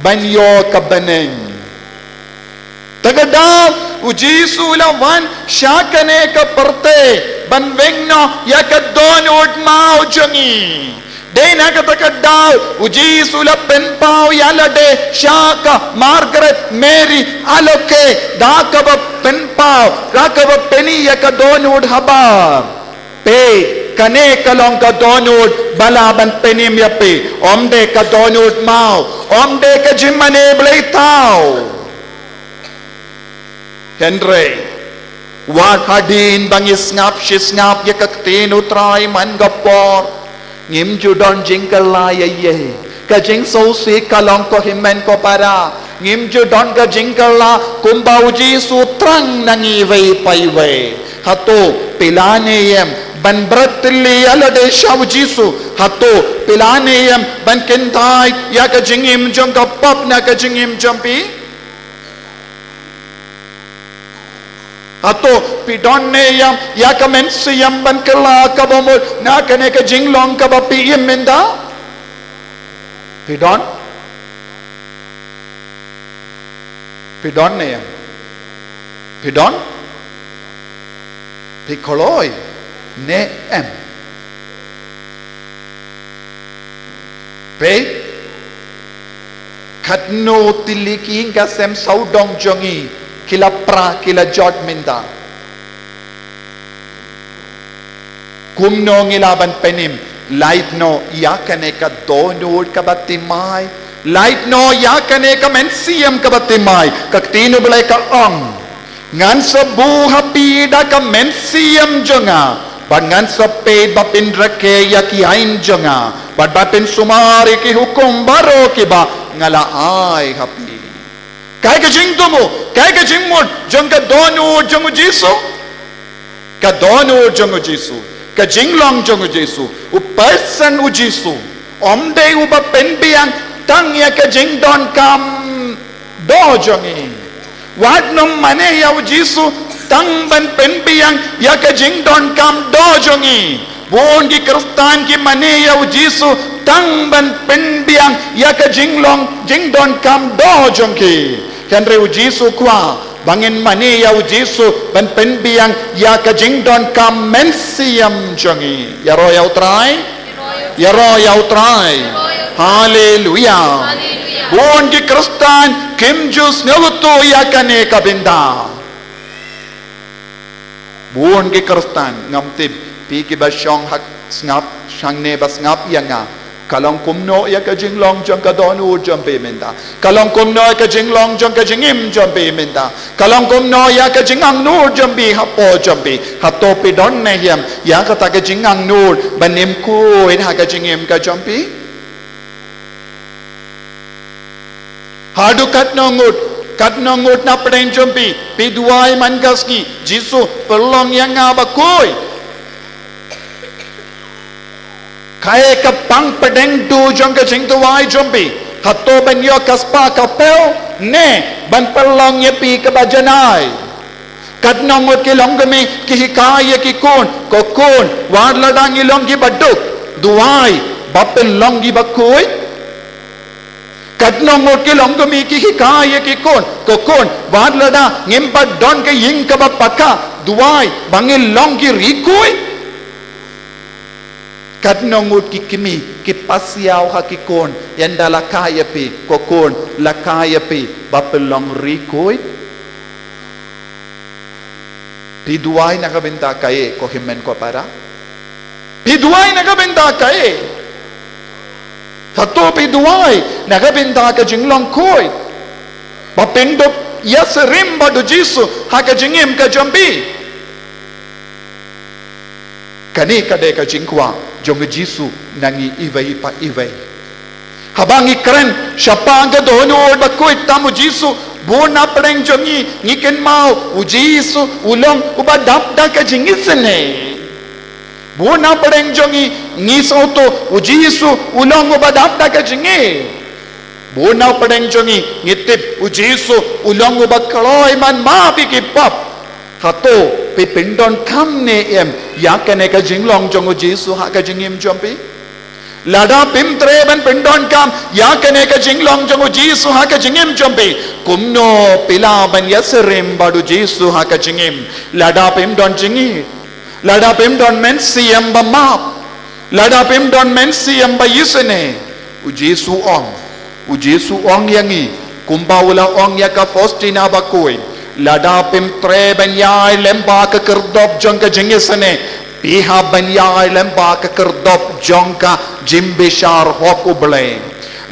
ban ïoh ka bneng. Te ka daw u Jisu u la wan sha kane ka pyrthei ban weng noh ïa ka dohnud maw jong ngi. Dei na kata ka daw u Jisu u la pynpaw ïa lade sha ka Margaret Mary Alaukay da kaba pynpaw, da kaba pyni ïa ka dohnud habar. Peit, kane ka long ka dohnud ba lah ban pynim ïa phi. Ym dei ka dohnud maw, ym dei ka jingmane bleithaw. Hynrei wat hadien ba ngi sngap shi sngap ïa ka ktien U Trai man ka por, ngim ju don jingkylla ïa ei. Ka jingsngewsih ka long, ko hynmen ko para, ngim ju don ka jingkylla kumba u Jisu u thrang na ngi iwei pa iwei. Hato phi la ne em ban bret tylli ïa lade sha u Jisu? Hato phi la ne em ban kyntait ïa ka jingim jong ka pop na ka jingim jong phi? Hato phi don ne em ïa ka mynsiem ban kylla kaba mut na kane ka jinglong kaba phi im mynta? Phi don? Phi don ne em? Phi don? Phi kloi ne em? Peit, katno tylli ki ïing ki sem sawdong jong ngi ki la pra, ki la jot mynta. Kumno ngi lah ban pynim? Lait noh ïa kane ka dohnud kaba thymmai. Lait noh ïa kane ka mynsiem kaba thymmai. Ka ktien U Blei ka ong, ngan sa buh ha phi da ka mynsiem jong nga, bad ngan sa peit ba phin rakhe ïa ki aiñ jong nga, bad ba phin sumar ïa ki hukum baroh kiba nga la ai ha phi. Kaei ka jingthmu, kaei ka jingmut jong ka dohnud jong u Jisu? Ka dohnud jong u Jisu, ka jinglong jong u Jisu, u person u Jisu, ym dei uba pynbiang tang ïa ka jingdonkam doh jong ngi. Wat nym mane ïa u Jisu tang ban pynbiang ïa ka jingdonkam doh jong ngi. Bun ki Khristan ki mane ïa u Jisu tang ban pynbiang ïa ka jinglong jingdonkam doh jong ki. Hynrei u Jisu u kwah ba ngin mane ïa u Jisu ban pynbiang ïa ka jingdonkam mynsiem jong ngi. Ïaroh ïa u Trai. Ïaroh ïa u Trai. Haleluia. Bun ki Khristan kim ju sngewthuh ïa kane ka bynta. Bun ki Khristan, ngam tip phi kiba shong ha sngap, shong ne ba sngap ïa nga, ka long kumno ïa ka jinglong jong ka dohnud jong phi mynta? Ka long kumno ïa ka jinglong jong ka jingim jong phi mynta? Ka long kumno ïa ka jingangnud jong phi hapoh jong phi? Hato phi don ne em ïa kata ka jingangnud ban im khuid ha ka jingim ka jong phi? Haduh katno ngut, katno ngut na pdeng jong phi, phi duwai man ka sngi, Jisu, pynlong ïa nga ba khuid. Kaei ka pang pdeng duh jong ka jingduwai jong phi? Hato ban ïoh ka spah ka phew, ne ban pynlong ïa phi kaba janai? Katno ngut ki longkmie ki hikai ïa ki khun, ko khun, wat lada ngi long kiba duk, duwai ba phin long kiba khuid. Katno ngut ki longkmie ki hikai ïa ki khun, ko khun, wat lada ngim pat don ka ïing kaba paka, duwai ba ngin long ki rikhuid. Katno ngut ki kmie ki pasiaw ha ki khun, ynda la kha ïa phi, ko khun, la kha ïa phi ba phin long rikhuid. Phi duwai na ka bynta kaei, ko hynmen ko para? Phi duwai na ka bynta kaei? Hato phi duwai na ka bynta ka jinglong khuid, ba phin dup ïasyriem bad u Jisu ha ka jingim ka jong phi? Kane ka dei ka jingkwah jong u Jisu na ngi iwei pa iwei. Haba ngi kren shaphang ka dohnud ba khuid tam u Jisu, bun na pdeng jong ngi ngi kynmaw u Jisu u long uba dap da ka jingisynei. Bun na pdeng jong ngi Ngi sngewthuh, u Jisu u long uba dap da ka jingngeit. Bun na pdeng jong ngi, ngi tip, u Jisu u long uba kloi ban map ïa ki pop. Hato, phi pyndonkam ne em ïa kane ka jinglong jong u Jisu ha ka jingim jong phi? Lada phim treh ban pyndonkam ïa kane ka jinglong jong u Jisu ha ka jingim jong phi, kumno phi lah ban ïasyriem bad u Jisu ha ka jingim? Lada phim don jingngeit, lada phim don mynsiem ba map, lada phim don mynsiem ba isynei, u Jisu ong, u Jisu ong ïa ngi, kumba u la ong ïa ka Faustina bakhuid, lada phim treh ban ïaid lem bad ka kyrdop jong ka jingisynei, phi hap ban ïaid lem bad ka kyrdop jong ka jingbishar hok u Blei.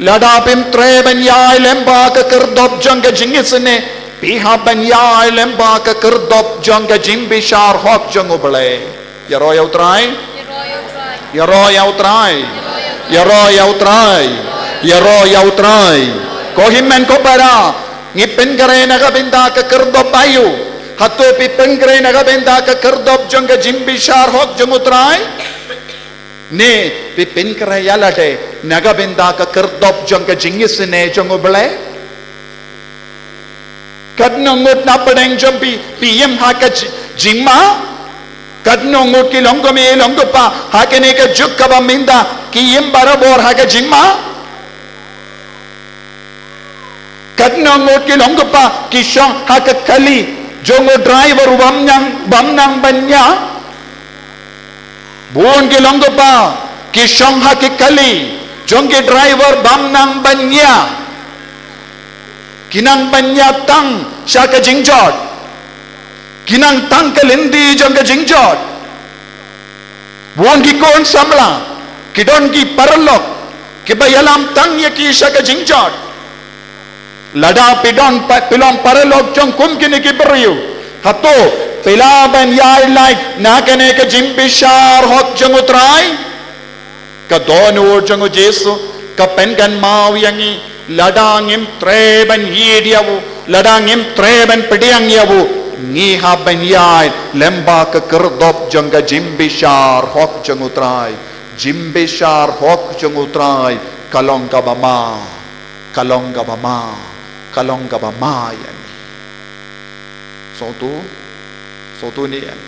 Lada phim treh ban ïaid lem bad ka kyrdop jong ka jingisynei, phi hap ban ïaid lem bad ka kyrdop jong ka jingbishar hok jong u Blei. Ïaroh ïa u Trai. Ïaroh ïa u Trai. Ïaroh ïa u Trai. Ïaroh ïa u Trai. Ko hynmen ko para, ngi pynkhreh na ka bynta ka kyrdop aïu? Hato phi pynkhreh na ka bynta ka kyrdop jong ka jingbishar hok jong u Trai? Ne phi pynkhreh ïa lade na ka bynta ka kyrdop jong ka jingisynei jong u Blei? Katno ngut na pdeng jong phi, phi im ha ka ji-, jingma? Katno ngut ki longkmie longkpa ha kane ka juk kaba mynta ki im barabor ha ka jingma? Katno ngut ki longkpa ki shong ha ka kali jong u driver bym nang, bym nang ban ñiah? Bun ki longkpa ki shong ha ki kali jong ki driver bym nang ban ñiah. Ki nang ban ñiah tang sha ka jingjot. Ki nang tang ka lynti jong ka jingjot. Bun ki khun samla ki don ki paralok kiba ïalam tang ïa ki sha ka jingjot. Lada phi don pa-, phi long paralok jong kum kine ki briew, hato phi lah ban ïaid lait na kane ka jingbishar hok jong u Trai? Ka dohnud jong u Jisu ka pynkynmaw ïa ngi, lada ngim treh ban ïeit ïa u, lada ngim treh ban pdiang ïa u, ngi hap ban ïaid lem bad ka kyrdop jong ka jingbishar hok jong u Trai. Jingbishar hok jong u Trai ka long kaba ma, ka long kaba ma, ka long kaba ma ïa ngi. Sngewthuh, sngewthuh ne em?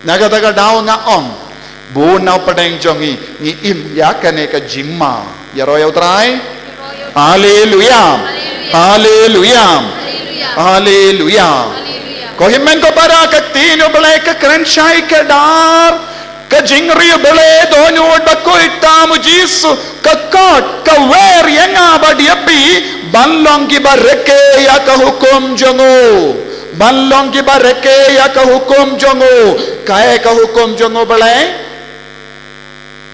Na kata ka daw nga ong, bun na pdeng jong ngi ngi im ïa kane ka jingma. Ïaroh ïa u Trai. Haleluya. Haleluya. Haleluya. Ko hynmen ko para, ka ktien u Blei ka kren shai kdar. Ka jingriewblei dohnud bakhuid tam u Jisu ka khot, ka wer ïa nga bad ïa phi ban long kiba rakhe ïa ka hukum jong u. Ban long kiba rakhe ïa ka hukum jong u. Kaei ka hukum jong u Blei?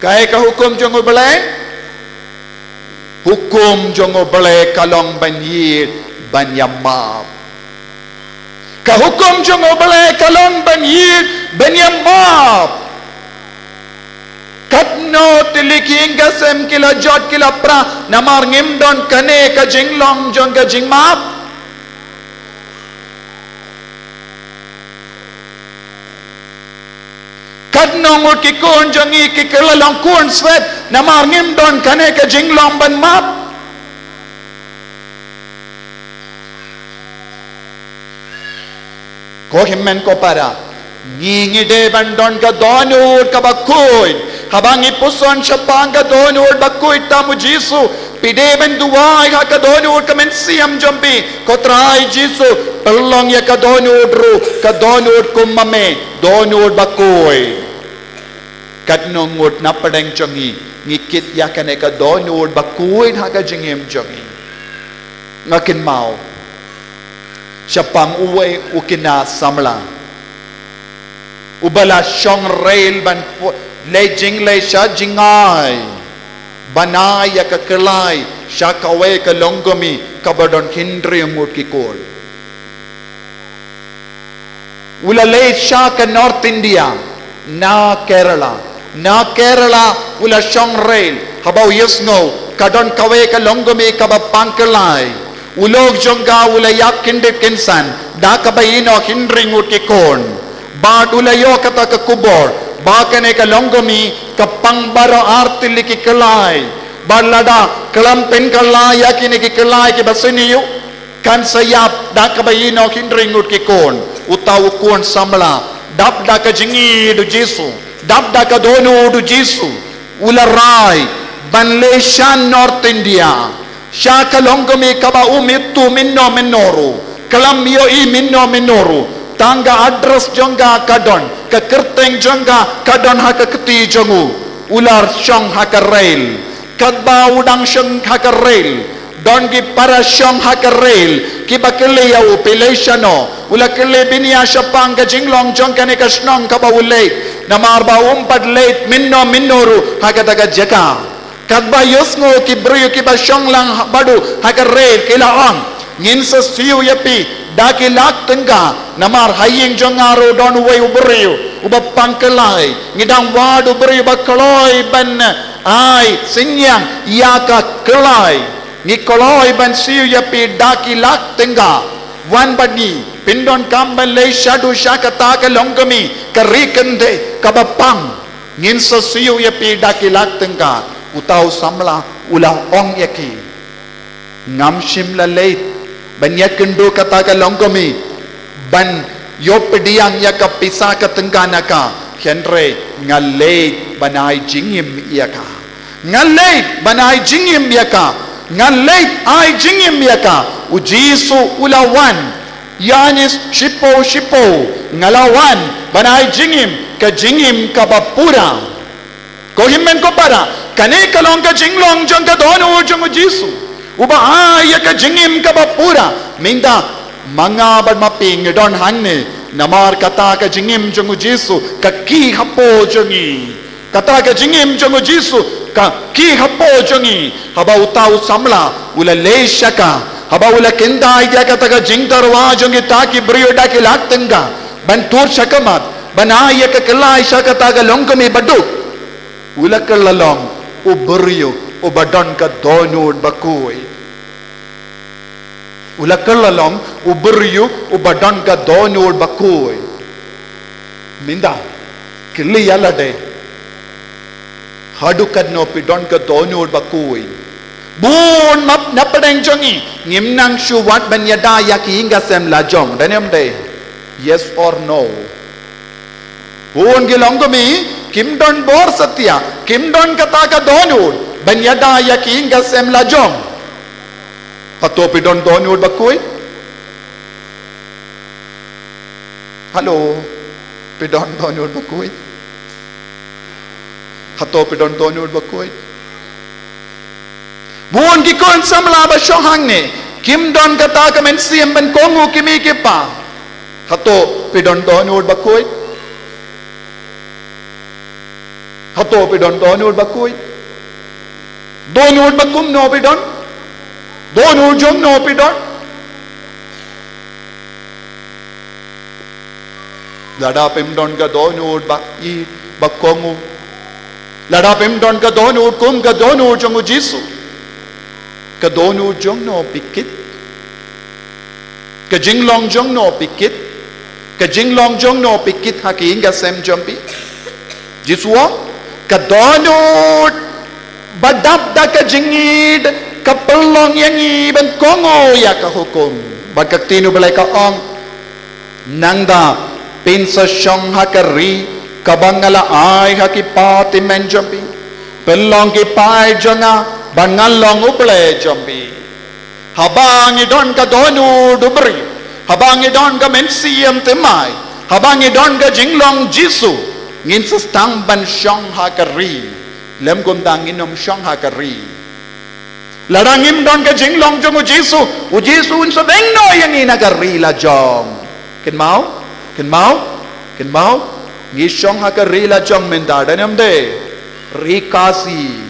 Kaei ka hukum jong u Blei? Hukum jong u Blei ka long ban ïeit, ban ïa map. Ka hukum jong u Blei ka long ban ïeit, ban ïa map. Katno tylli ki ïing ki sem ki la jot ki la pra namar ngim don kane ka jinglong jong ka jingmap. Katno ngut ki khun jong ngi ki kylla long khun swet namar ngim don kane ka jinglong ban map. Ko hynmen ko para, ngi ngi dei ban don ka dohnud kaba khuid. Haba ngi puson shaphang ka dohnud bakhuid tam u Jisu, phi dei ban duwai ha ka dohnud ka mynsiem jong phi, ko Trai Jisu, pynlong ïa ka dohnud ruh ka dohnud kum ma me, dohnud bakhuid. Katno ngut na pdeng jong ngi ngi kit ïa kane ka dohnud bakhuid ha ka jingim jong ngi? Nga kynmaw shaphang uwei u khynnah samla uba la shong reil ban pu-, leit jingleit sha jngai ban ai ïa ka kyllai sha kawei ka longkmie kaba don hynriew ngut ki khun. U la leit sha ka North India, na Kerala. Na Kerala u la shong reil, haba u ïohsngew ka don kawei ka longkmie kaba pang kyllai. U lok jong ka u la ïap kyndit kynsan da kaba ïehnoh hynriew ngut ki khun. Bad u la ïoh kata ka khubor ba kane ka longkmie ka Tang baroh artylli ki kyllai. Bad lada khlem pynkylla ïa kine ki kyllai kiba sniew, kan sa ïap da kaba ïehnoh hynrei ngut ki khun. Uta u khun samla, dap da ka jingïeit u Jisu, dap da ka dohnud u Jisu, u la rai ban leit sha North India, sha ka longkmie kaba um ïathuh mynno mynno ruh, khlem ïohi mynno mynno ruh. Tang ka address jong ka ka don, ka kyrteng jong ka ka don ha ka kti jong u. U la shong ha ka rel. Katba u dang shong ha ka rel, don ki para shong ha ka rel kiba kylli ïa u, phi leit shano? U la kylli, bniah shaphang ka jinglong jong kane ka shnong kaba u leit, namar ba um pat leit mynno mynno ruh ha kata ka jaka. Katba ïohsngew ki briew kiba shong lang ha, bad u ha ka rel, ki la ong, ngin sa siew ïa phi da ki lak tyngka, namar ha ïing jong nga ruh don uwei u briew uba pang kyllai. Ngi dang wad u briew ba kloi ban ai synñiang ïa ka kyllai. Ngi kloi ban siew ïa phi da ki lak tyngka. Wan bad ngi, phin donkam ban leit shaduh sha kata ka longkmie, ka ri kynthei kaba pang. Ngin sa siew ïa phi da ki lak tyngka. Uta u samla u la ong ïa ki, ngam shym la leit ban ïakynduh kata ka longkmie ban ïoh pdiang ïa ka pisa ka tyngka na ka, hynrei nga leit ban ai jingim ïa ka. Nga leit ban ai jingim ïa ka. Nga leit ai jingim ïa ka. U Jisu u la wan ïa ngi shiphew shiphew. Nga la wan ban ai jingim, ka jingim kaba pura. Ko hynmen ko para, kane ka long ka jinglong jong ka dohnud jong u Jisu, uba ai ïa ka jingim kaba pura. Mynta ma nga bad ma phi ngi don hangne namar kata ka jingim jong u Jisu ka ki hapoh jong ngi. Kata ka jingim jong u Jisu ka ki hapoh jong ngi. Haba uta u samla u la leit sha ka, haba u la kyntait ïa kata ka jingtyrwa jong kita ki briew da ki lak tyngka ban tur sha khmat, ban ai ïa ka kyllai sha kata ka longkmie baduk, u la kylla long u briew uba don ka dohnud bakhuid. U la kylla long u briew uba don ka dohnud bakhuid. Mynta kylli ïa lade, haduh katno phi don ka dohnud bakhuid? Bun map na pdeng jong ngi ngim nang shuh wat ban ïada ïa ki ïing ka sem la jong, dei ne ym dei? Yes or no? Bun ki longkmie kim don bor satia, kim don kata ka dohnud ban ïada ïa ki ïing ka sem la jong. Hato phi don dohnud bakhuid? Halo, phi don dohnud bakhuid? Hato phi don dohnud bakhuid? Bun ki khun samla ba shong hangne kim don kata ka mynsiem ban kohnguh ki mei ki pa. Hato phi don dohnud bakhuid? Hato phi don dohnud bakhuid? Dohnud ba kumno phi don? Dohnud jongno phi don? Lada phim don ka dohnud ba ïeit ba kohnguh, lada phim don ka dohnud kum ka dohnud jong u Jisu, ka dohnud jongno phi kit? Ka jinglong jongno phi kit? Ka jinglong jongno phi kit ha ki ïing ka sem jong phi? Jisu u ong, ka dohnud ba dap da ka jingïeit ka pynlong ïa ngi ban kohnguh ïa ka hukum. Bad ka ktien U Blei ka ong, nangta phin sa shong ha ka ri kaba nga la ai ha ki pa tymmen jong phi. Phin long ki paid jong nga bad ngan long U Blei jong phi. Haba ngi don ka dohnud u briew, haba ngi don ka mynsiem thymmai, haba ngi don ka jinglong Jisu, ngin sa sdang ban shong ha ka ri. Lym kumta ngin ym shong ha ka ri. Lada ngim don ka jinglong jong u Jisu, u Jisu un sa weng noh ïa ngi na ka ri lajong. Kynmaw, kynmaw, kynmaw. Ngi shong ha ka ri lajong mynta, dei ne ym dei? Ri Khasi.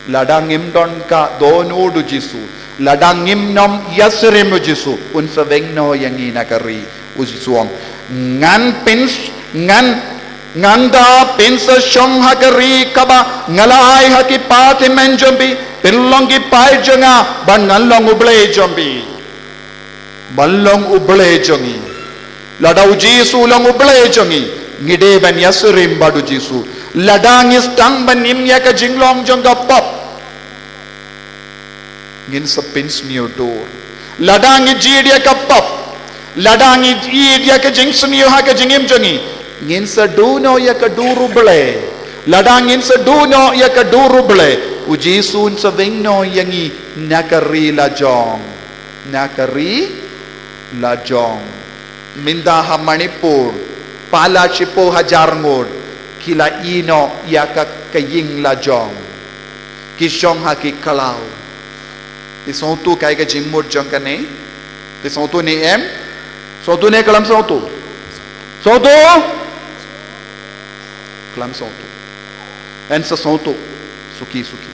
Lada ngim don ka dohnud u Jisu, lada ngim nym ïasyriem u Jisu, un sa weng noh ïa ngi na ka ri. U Jisu u ong, ngan pyn, ngan, ngan da phin sa shong ha ka ri kaba nga la ai ha ki pa tymmen jong phi, phin long ki paid jong nga bad ngan long U Blei jong phi. Ban long U Blei jong ngi. Lada u Jisu u long U Blei jong ngi, ngi dei ban ïasyriem bad u Jisu. Lada ngi sdang ban im ïa ka jinglong jong ka pop, ngin sa pynsniew dur. Lada ngi jied ïa ka pop, lada ngi jied ïa ka jingsniew ha ka jingim jong ngi, ngin sa duh noh ïa ka dur U Blei. Lada ngin sa duh noh ïa ka dur U Blei, U Jisu un sa weng noh ïa ngi na ka ri lajong. Na ka ri lajong. Mynta ha Manipur, palat shiphew hajar ngut ki la ïeh noh ïa ka, ka ïing lajong. Ki shong ha ki khlaw. Phi sngewthuh kaei ka jingmut jong kane? Phi sngewthuh ne em? Sngewthuh ne khlem sngewthuh? Sngewthuh? Khlem sngewthuh. Yn sa sngewthuh suki suki.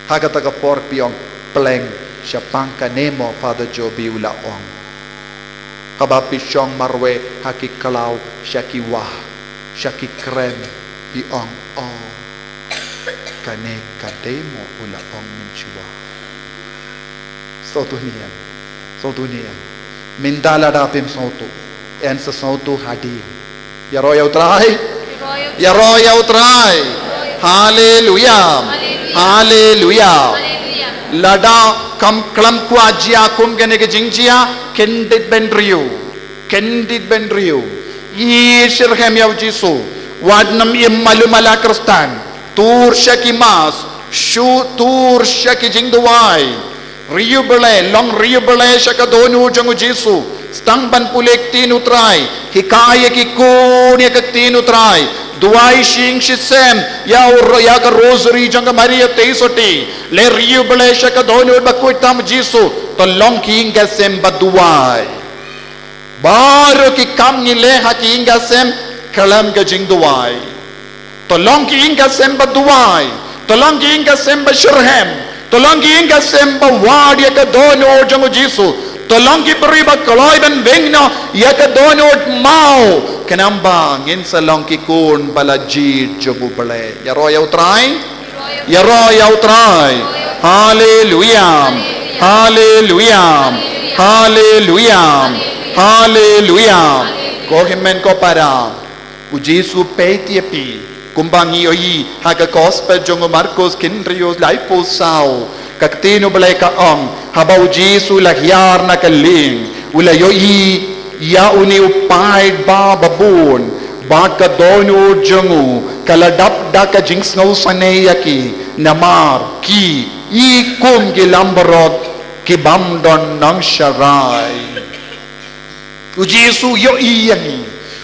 Ha kata ka por phi ong, pleng, shaphang kane mo Father Jobi u la ong. Haba phi shong marwei ha ki khlaw sha ki wah, sha ki kren, phi ong, oh, kane ka dei mo u la ong mynshuwa. Sngewthuh ne em? Sngewthuh ne em? Mynta lada phim sngewthuh, yn sa sngewthuh hadien. Ïaroh ïa U Trai. Ïaroh ïa U Trai. Haleluya. Haleluya. Lada kam khlem kwah jia kum kane ka jingjia, kyndit bynriew. Kyndit bynriew. Ïeit shitrhem ïa U Jisu. Wat nym im malu mala Khristan. Tur sha ki mass. Shu tur sha ki jingduwai. Riewblei, long riewblei sha ka dohnud jong U Jisu. Sdang ban pule ktien U Trai. Hikai ïa ki khun ïa ka ktien U Trai. Duwai shisien shisien ïa u ro-, ïa ka rosary jong ka Maria Theisotti. Leh riewblei sha ka dohnud bakhuid tam U Jisu. To long ki ïing ki sem ba duwai. Baroh ki kam ngi leh ha ki ïing ki sem khlem ka jingduwai. To long ki ïing ki sem ba duwai. To long ki ïing ki sem ba shitrhem. To long ki ïing ki sem ba wad ïa ka dohnud jong U Jisu. To long ki briew ba kloi ban weng noh ïa ka dohnud maw. Khnang ba ngin sa long ki khun ba la jied jong U Blei. Ïaroh ïa U Trai. Ïaroh ïa U Trai. Haleluya. Haleluya. Haleluya. Haleluya. Ko hynmen ko para. U Jisu peit ïa phi. Kumba ngi ïohi ha ka gospel jong u Markos khynriew laiphew saw. Ka ktien U Blei ka ong, haba U Jisu u la hiar na ka lieng, u la ïohi ïa une u paid ba babun, bad ka dohnud jong u ka la dap da ka jingsngewsynei ïa ki, namar ki i kum ki langbrot ki bym don nongsharai. U Jisu u ïohi ïa ngi.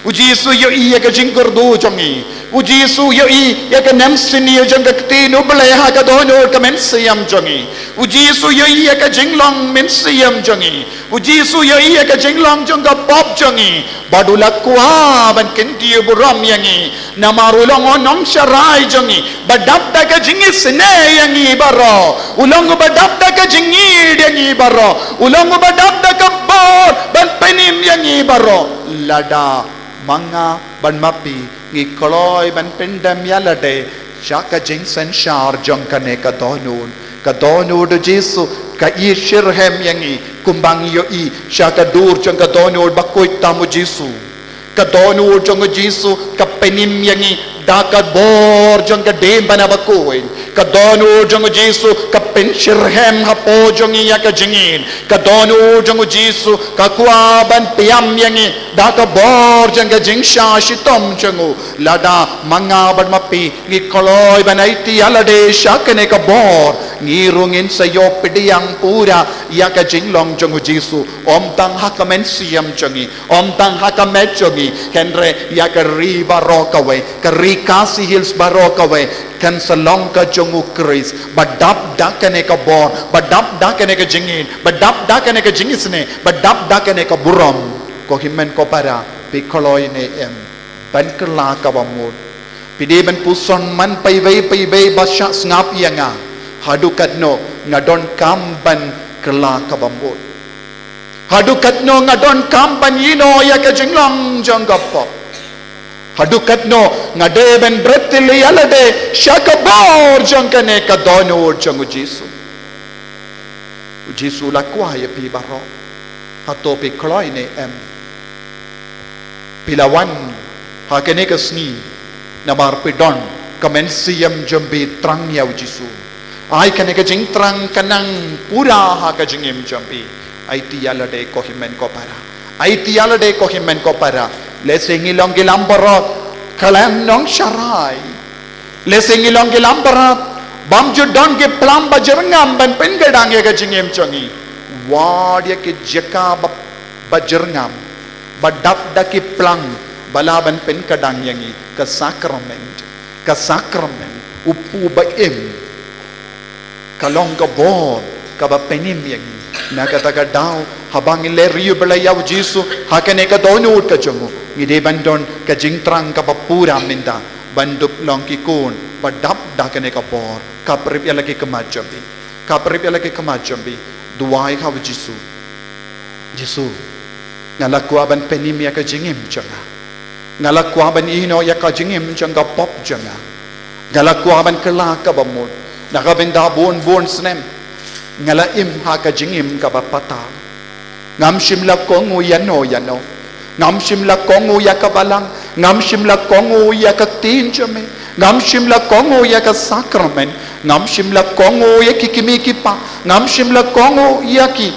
U Jisu u ïohi ïa ka jingkyrduh jong ngi. U Jisu u ïohi ïa ka nemsniew jong ka ktien U Blei ha ka dohnud ka mynsiem jong ngi. U Jisu u ïohi ïa ka jinglong mynsiem jong ngi. U Jisu u ïohi ïa ka jinglong jong ka pop jong ngi. Bad u la kwah ban kyntiew burom ïa ngi. Namar u long u nongsharai jong ngi, ba dap da ka jingisynei ïa ngi baroh. U long uba dap da ka jingïeid ïa ngi baroh. U long uba dap da ka bor ban pynim ïa ngi baroh. Lada ma nga bad ma phi ngi kloi ban pyndem ïa lade sha ka jingsynshar jong kane ka dohnud. Ka dohnud U Jisu ka ïeit shitrhem ïa ngi kumba ngi ïohi sha ka dur jong ka dohnud bakhuid tam U Jisu. Ka dohnud jong U Jisu ka pynim ïa ngi da ka bor jong ka diengphna bakhuid. Ka dohnud jong U Jisu ka pynshitrhem hapoh jong ngi ïa ka jingïeid. Ka dohnud jong U Jisu ka kwah ban pynïap ïa ngi da ka bor jong ka jingshah shitom jong u. Lada ma nga bad ma phi ngi kloi ban aiti ïa lade sha kane ka bor, ngi ruh ngin sa ïoh pdiang pura ïa ka jinglong jong U Jisu. Ym tang ha ka mynsiem jong ngi, ym tang ha ka met jong ngi, hynrei ïa ka ri baroh kawei, ka ri Khasi Hills baroh kawei, kan sa long ka jong U Khrist, ba dap da kane ka bor, ba dap da kane ka jingïeid, ba dap da kane ka jingisynei, ba dap da kane ka burom. Ko hynmen ko para, phi kloi ne em ban kylla kaba mut? Phi dei ban puson man paiwei paiwei ba shah sngap ïa nga. Haduh katno nga donkam ban kylla kaba mut? Haduh katno nga donkam ban ïeh noh ïa ka jinglong jong ka pop? Haduh katno nga dei ban bret ïa lade sha ka bor jong kane ka dohnud jong U Jisu? U Jisu u la kwah ïa phi baroh. Hato phi kloi ne em? Phi la wan ha kane ka sngi namar phi don Ka mynsiem jong phi thrang ïa u Jisu. Ai kane ka jingthrang kan nang pura ha ka jingim jong phi. Aiti ïa lade ko hynmen ko para. Aiti ïa lade ko hynmen ko para. Lehse ngi long ki langbrot, khlem nongsharai. Lehse ngi long ki langbrot, bym ju don ki phlang ba jyrngam ban pynkdang ïa ka jingim jong ngi. Wad ïa ki jaka ba, ba jyrngam, ba dap da ki phlang ba lah ban pynkdang ïa ngi. Ka sakrament, ka sakrament, u pu ba im, ka long ka bor kaba pynim ïa ngi. Na kata ka daw, haba ngi leh riewblei ïa u Jisu ha kane ka dohnud ka jong u, ngi dei ban don ka jingthrang kaba pura mynta ban dup long ki khun ba dap da kane ka bor. Khaprip ïa la ki khmat jong phi. Khaprip ïa la ki khmat jong phi. Duwai ha u Jisu. Jisu, nga la kwah ban pynim ïa ka jingim jong nga. Nga la kwah ban ïehnoh ïa ka jingim jong ka pop jong nga. Nga la kwah ban kylla kaba mut. Na ka bynta bun bun snem nga la im ha ka jingim kaba pathar. Ngam shym la kohnguh ïano ïano. Ngam shym la kohnguh ïa ka balang. Ngam shym la kohnguh ïa ka ktien jong me. Ngam shym la kohnguh ïa ka sakrament. Ngam shym la kohnguh ïa ki kmie ki kpa. Ngam shym la kohnguh ïa ki,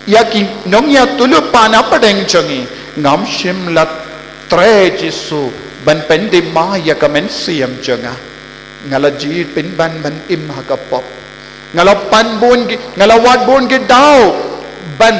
ïa ki nongïathuhlypa na pdeng jong ngi. Ngam shym la treh Jisu ban pyndima ïa ka mynsiem jong nga. Nga la jied pynban ban im ha ka pop. Nga la pan bun ki, nga la wad bun ki daw ban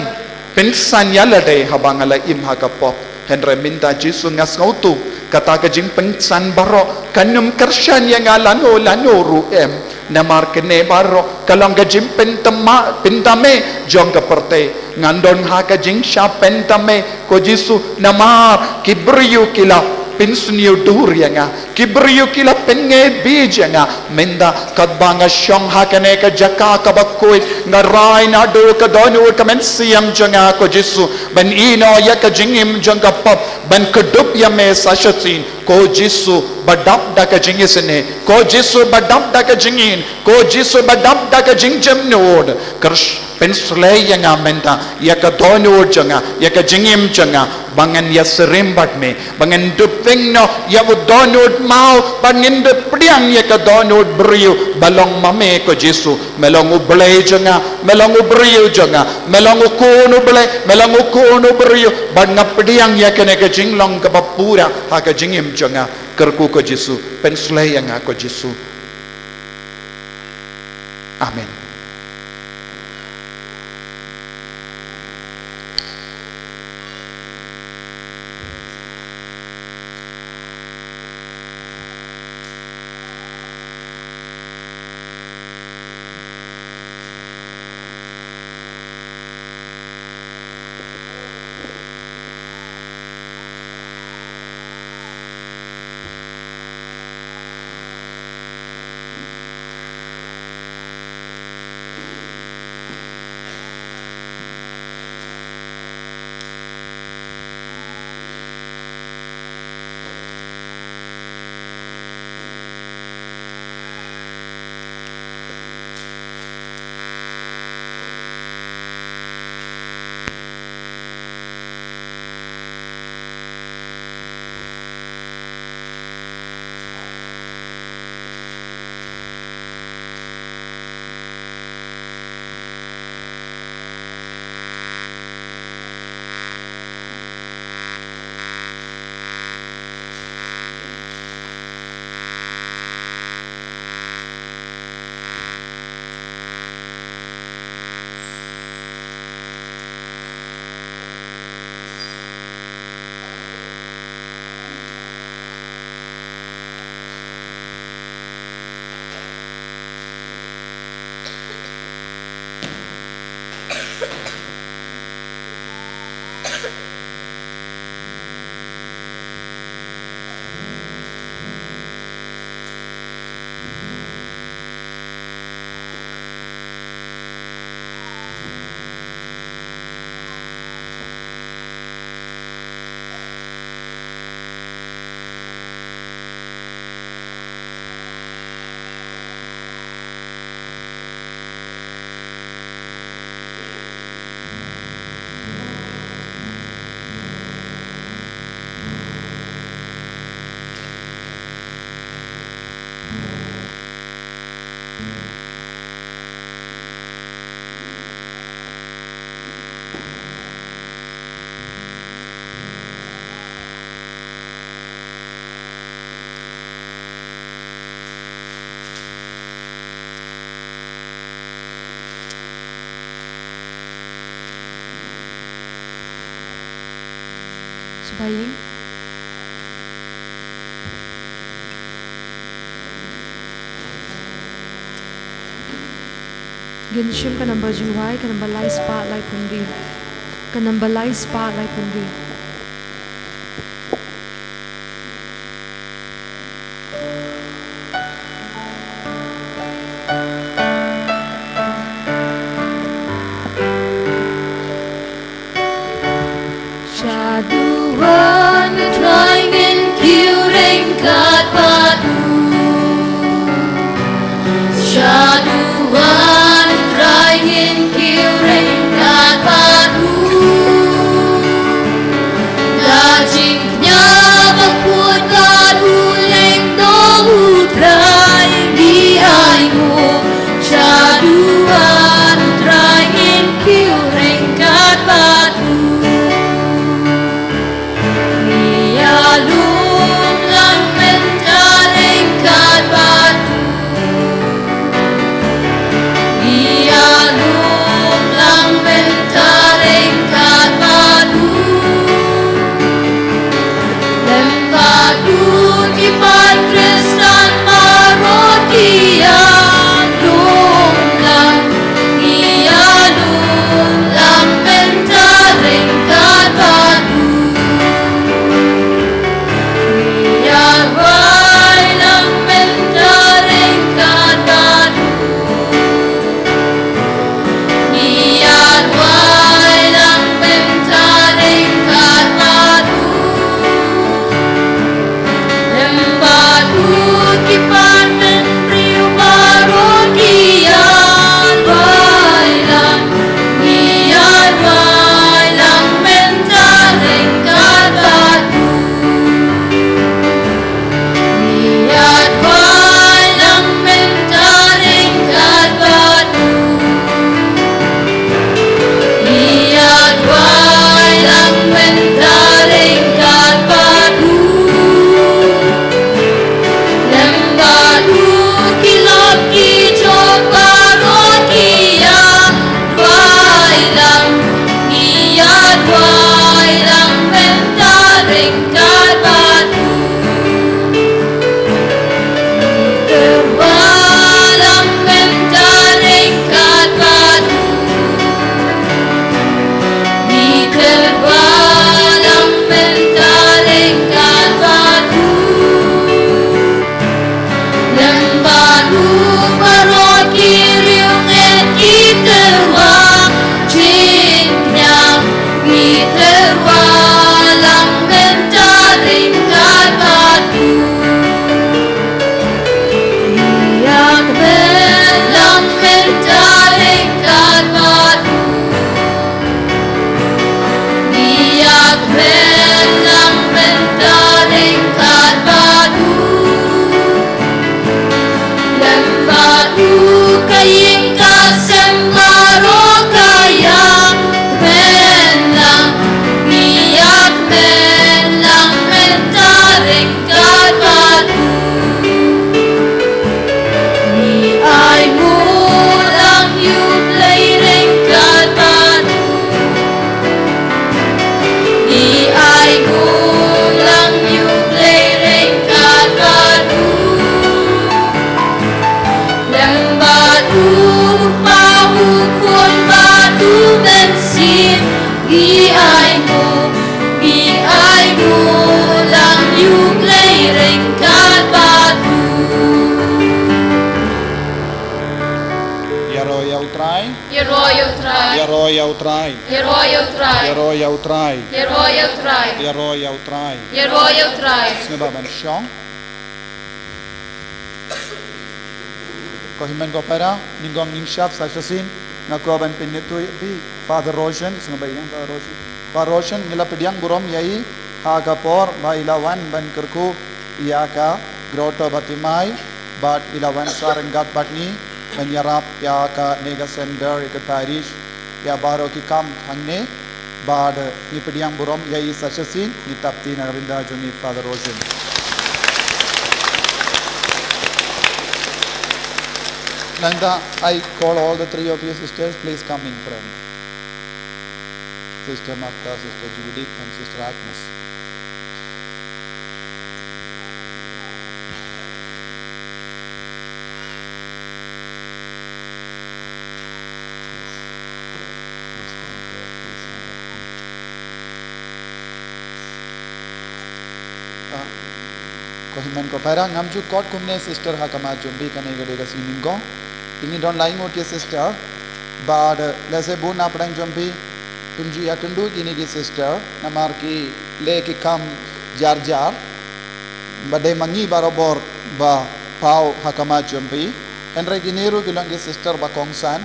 pynsan ïa lade haba nga la im ha ka pop. Hynrei mynta Jisu nga sngewthuh, kata ka jingpynsan baroh kan ym kyrshan ïa nga lano lano ruh em. Namar kane baroh ka long ka jingpyntama, pyntama jong ka pyrthei. Ngan don ha ka jingshah pyntama ko Jisu, namar ki briew ki la pynsniew dur ïa nga. Ki briew ki la pynngaitbeit ïa nga. Mynta katba nga shong ha kane ka jaka kaba khuid, nga rai naduh ka dohnud ka mynsiem jong nga ko Jisu ban ïehnoh ïa ka jingim jong ka pop, ban kdup ïa me sa shisien. Ko Jisu ba dap da ka jingisynei, ko Jisu ba dap da ka jingïeit, ko Jisu ba dap da ka jingjemnud. Kyrsh-, pynsleh ïa nga mynta, ïa ka dohnud jong nga, ïa ka jingim jong nga, ba ngan ïasyriem bad me, ba ngan dup pynnoh ïa u dohnud maw, ba ngan dup pdiang ïa ka dohnud briew ba long ma me ko Jisu. Me long U Blei jong nga, me long u briew jong nga, me long u khun U Blei, me long u khun u briew, bad nga pdiang ïa kane ka jinglong kaba pura ha ka jingim jong nga. Kyrkhu ko Jisu, pynsleh ïa nga ko Jisu. Amen. Suba ïing. Ngin shim ka number jingduwai, ka number lai spah laiphew hynriew. Ka number lai spah laiphew hynriew. Shaduh wan u Trai, ngin kiew ryngkat bad u. Shaduh wan u Trai, ngin kiew ryngkat bad u. Da jingkñia bakhuid bad u lyngdoh u Trai, ngi ainguh. Shaduh wan u Trai, ngin kiew ryngkat bad u. Ngi ïalum lang mynta ryngkat bad u. Ngi ïalum lang mynta ryngkat bad u. Lem bad u ki paid Khristan baroh ki ïalum lang. Ngi ïalum lang mynta ryngkat bad u. Ngi ïaduwai lang mynta ryngkat bad u. Ngi ïaduwai lang mynta ryngkat bad u. Lem bad u ki paid bynriew baroh ki ïaduwai lang. Ngi ïaduwai lang mynta ryngkat bad u. Ngi ïaduwai lang mynta ryngkat bad u. Ngi ïaduwai lang mynta ryngkat bad u. Lem bad u ki lok ki jop baroh ki ïaduwai lang. Ngi ïaduwai lang mynta ryngkat bad u. Ngi tyrwa lang mynta ryngkat bad u. Ngi tyrwa lang mynta ryngkat bad u. Lem bad u baroh ki riewngeit ki tyrwa jingkñia. Ngi tyrwa lang mynta ryngkat bad u. Ngi ïakmen lang mynta ryngkat bad u. Ngi ïakmen lang mynta ryngkat bad u. Lem bad u ka ïing ka sem baroh ka ïakmen lang. Ngi ïakmen lang mynta ryngkat bad u. Ngi ainguh lang ïa U Blei ryngkat bad u. Ngi ainguh lang ïa U Blei ryngkat bad u. Lem bad u Kpa, u Khun bad u Mynsiem. Ngi ainguh, ngi ainguh lang ïa U Blei ryngkat bad u. Ïaroh ïa U Trai. Ïaroh ïa U Trai. Ïaroh ïa U Trai. Ïaroh ïa U Trai. Ïaroh ïa U Trai. Ïaroh ïa U Trai. Ïaroh ïa U Trai. Ïaroh ïa U Trai. Sngewbha ban shong. Ko hynmen ko para, nyngkong nyngshap sa shisien, nga kwah ban pynïathuh ïa phi Father Roshan, sngewbha ïa Father Roshan. Father Roshan, ngi la pdiang burom ïa i ha ka por ba i la wan ban kyrkhu ïa ka grotto Bartimai. Bad i la wan sa ryngkat bad ngi ban ïarap ïa kane ka center, ïa ka parish, ïa baroh ki kam hangne. Bad ngi pdiang burom ïa i sa shisien, ngi tap kti na ka bynta jong i Father Rosen. Nangta, I call all the three of you sisters, please come in front. Sister Martha, Sister Judith, and Sister Agnes. Ah, ko hynmen ko para, ngam ju kot kumne sister ha khmat jong phi, kane ka dei ka sngi nyngkong. Te ngi don lai ngut ki sister, bad lehse bun na pdeng jong phi phim ju ïakynduh ïa kine ki sister, namar ki leh ki kam jar jar. Bad dei ma ngi barabor ba paw ha khmat jong phi. Hynrei kine ruh ki long ki sister ba kongsan.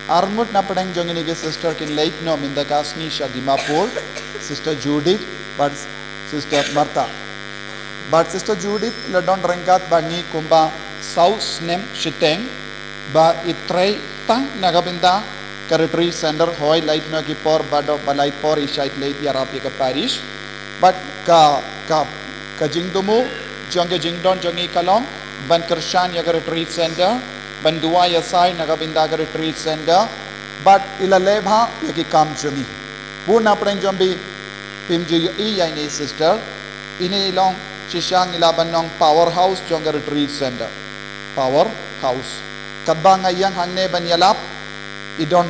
Ar ngut na pdeng jong kine ki sister kin leit noh mynta ka sngi sha Dimapur, Sister Judith bad Sister Martha. Bad Sister Judith la don ryngkat bad ngi kumba saw snem shiteng, ba i trei tang na ka bynta ka retreat center, hooid lait noh ki por, bad ba lait por i shait leit ïarap ïa ka parish. Bad ka, ka, ka jingthmu jong ka jingdon jong i ka long ban kyrshan ïa ka retreat center, ban duwai ïasaid na ka bynta ka retreat center. Bad i la leh bha ïa ki kam jong i. Bun na pdeng jong phi phim ju ïohi ïa ine i sister. Ine i long shisha ngi lah ban ong powerhouse jong ka retreat center. Powerhouse. Katba nga ïeng hangne ban ïalap, i don,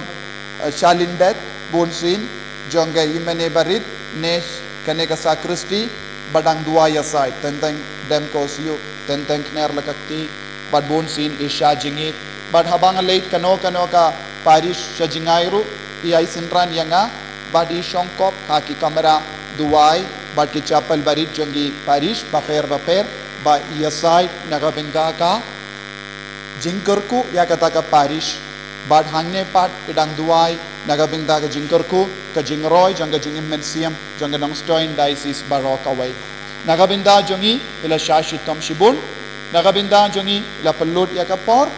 eh, shalyndet bunsien jong ka hynmen barit ne kane ka sakristi, ba dang duwai ïasaid, teng teng dem ko siew, teng teng khner la ka kti, bad bunsien i sha jingïeit. Bad haba nga leit kano kano ka parish sha jngai ruh, i ai synran ïa nga, bad i shongkop ha ki kamra duwai bad ki chapel barit jong ki parish bapher bapher, ba ïasaid na ka bynta ka jingkyrkhu ïa kata ka parish. Bad hangne pat i dang duwai na ka bynta ka jingkyrkhu, ka jingroi jong ka jingim mynsiem jong ka Nongstoiñ Diocese baroh kawei. Na ka bynta jong i i la shah shitom shibun. Na ka bynta jong i i la pynlut ïa ka por.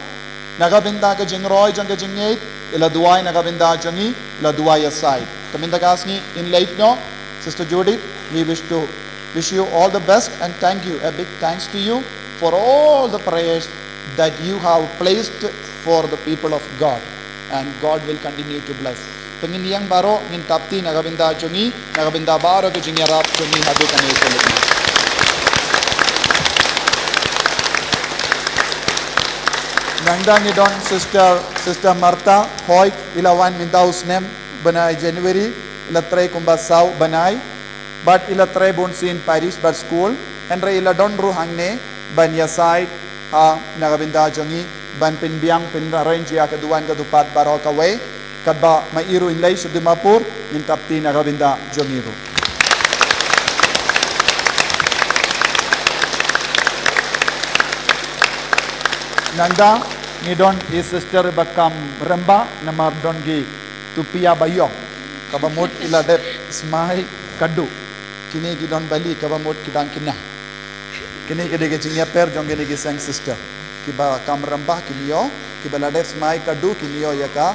Na ka bynta ka jingroi jong ka jingngeit i la duwai, na ka bynta jong i i la duwai ïasaid. Te mynta ka sngi in leit noh, Sister Judith, we wish to wish you all the best and thank you, a big thanks to you for all the prayers that you have placed for the people of God, and God will continue to bless. Te ngin ïeng baroh, ngin tap kti na ka bynta jong i, na ka bynta baroh ka jingïarap jong i haduh kane ka lynti. Nangta ngi don Sister, Sister Martha, hooid i la wan mynta u snem bnai January, i la trei kumba saw bnai. Bad i la trei bunsien parish bad skul, hynrei i la don ruh hangne ban ïasaid ha na ka bynta jong i, ban pynbiang pynarrange ïa ka duwan ka dupat baroh kawei, katba ma i ruh in leit sha Dimapur, ngin tap kti na ka bynta jong i ruh. Nangta ngi don i sister ba kam rangbah namar don ki tupia ba ïong. Kaba mut i la dep smai kadu. Kine ki don bali kaba mut ki dang kina. Kine ki dei ki jingïapher jong kine ki seng sister. Kiba kam rangbah kin ïoh, kiba la dep smai kadu kin ïoh ïa ka,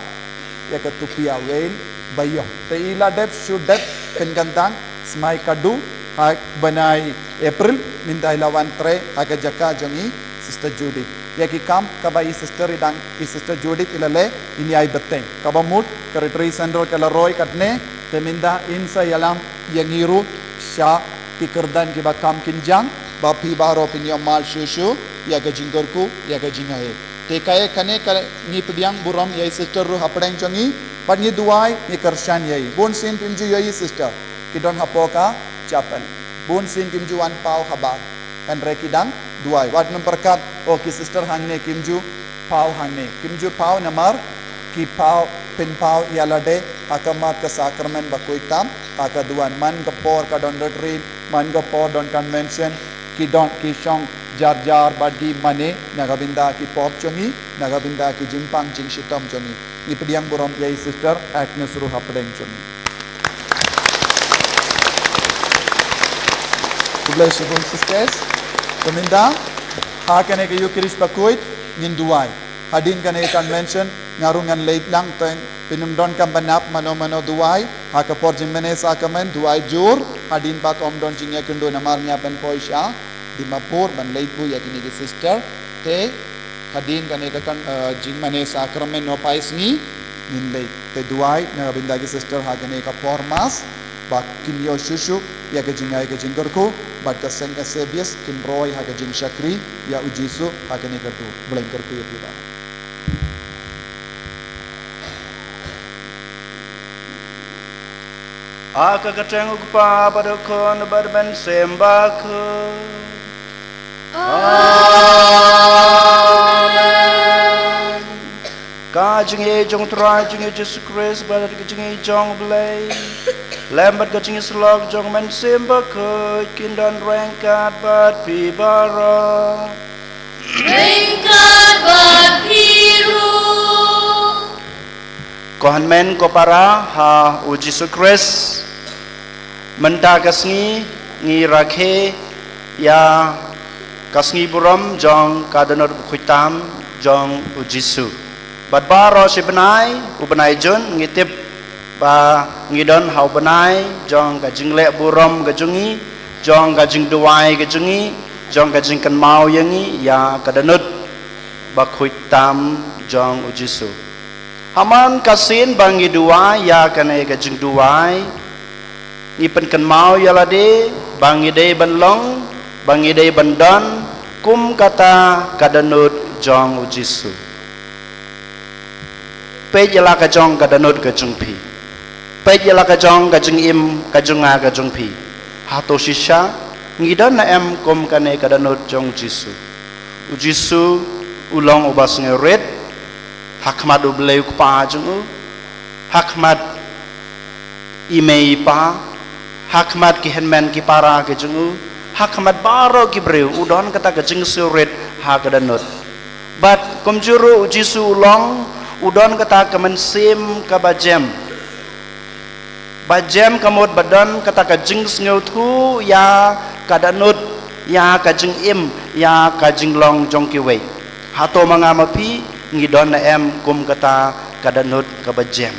ïa ka tupia veil ba ïong. Te i la dep shu dep pynkyntang smai kadu ha bnai April, mynta i la wan trei ha ka jaka jong i Sister Judith. Ïa ki kam kaba i sister i dang, i Sister Judith i la leh, in ïai bteng. Kaba mut ka retreat center ka la roi katne, te mynta in sa ïalam ïa ngi ruh sha ki kyrdan kiba kham kynjang, ba phi baroh phin ïoh mad shuh shuh ïa ka jingkyrkhu, ïa ka jingaiei. Te kaei kane ka ngi pdiang burom ïa i sister ruh hapdeng jong ngi, bad ngi duwai, ngi kyrshan ïa i. Bunsien phim ju ïohi sister, ki don hapoh ka chapel. Bunsien kim ju wan paw habar. Hynrei ki dang duwai. Wat nym pyrkhat, o ki sister hangne kim ju paw hangne. Kim ju paw namar ki paw, pynpaw ïa lade ha khmat ka sakramen ba khuid tam ha ka duwan. Man ka por ka don retreat, man ka por don convention, ki don ki shong jar jar bad ki mane na ka bynta ki pop jong ngi, na ka bynta ki jingpang jingshitom jong ngi. Ngi pdiang burom ïa i sister Agnes ruh hapdeng jong ngi. Khublei shibun sisters. Te mynta Ha kane ka Eucharist bakhuid ngin duwai. Hadien kane ka convention nga ruh ngan leit lang, teng phin ym donkam ban ap mano mano duwai. Ha ka por jingmane sakramen duwai jur. Hadien pat ym don jingïakynduh namar ngi hap ban poi sha Dimapur ban leit buh ïa kine ki sister. Te hadien kane ka kan, eh, jingmane sakramen nongpynsngi ngin leit. Te duwai na ka bynta ki sister ha kane ka por Mass ba kin ïoh shuh shuh ïa ka jingai ka jingkyrkhu bad ka Saint Eusebius kin roi ha ka jingshakri ïa u Jisu ha kane ka dur. Blei kyrkhu ïa phi baroh. Ha ka kyrteng u Kpa bad u Khun bad u Mynsiem Bakhuid. Amen. Ka jingïeit jong u Trai jong ngi Jisu Khrist bad ka jingïeit jong u Blei, lem bad ka jingïasyllok jong u Mynsiem Bakhuid kin don ryngkat bad phi baroh. Ryngkat bad phi ruh. Ko hynmen ko para ha u Jisu Khrist, mynta ka sngi ngi rakhe ïa ka sngi burom jong ka dohnud bakhuid tam jong u Jisu. Bad baroh shi bnai, u bnai Jun ngi tip ba ngi don ha u bnai jong ka jingleh burom ka jong ngi, jong ka jingduwai ka jong ngi, jong ka jingkynmaw ïa ngi ïa ka dohnud bakhuid tam jong u Jisu. Ha man ka sien ba ngi duwai ïa kane ka jingduwai, ngi pynkynmaw ïa lade ba ngi dei ban long, ba ngi dei ban don kum kata ka dohnud jong u Jisu. Peit ïa la ka jong ka dohnud ka jong phi. Peit ïa la ka jong ka jingim ka jong nga ka jong phi. Hato shisha ngi don ne em kum kane ka dohnud jong u Jisu? U Jisu u long uba sngewrit ha khmat u Blei u Kpa jong u, ha khmat i mei i pa, ha khmat ki hynmen ki para ki jong u, ha khmat baroh ki briew, u don kata ka jingsngewrit ha ka dohnud. Bad kumjuh ruh u Jisu u long, u don kata ka mynsiem kaba jem. Ba jem ka mut ba don kata ka jingsngewthuh ïa ka dohnud, ïa ka jingim, ïa ka jinglong jong kiwei. Hato ma nga ma phi ngi don ne em kum kata ka dohnud kaba jem,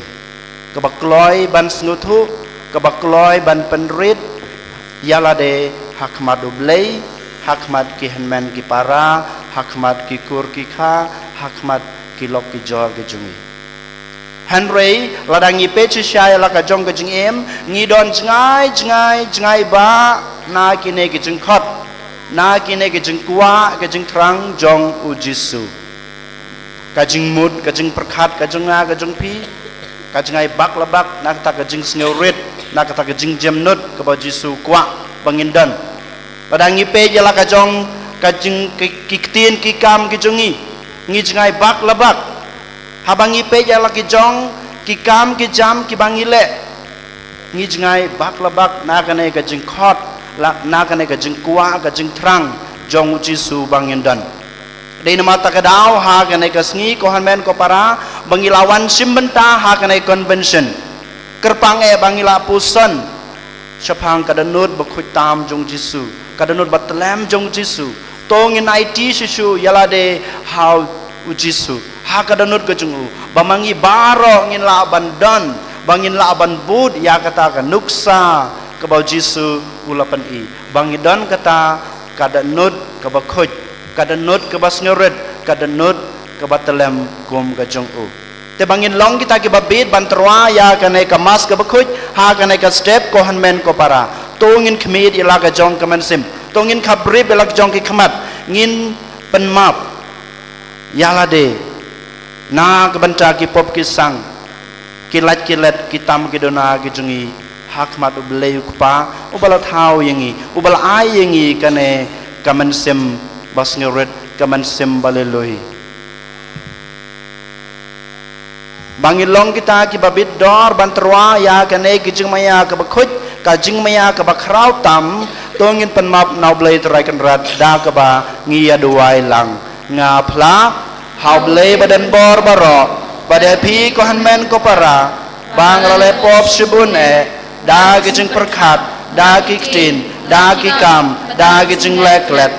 kaba kloi ban sngewthuh, kaba kloi ban pynrit ïa lade ha khmat u Blei, ha khmat ki hynmen ki para, ha khmat ki kur ki kha, ha khmat ki lok ki jor ki jong ngi? Hynrei lada ngi peit shisha ïa la ka jong ka jingim, ngi don jngai jngai jngai ba na kine ki jingkhot, na kine ki jingkwah, ki jingthrang jong u Jisu. Ka jingmut, ka jingpyrkhat ka jong nga ka jong phi, ka jngai bak la bak na kata ka jingsngewrit, na kata ka jingjemnud kaba u Jisu u kwah ba ngin don. Lada ngi peit ïa la ka jong ka jing, ki, ki ktien ki kam ki jong ngi, ngi jngai bak la bak. Haba ngi peit ïa la ki jong ki kam ki jam kiba ngi leh, ngi jngai bak la bak na kane ka jingkhot, la, na kane ka jingkwah ka jingthrang jong u Jisu ba ngin don. Dei namar kata ka daw ha kane ka sngi ko hynmen ko para ba ngi la wan shim bynta ha kane ka convention. Kyrpang eh ba ngi la puson shaphang ka dohnud bakhuid tam jong u Jisu, ka dohnud batlem jong u Jisu. To ngin aiti shisha ïa lade ha u Jisu, ha ka dohnud ka jong u, ba ma ngi baroh ngin lah ban don, ba ngin lah ban bud ïa kata ka nuksa kaba u Jisu u la pyni, ba ngi don kata ka dohnud kaba khuid, ka dohnud kaba sngewrit, ka dohnud kaba tlem kum ka jong u. Te ba ngin long kita kiba bit ban tyrwa ïa kane ka Mass kaba khuid ha kane ka step ko hynmen ko para, to ngin khmih ïa la ka jong ka mynsiem, to ngin khaprip ïa la ka jong ki khmat, ngin pynmap ïa lade na ka bynta ki pop ki sang, ki lait ki let, ki tam ki duna ki jong ngi ha khmat u Blei u Kpa uba la thaw ïa ngi, uba la ai ïa ngi kane ka mynsiem ba sngewrit, ka mynsiem ba lui lui. Ba ngin long kita kiba bit dor ban tyrwa ïa kane ka jingmaïa kaba khuid, ka jingmaïa kaba khraw tam, to ngin pynmap na u Blei Trai Kynrad da kaba ngi ïa duwai lang. Nga phla ha u Blei badonbor baroh, bad ha phi ko hynmen ko para, ba nga la leh pop shibun eh, da ki jingpyrkhat, da ki ktien, da ki kam, da ki jingleh klet.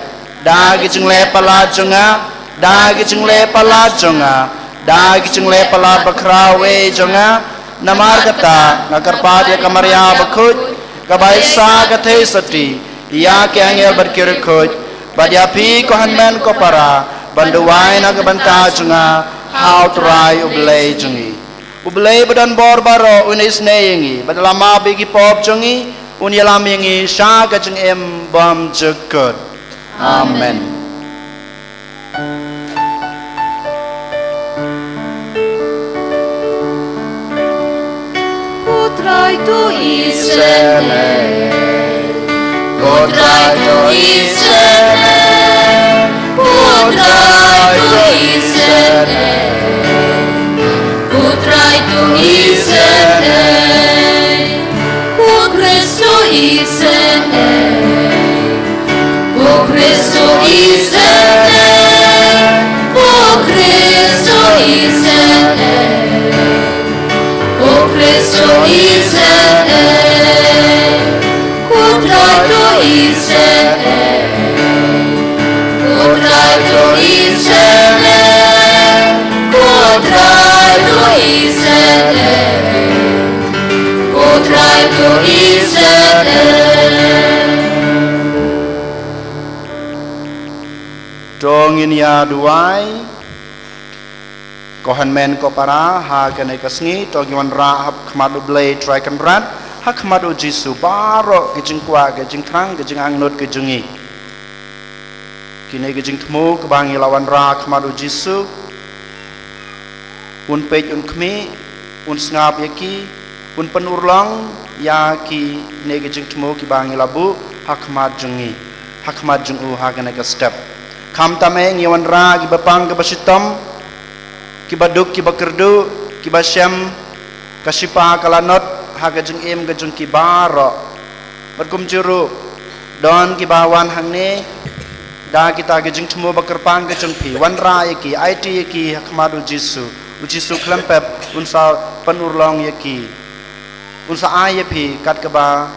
Da ki jingleh palat jong nga, da ki jingleh palat jong nga, da ki jingleh palat bakhraw ei jong nga, namar kata nga kyrpad ïa ka Maria bakhuid, kaba isa ka theisotti ïa ki angel bad ki riewkhuid, bad ïa phi ko hynmen ko para, ban duwai na ka bynta jong nga ha U Trai U Blei jong ngi. U Blei ba don bor baroh un isynei ïa ngi, bad la map ïa ki pop jong ngi, un ïalam ïa ngi sha ka jingim bymjukut. Amen. Ko Trai to isynei. Ko Trai to isynei. Ko Trai to isynei. Ko Trai to isynei. Ko Khrist to isynei. Ko Khrist to isynei. Ko Khrist to isynei. Ko Khrist to isynei. Ko Trai to isynei. Ko Trai to isynei. Ko Trai to isynei. Ko Trai to isynei. To ngin ïa duwai. Ko hynmen ko para, ha kane ka sngi to ngin wanrah ha khmat U Blei Trai Kynrad, ha khmat U Jisu baroh ki jingkwah, ki jingthrang, ki jingangnud ki jong ngi. Kine ki jingthmu kiba ngi la wanrah ha khmat U Jisu, un peit, un khmih, un sngap ïa ki, un pynurlong ïa kine ki jingthmu kiba ngi la buh ha khmat jong ngi, ha khmat jong u ha kane ka step. Khamtam eh ngi wanrah kiba pang kiba shitom, kiba duk kiba kyrduh, kiba shem ka shipa ka lanot ha ka jingim ka jong ki baroh. Bad kumjuh ruh don kiba wan hangne da kita ki jingthmu ba kyrpang ka jong phi, wanrah ïa ki, aiti ïa ki ha khmat U Jisu. U Jisu khlem pep un sa pynurlong ïa ki, un sa ai ïa phi kat kaba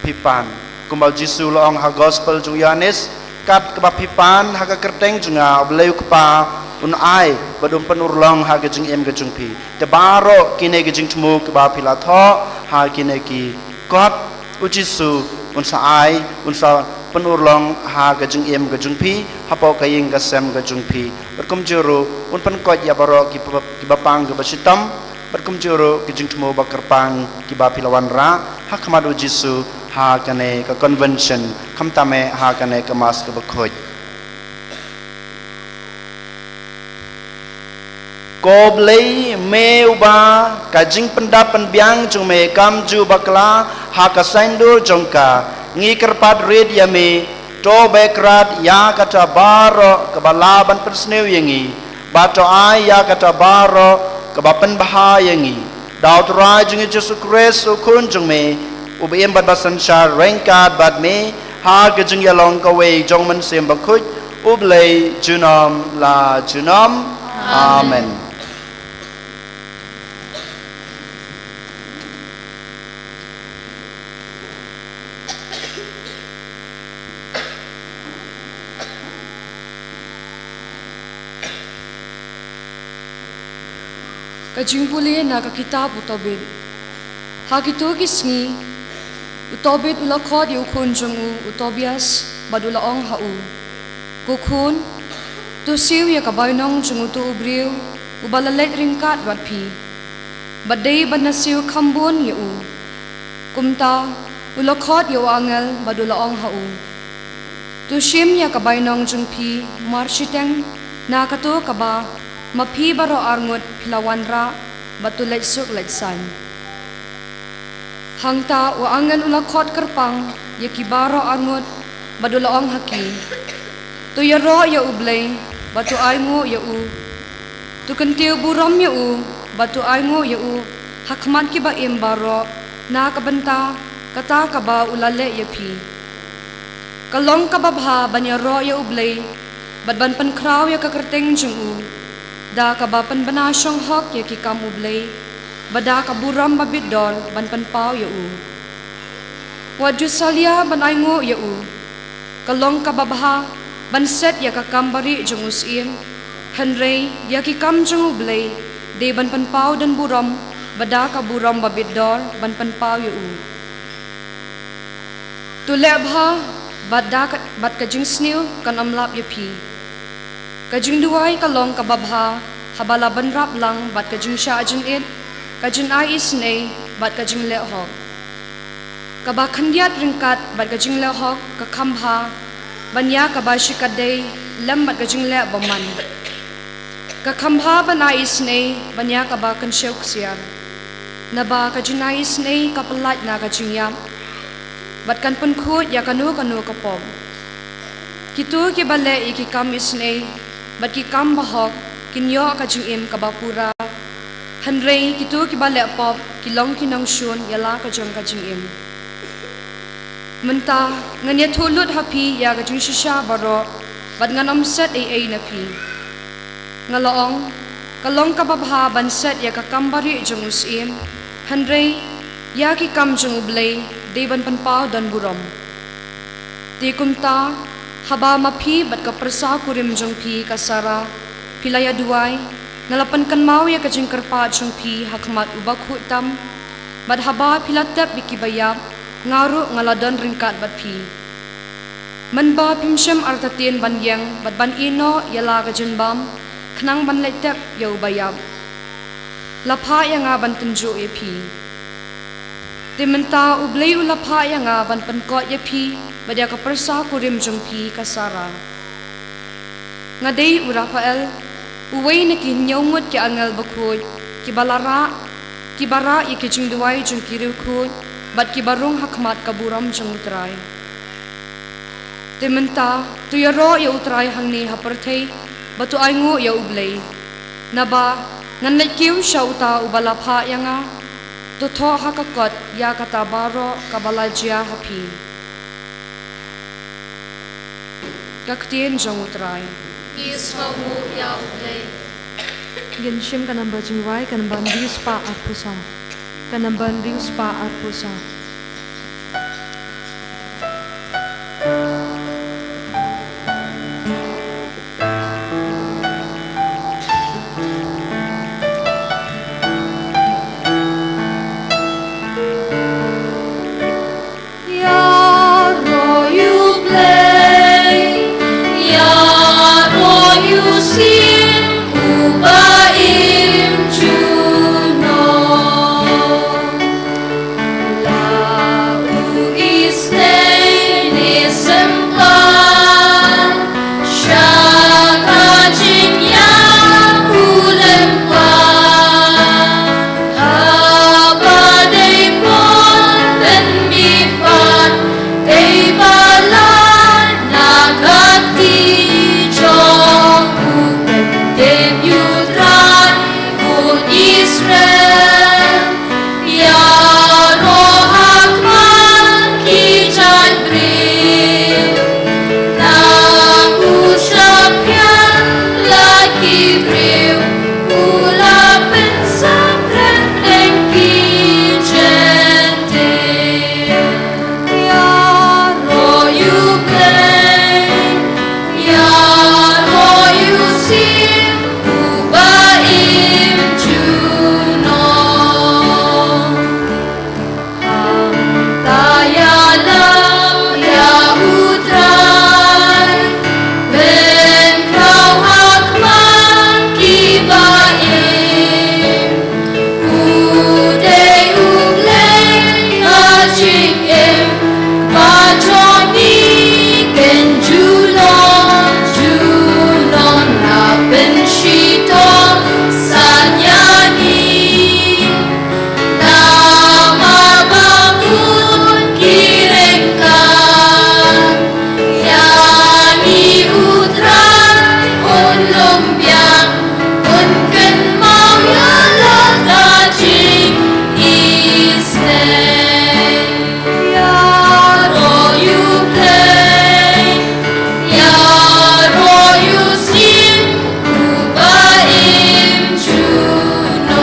phi pan. Kumba U Jisu u la ong ha Gospel jong u Ïoannis, kat kaba phi pan ha ka kyrteng jong nga, U Blei U Kpa un ai bad un pynurlong ha ka jingim ka jong phi. Te baroh kine ki jingthmu kiba phi la thoh ha kine ki kot, U Jisu un sa ai, un sa pynurlong ha ka jingim ka jong phi, hapoh ka ïing ka sem ka jong phi. Bad kumjuh ruh un pynkoit ïa baroh kiba, kiba pang kiba shitom, bad kumjuh ruh ki jingthmu ba kyrpang kiba phi la wanrah ha khmat U Jisu ha kane ka convention, khamtam eh ha kane ka Mass kaba khuid. Ko Blei, me uba ka jingpyndap pynbiang jong me kam ju bakla ha ka saiñdur jong ka, ngi kyrpad rit ïa me, to beh krad ïa kata baroh kaba lah ban pynsniew ïa ngi, bad to ai ïa kata baroh kaba pynbha ïa ngi. Da U Trai jong ngi Jisu Khrist U Khun jong me, uba im bad ba synshar ryngkat bad me ha ka jingïalong kawei jong U Mynsiem Bakhuid, U Blei junom la junom. Amen. Amen. Ka jingpule na ka kitab u Tobit. Ha kito ki sngi, u Tobit u la khot ïa u khun jong u, u Tobias, bad u la ong ha u, Ko khun, to siew ïa ka bainong jong uto u briew uba la leit ryngkat bad phi, bad dei ban da siew kham bun ïa u. Kumta u la khot ïa u angel bad u la ong ha u, To shim ïa ka bainong jong phi marshiteng na kato kaba ma phi baroh arngut phi la wanrah, bad to leit suk leit saiñ. Hangta u angel u la khot kyrpang ïa ki baroh arngut bad u la ong ha ki, To ïaroh ïa U Blei bad to ainguh ïa u. To kyntiew burom ïa u bad to ainguh ïa u ha khmat kiba im baroh na ka bynta kata kaba u la leh ïa phi. Ka long kaba bha ban ïaroh ïa U Blei bad ban pynkhraw ïa ka kyrteng jong u, da kaba pynbna shong hok ïa ki kam U Blei, bad da ka burom ba bit dor ban pynpaw ïa u. Wat ju salia ban ainguh ïa u. Ka long kaba bha ban set ïa ka kam barieh jong u syiem, hynrei ïa ki kam jong U Blei dei ban pynpaw don burom, bad da ka burom babit dor ban pynpaw ïa u. To leh bha, bad da ka, bad ka jingsniew kan ym lap ïa phi. Ka jingduwai ka long kaba bha haba la bynrap lang bad ka jingshah jingit, ka jingai isynei bad ka jingleh hok. Kaba khyndiat ryngkat bad ka jingleh hok ka kham bha ban ïa kaba shikatdei lem bad ka jingleh bymman. Ka kham bha ban ai isynei ban ïa kaba kynshew ksiar. Naba ka jingai isynei ka pyllait na ka jingïap, bad kan pynkhuid ïa kano kano ka pop. Kito kiba leh ïa ki kam isynei bad ki kam bahok kin ïoh ka jingim kaba pura, hynrei kito kiba leh pop ki long ki nongshun ïa la ka jong ka jingim. Mynta ngan ïathuh lut ha phi ïa ka jingshisha baroh, bad ngan ym set ei ei na phi. Nga la ong, ka long kaba bha ban set ïa ka kam barieh jong u syiem, hynrei ïa ki kam jong U Blei dei ban pynpaw don burom. Te kumta, haba ma phi bad ka pyrsa kurim jong phi ka Sara phi la ïaduwai, nga la pynkynmaw ïa ka jingkyrpad jong phi ha khmat u bakhuid tam, bad haba phi la tep ïa kiba ïap, nga ruh nga la don ryngkat bad phi. Mynba phim shym artatien ban ïeng bad ban ïehnoh ïa la ka jingbam khnang ban leit tep ïa uba ïap, la phah ïa nga ban tynjuh ïa phi. Te mynta U Blei u la phah ïa nga ban pynkot ïa phi bad ïa ka pyrsa kurim jong phi ka Sara. Nga dei u Raphael, uwei na ki hynñiew ngut ki angel bakhuid kiba la rah, kiba rah ïa ki jingduwai jong ki riewkhuid bad kiba rung ha khmat ka burom jong U Trai. Te mynta to ïaroh ïa U Trai hangne ha pyrthei, bad to ainguh ïa U Blei. Naba ngan leit kiew sha uta uba la phah ïa nga. To thoh ha ka kot ïa kata baroh kaba la jia ha phi. Ka ktien jong U Trai. Ngi sngewbha ïa U Blei. Ngin shim ka number jingduwai, ka number hynriew spah arphew saw. Ka number hynriew spah arphew saw. Ïaroh ïa U Blei, ïaroh ïa u syiem uba im junom. La u isynei ne symbai sha ka jingïap u lyngba. Haba dei mon pynmih pat, dei ba lait na ka kti jong u, pyntip ïa U Trai bun Israel. Ïaroh ha khmat ki jait briew, nang u saphriang la ki briew, u la pynsaphriang ïa ki Jentil. Ïaroh ïa U Blei, ïaroh ïa u syiem uba im junom. Hangta ïalam ïa U Trai, pynkhraw ha khmat kiba im. U dei U Blei ha jingim ba jong ngi, kin junom junom la pynshitom san ïa ngi. Namar ba bun ki ryngkat ïa ngi, U Trai un lum biang, un kynmaw ïa la ka jingisynei. Ïaroh ïa U Blei, ïaroh ïa u syiem uba im junom.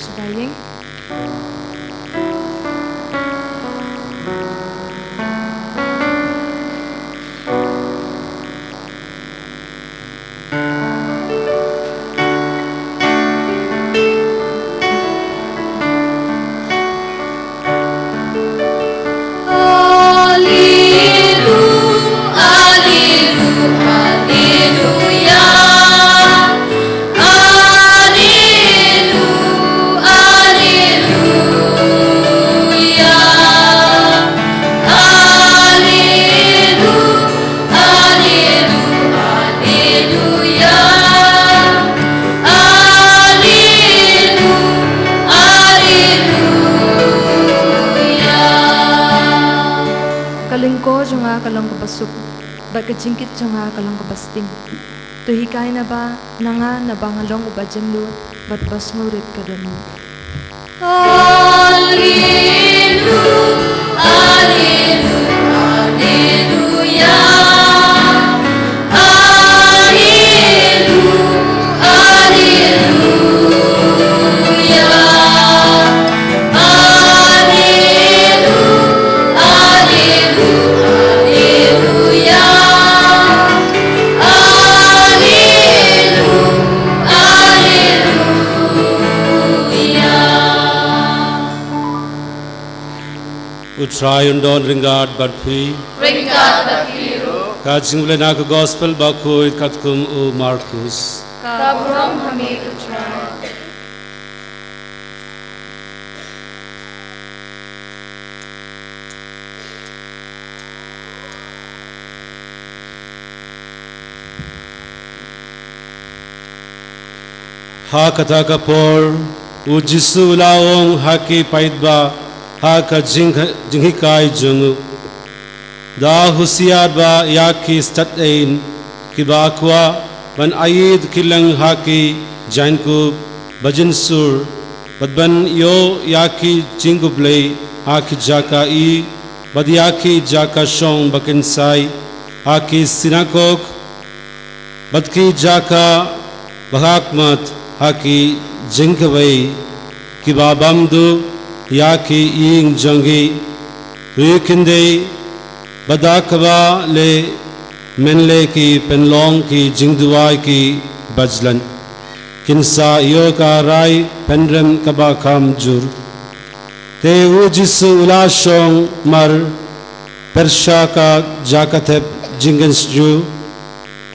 Sngewbha ïeng. Ka lyngkor jong nga ka long kaba suk, bad ka jingkit jong nga ka long kaba sting. To hikai na ba na nga, na ba nga long uba jemnud bad uba sngewrit ka dohnud. Alleluia, alleluia, alleluia. Alleluia, alleluia, alleluia, alleluia, alleluia. U Trai un don ryngkat bad phi. Ryngkat bad phi ruh. Ka jingpule na ka Gospel bakhuid katkum u Markus. Ka burom ha me ko Trai. Ha kata ka por, u Jisu u la ong ha ki paidbah ha ka jing-, jinghikai jong u, da husiar bha ïa ki stad-ein kiba kwah ban ïeit kylleng ha ki jaiñkup ba jynsur, bad ban ïoh ïa ki jingkhublei ha ki jaka ïing, bad ïa ki jaka shong ba kynsai, ha ki synagog, bad ki jaka ba ha khmat, ha ki jingkawei kiba bymduh ïa ki ïing jong ki. Ri khyndai, bad da kaba leh mynleh ki pynlong ki jingduwai kiba jlan, kin sa ïoh ka rai pynrem kaba kham jur. Te u Jisu u la shong mar pyrshah ka jaka thep jingkynsiew,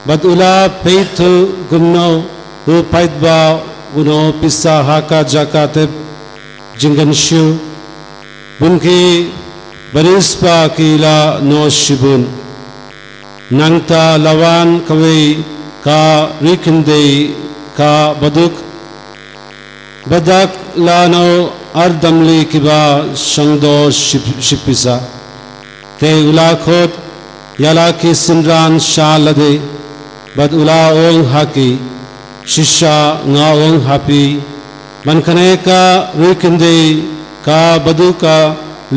bad u la peit kumno u paidbah u noh pisa ha ka jaka thep jingkynsiew. Bun ki banisba ki la noh shibun. Nangta la wan kawei ka ri khyndai kaba duk, bad da la noh ar damli kiba shongdor ship-, shipisa. Te u la khot ïa la ki synran sha lade, bad u la ong ha ki, Shisha nga ong ha phi, ba kane ka ri khyndai kaba duk ka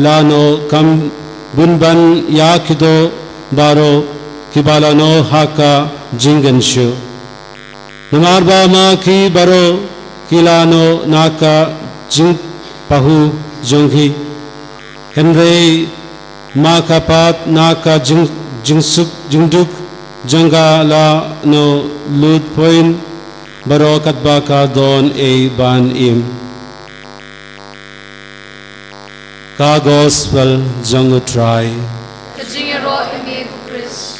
la noh kham bun ban ïa ki doh baroh kiba la noh ha ka jingkynsiew. Namar ba ma ki baroh ki la noh na ka jingpahuh jong ki, hynrei ma ka pat na ka jing-, jingsuk jingduk jong ka la noh lut poi baroh katba ka don ei ban im. Ka Gospel jong u Trai. Ka jingïaroh ïa me ko Khrist.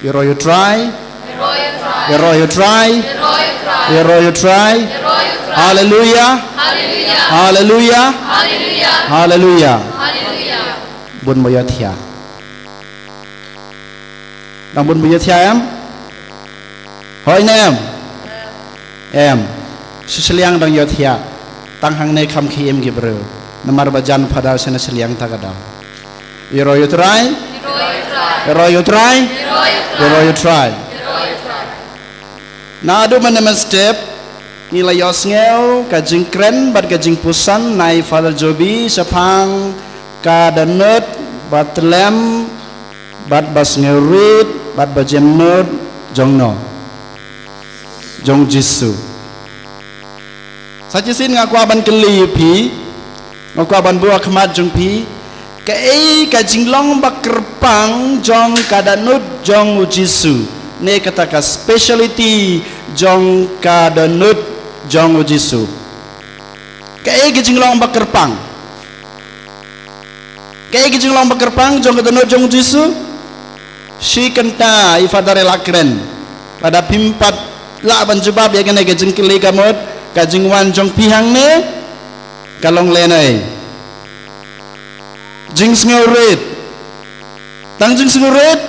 Ïaroh ïa u Trai. Ïaroh ïa u Trai. Ïaroh ïa u Trai. Haleluia. Haleluia. Haleluia. Bun ba ïathiah. Dang bun ba ïathiah em? Hooid ne em? Em. Shu shiliang dang ïathiah. Tang hangne kham khie im ki briew. Namar ba jan Phadar sha na shiliang ta ka daw. Ïaroh ïa u Trai. Ïaroh ïa u Trai. Ïaroh ïa u Trai. Naduh mynne mynstep ngi la ïohsngew ka jingkren bad ka jingpuson na i Father Jobi shaphang ka dohnud ba tlem bad ba sngewrit bad ba jemnud jong no, jong u Jisu. Sa shisien nga kwah ban kylli ïa phi, nga kwah ban buh ha khmat jong phi, kaei ka jinglong ba kyrpang jong ka dohnud jong u Jisu, ne kata ka speciality jong ka dohnud jong u Jisu? Kaei ka jinglong ba kyrpang? Kaei ka jinglong ba kyrpang jong ka dohnud jong u Jisu? Shi kynta i Father i la kren. Lada phim pat lah ban jubab ïa kane ka jingkylli ka mut, ka jingwan jong phi hangne ka long lehnohei? Jingsngewrit. Tang jingsngewrit,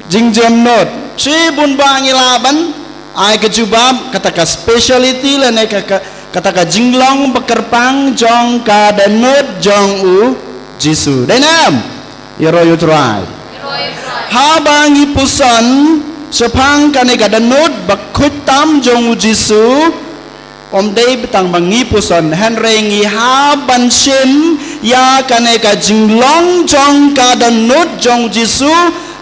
jingjem nud. Shibun ba ngi lah ban ai ka jubab, kata ka speciality lane ka, ka, kata ka jinglong ba kyrpang jong ka dohnud jong u Jisu. Dei ne em? Ïaroh ïa u Trai. Haba ngi puson shaphang kane ka dohnud bakhuid tam jong u Jisu, ym dei tang ba ngi puson, hynrei ngi hap ban shim ïa kane ka jinglong jong ka dohnud jong u Jisu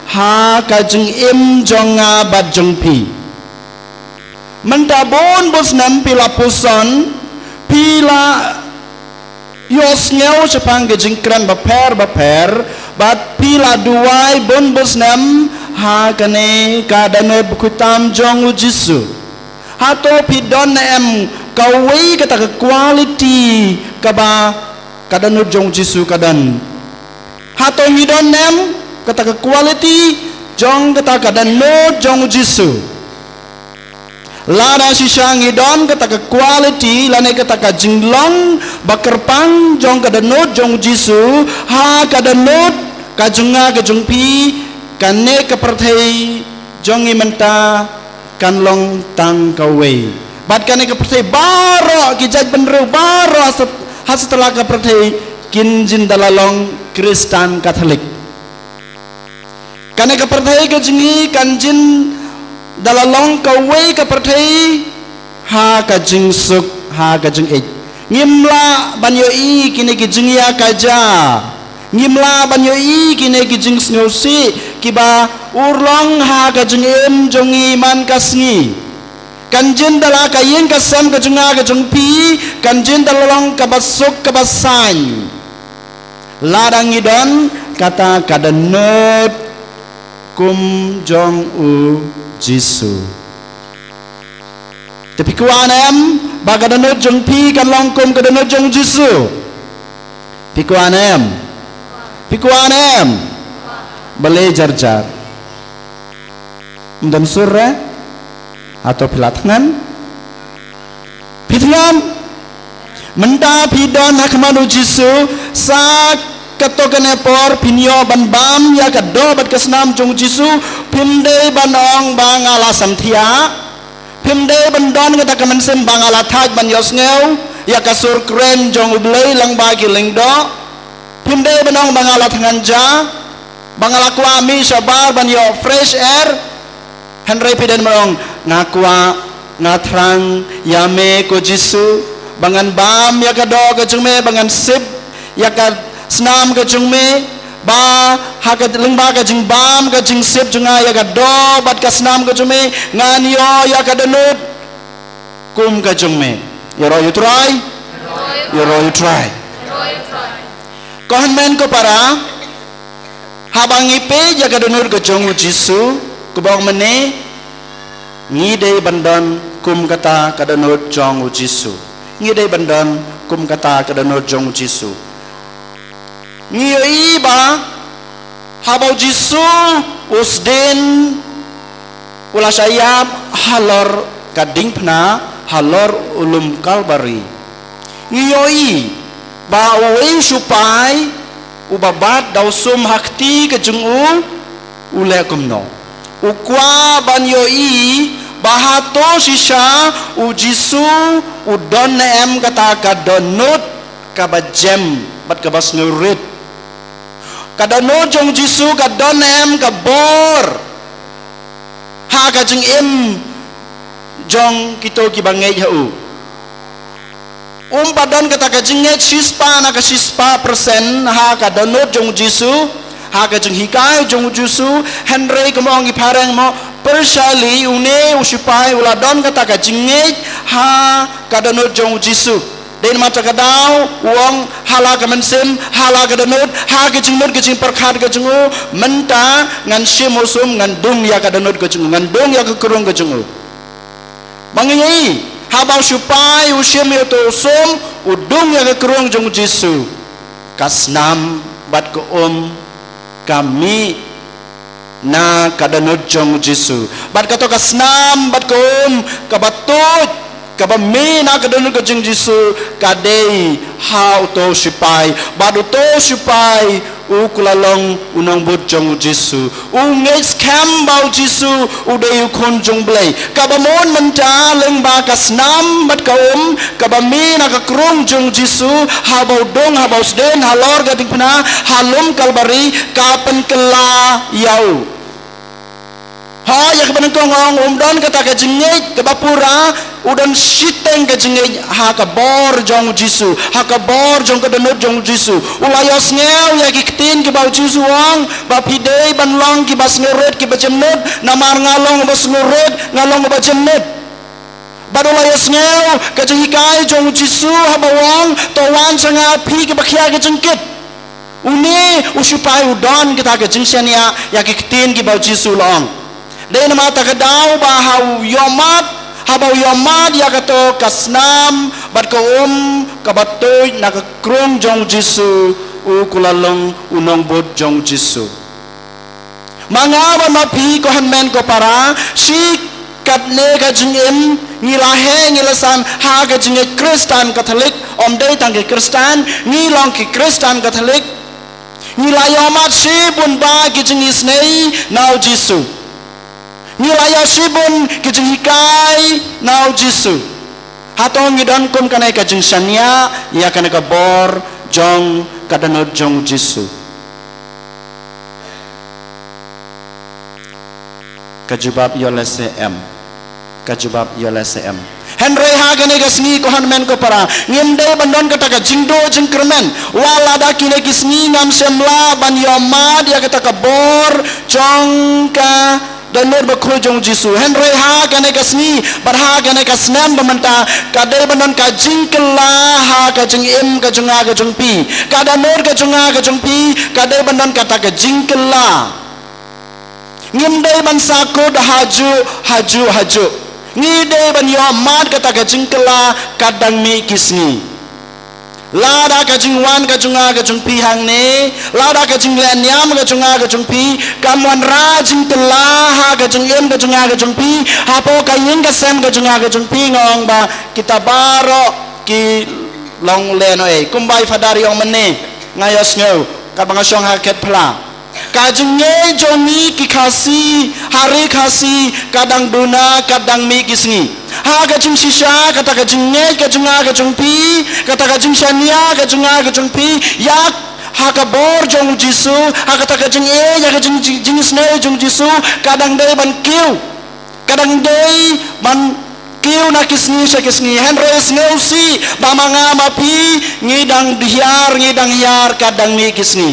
ha ka jingim jong nga bad jong phi. Mynta bun bun snem phi la puson, phi la ïohsngew shaphang ki jingkren bapher bapher, bad phi la duwai bun bun snem ha kane ka dohnud bakhuid tam jong u Jisu. Hato phi don ne em kawei kata ka quality kaba ka dohnud jong u Jisu ka don? Hato ngi don ne em kata ka quality jong kata ka dohnud jong u Jisu? Lada shisha ngi don kata ka quality lane kata ka jinglong bakyrpang jong ka dohnud jong u Jisu ha ka dohnud ka jong nga ka jong phi, kane ka pyrthei jong ngi mynta kan long tang kawei. Bad kane ka pyrthei baroh, ki jaitbynriew baroh ha sat-, ha satlak ka pyrthei kin jin da la long Khristan Katholik. Kane ka pyrthei ka jong ngi kan jin da la long kawei ka pyrthei ha ka jingsuk, ha ka jingïeit. Ngim lah ban ïohi kine ki jingïakajia. Ngim lah ban ïohi kine ki jingsngewsih kiba urlong ha ka jingim jong ngi man ka sngi. Kan jin da la ka ïing ka sem ka jong nga ka jong phi, kan jin da la long kaba suk kaba saiñ. Lada ngi don kata ka dohnud kum jong u Jisu. Te phi kwah ne em ba ka dohnud jong phi kan long kum ka dohnud jong u Jisu? Phi kwah ne em? Phi kwah ne em? Balei jar jar? Ym don sur re? Hato phi la thngan? Phi thngan? Mynta phi don ha khmat u Jisu, sa katto katne por phin ïoh ban bam ïa ka doh bad ka snam jong u Jisu, phim dei ban ong ba nga la samthiah, phim dei ban don kata ka mynsiem ba nga la thait ban ïohsngew ïa ka sur kren jong u Blei lyngba ki lyngdoh, phim dei ban ong ba nga la thngan ja, ba nga la kwah mih shabar ban ïoh fresh air. Hynrei phi dei ban ong, nga kwah, nga thrang ïa me ko Jisu, ba ngan bam ïa ka doh ka jong me, ba ngan sip ïa ka snam ka jong me, ba ha ka lyngba ka jingbam ka jingsip jong nga ïa ka doh bad ka snam ka jong me, ngan ïoh ïa ka dohnud kum ka jong me. Ïaroh ïa u Trai. Ïaroh ïa u Trai. Ko hynmen ko para, haba ngi peit ïa ka dohnud ka jong u Jisu, kumba ong mynne, ngi dei ban don kum kata ka dohnud jong u Jisu. Ngi dei ban don kum kata ka dohnud jong u Jisu. Ngi ïohi ba haba u Jisu u sdien u la shah ïap halor ka diengphna, halor u lum Kalbari, ngi ïohi ba uwei u sipai uba bat da u sum ha kti ka jong u, u leh kumno? U kwah ban ïohi ba hato shisha u Jisu u don ne em kata ka dohnud kaba jem bad kaba sngewrit. Ka dohnud jong u Jisu ka don ne em ka bor ha ka jingim jong kito kiba ngeit ha u? Um pat don kata ka jingngeit shispah na ka shispah percent ha ka dohnud jong u Jisu, ha ka jinghikai jong u Jisu, hynrei kumba ong ki phareng mo, partially, une u sipai u la don kata ka jingngeit ha ka dohnud jong u Jisu. Dei namar kata ka daw u ong ha la ka mynsiem, ha la ka dohnud, ha ka jingmut ka jingpyrkhat ka jong u, mynta ngan shim u sum, ngan dung ïa ka dohnud ka jong u, ngan dung ïa ka krung ka jong u. Ba ngi ïohi, haba u sipai u shim ïa uto u sum, u dung ïa ka krung jong u Jisu, ka snam bad ka um ka mih na ka dohnud jong u Jisu. Bad kato ka snam bad ka um kaba tuid Kaba mih na ka dohnud ka jong u Jisu ka dei ha uto u sipai. Bad uto u sipai u kuh la long u nongbud jong u Jisu. U ngeit skhem ba u Jisu u dei u Khun jong u Blei. Kaba mon mynta lyngba ka snam bad ka um kaba mih na ka krung jong u Jisu, haba u dung, haba u sdien halor ka diengphna ha lum Kalbari, ka pynkylla ïa u. Ha, ïa kaba nyngkong ong, um don kata ka jingngeit kaba pura, u don shiteng ka jingngeit ha ka bor jong u Jisu, ha ka bor jong ka dohnud jong u Jisu. U la ïohsngew ïa ki ktien kiba u Jisu u ong, ba phi dei ban long kiba sngewrit kiba jemnud, namar nga long uba sngewrit, nga long uba jemnud. Bad u la ïohsngew ka jinghikai jong u Jisu haba u ong, to wan sha nga phi kiba khia ka jingkit. Une u sipai u don kata ka jingshaniah ïa ki ktien kiba u Jisu u la ong. Dei namar kata ka daw ba ha u ïohmad, haba u ïohmad ïa kato ka snam bad ka um kaba tuid na ka krung jong u Jisu, u kuh la long u nongbud jong u Jisu. Ma nga bad ma phi, ko hynmen ko para, shi katne ka jingim ngi la heh, ngi la san ha ka jingngeit Khristan Katholik, ym dei tang ki Khristan, ngi long ki Khristan Katholik. Ngi la ïohmad shibun bah ki jingisynei na u Jisu. Ngi la ïoh shibun ki jinghikai na u Jisu. Hato ngi don kum kane ka jingshaniah ïa kane ka bor jong ka dohnud jong u Jisu? Ka jubab ïoh lehse em. Ka jubab ïoh lehse em. Hynrei ha kane ka sngi, ko hynmen ko para, ngim dei ban don kata ka jingduh jingkyrmen. Wat lada kine ki sngi ngam shym lah ban ïohmad ïa kata ka bor jong ka dohnud bakhuid jong u Jisu. Hynrei ha kane ka sngi bad ha kane ka snem ba mynta, ka dei ban don ka jingkylla ha ka jingim ka jong nga ka jong phi. Ka dohnud ka jong nga ka jong phi ka dei ban don kata ka jingkylla. Ngim dei ban sahkut hajuh, hajuh, hajuh. Ngi dei ban ïohmad kata ka jingkylla katba dang mih ki sngi. Lada ka jingwan ka jong nga ka jong phi hangne, lada ka jingleh niam ka jong nga ka jong phi kam wanrah jingkylla ha ka jingim ka jong nga ka jong phi, hapoh ka ïing ka sem ka jong nga ka jong phi, nga ong ba kita baroh ki long lehnohei. Kumba i Phadar i ong mynne, nga ïohsngew katba nga shong ha khet phla. Ka jingngeit jong ngi ki Khasi ha ri Khasi ka dang duna katba dang mih ki sngi. Ha ka jingshisha kata ka jingngeit ka jong nga ka jong phi, kata ka jingshaniah ka jong nga ka jong phi ïa ha ka bor jong u Jisu, ha kata ka jingïeit ïa ka jing, jing, jingisynei jong u Jisu, ka dang dei ban kiew. Ka dang dei ban kiew na ki sngi sha ki sngi. Hynrei sngewsih ba ma nga ma phi ngi dang hiar, ngi dang hiar katba dang mih ki sngi.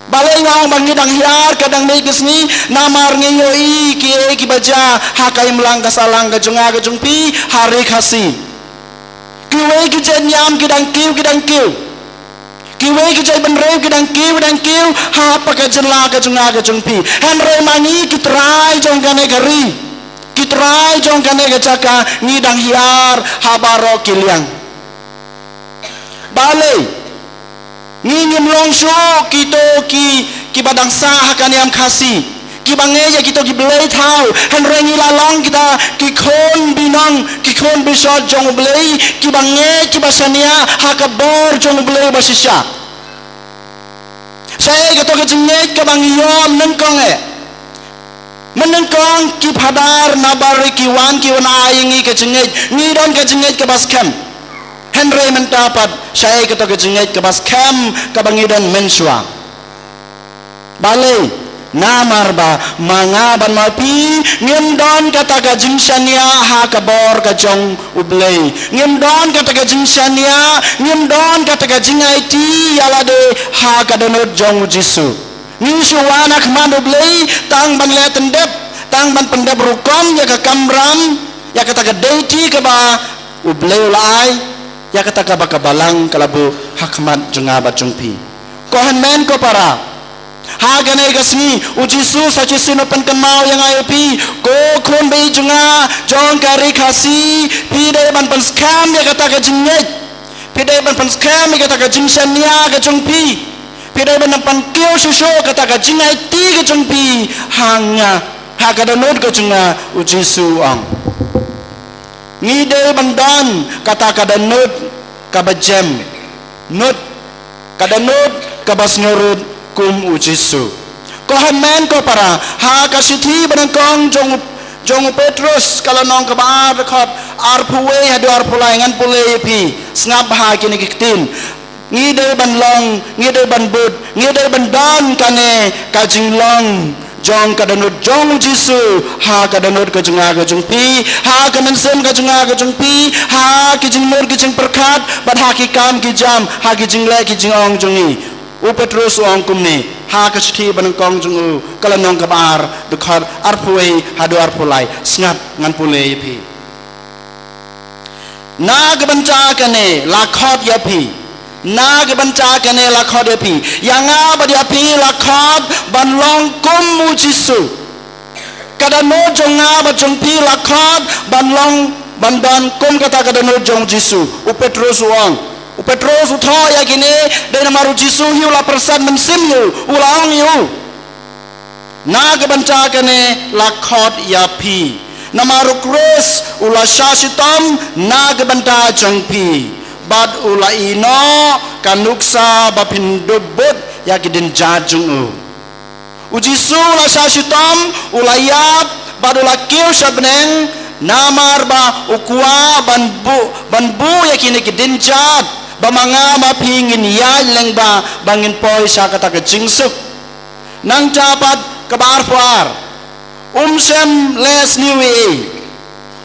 Balei nga ong ba ngi dang hiar katba dang mih ki sngi? Namar ngi ïohi kiei kiba jia ha ka imlang ka sahlang ka jong nga ka jong phi ha ri Khasi. Kiwei ki jait niam ki dang kiew, ki dang kiew. Kiwei ki jait bynriew ki dang kiew, ki dang kiew hapoh ka jylla ka jong nga ka jong phi. Hynrei ma ngi ki trai jong kane ka ri, ki trai jong kane ka jaka, ngi dang hiar ha baroh ki liang. Balei? Ngi ngim long shuh kito ki, kiba dang sah ha ka niam Khasi, kiba ngeit ïa kito ki blei thaw. Hynrei ngi la long kita ki khun binong, ki khun bishot jong u Blei, kiba ngeit, kiba shaniah ha ka bor jong u Blei ba shisha. Shaei kato ka jingngeit kaba ngi ïoh mynnyngkong eh? Mynnyngkong ki Phadar na bar ri ki wan, ki wan ai ïa ngi ka jingngeit, ngi don ka jingngeit kaba skhem. Hynrei mynta pat shaei kato ka jingngeit kaba skhem kaba ngi don mynshuwa? Balei? Namar ba ma nga bad ma phi ngim don kata ka jingshaniah ha ka bor ka jong u Blei. Ngim don kata ka jingshaniah, ngim don kata ka jingaiti ïa lade ha ka dohnud jong u Jisu. Ngi shu wan ha khmat u Blei tang ban leh tyndep, tang ban pyndep rukom ïa ka kamram, ïa kata ka deiti kaba u Blei u la ai, ïa kata kaba ka balang ka la buh ha khmat jong nga bad jong phi. Ko hynmen ko para, ha kane ka sngi u Jisu sa shisien u pynkynmaw ïa nga ïa phi, ko khun ba ïeit jong nga jong ka ri Khasi, phi dei ban pynskhem ïa kata ka jingngeit. Phi dei ban pynskhem ïa kata ka jingshaniah ka jong phi. Phi dei ban pynkiew shuh shuh kata ka jingaiti ka jong phi ha nga, ha ka dohnud ka jong nga, u Jisu u ong. Ngi dei ban don kata ka dohnud kaba jem nud, ka dohnud kaba sngewrit kum U Jisu. Ko hynmen ko para, ha ka shithi banyngkong jong, jong u Petrus, ka lynnong kaba ar, dkhot arphew wei haduh arphew lai, ngan pule ïa phi, sngap ha kine ki ktien. Ngi dei ban long, ngi dei ban bud, ngi dei ban don kane ka jinglong jong ka dohnud jong U Jisu ha ka dohnud ka jong nga ka jong phi, ha ka mynsiem ka jong nga ka jong phi, ha ki jingmut ki jingpyrkhat, bad ha ki kam ki jam, ha ki jingleh ki jingong jong ngi. U Petrus u ong kumne ha ka shithi banyngkong jong u, ka lynnong kaba ar, dkhot arphew wei haduh arphew lai. Sngap, ngan pule ïa phi. Na ka bynta kane la khot ïa phi. Na ka bynta kane la khot ïa phi. Ïa nga bad ïa phi la khot ban long kum U Jisu. Ka dohnud jong nga bad jong phi la khot ban long, ban don kum kata ka dohnud jong U Jisu. U Petrus u ong. U Petrus u thoh ïa kine, dei namar U Jisu hi u la pyrsad mynsiem ïa u, u la ong ïa u. Na ka bynta kane la khot ïa phi. Namar U Khrist u la shah shitom na ka bynta jong phi, bad u la ïehnoh ka nuksa ba phin dup bud ïa ki dienjat jong u. U Jisu u la shah shitom, u la ïap, bad u la kiew sha bneng, namar ba u kwah ban buh, ban buh ïa kine ki dienjat, ba ma nga ma phi ngin ïaid lyngba, ba ngin poi sha kata ka jingsuk. Nangta pat kaba arphew ar. Um shym leh sniew ei ei.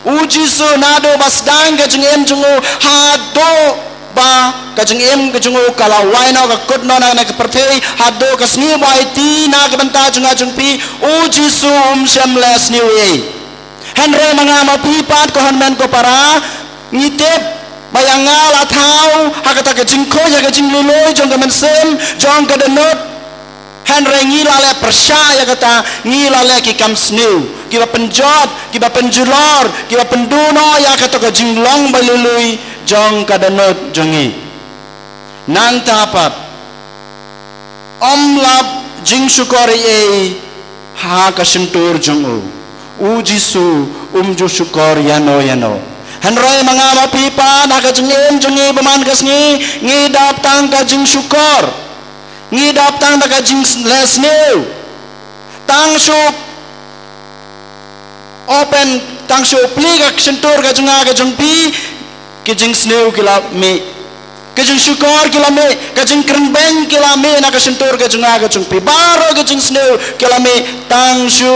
U Jisu naduh ba sdang ka jingim jong u haduh ba ka jingim ka jong u ka la wai noh, ka kut noh na ka pyrthei, haduh ka sngi ba aiti na ka bynta jong nga jong phi, U Jisu um shym leh sniew ei ei. Hynrei ma nga ma phi pat ko hynmen ko para, ngi tip ba ïa nga la thaw ha kata ka jingkhuid, ha ka jinglului jong ka mynsiem, jong ka dohnud. Hynrei ngi la leh pyrshah ïa kata, ngi la leh ki kam sniew, kiba pynjot, kiba pynjulor, kiba pynduh noh ïa kata ka jinglong ba lui lui jong ka dohnud jong ngi. Nangta pat, ym lap jingshukor ei ei ha ka shyntur jong u. U Jisu um ju shukor ïano ïano. Hynrei ma nga ma phi pat ha ka jingim jong ngi ba man ka sngi, ngi dap tang ka jingshukor. Ngi dap tang da ka jingleh sniew. Tang shu open, tang shu plie ka shyntur ka jong nga ka jong phi, ki jingsniew ki la mih. Ka jingshukor ki la mih, ka jingkrenbeiñ ki la mih na ka shyntur ka jong nga ka jong phi. Baroh ka jingsniew ki la mih, tang shu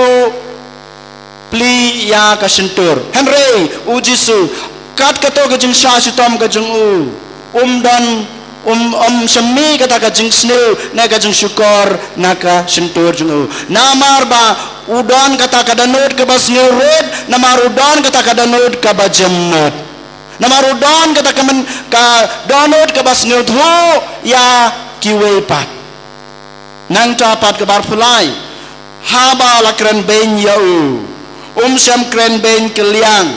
plie ïa ka shyntur. Hynrei U Jisu, kat kato ka jingshah shitom ka jong u, um don, um, um shym mih kata ka jingsniew ne ka jingshukor na ka shyntur jong u. Namar ba u don kata ka dohnud kaba sngewrit, namar u don kata ka dohnud kaba jemnud. Namar u don kata ka myn, ka dohnud kaba sngewthuh ïa kiwei pat. Nangta pat kaba arphew lai, haba la krenbeiñ ïa u, um shym krenbeiñ kylliang.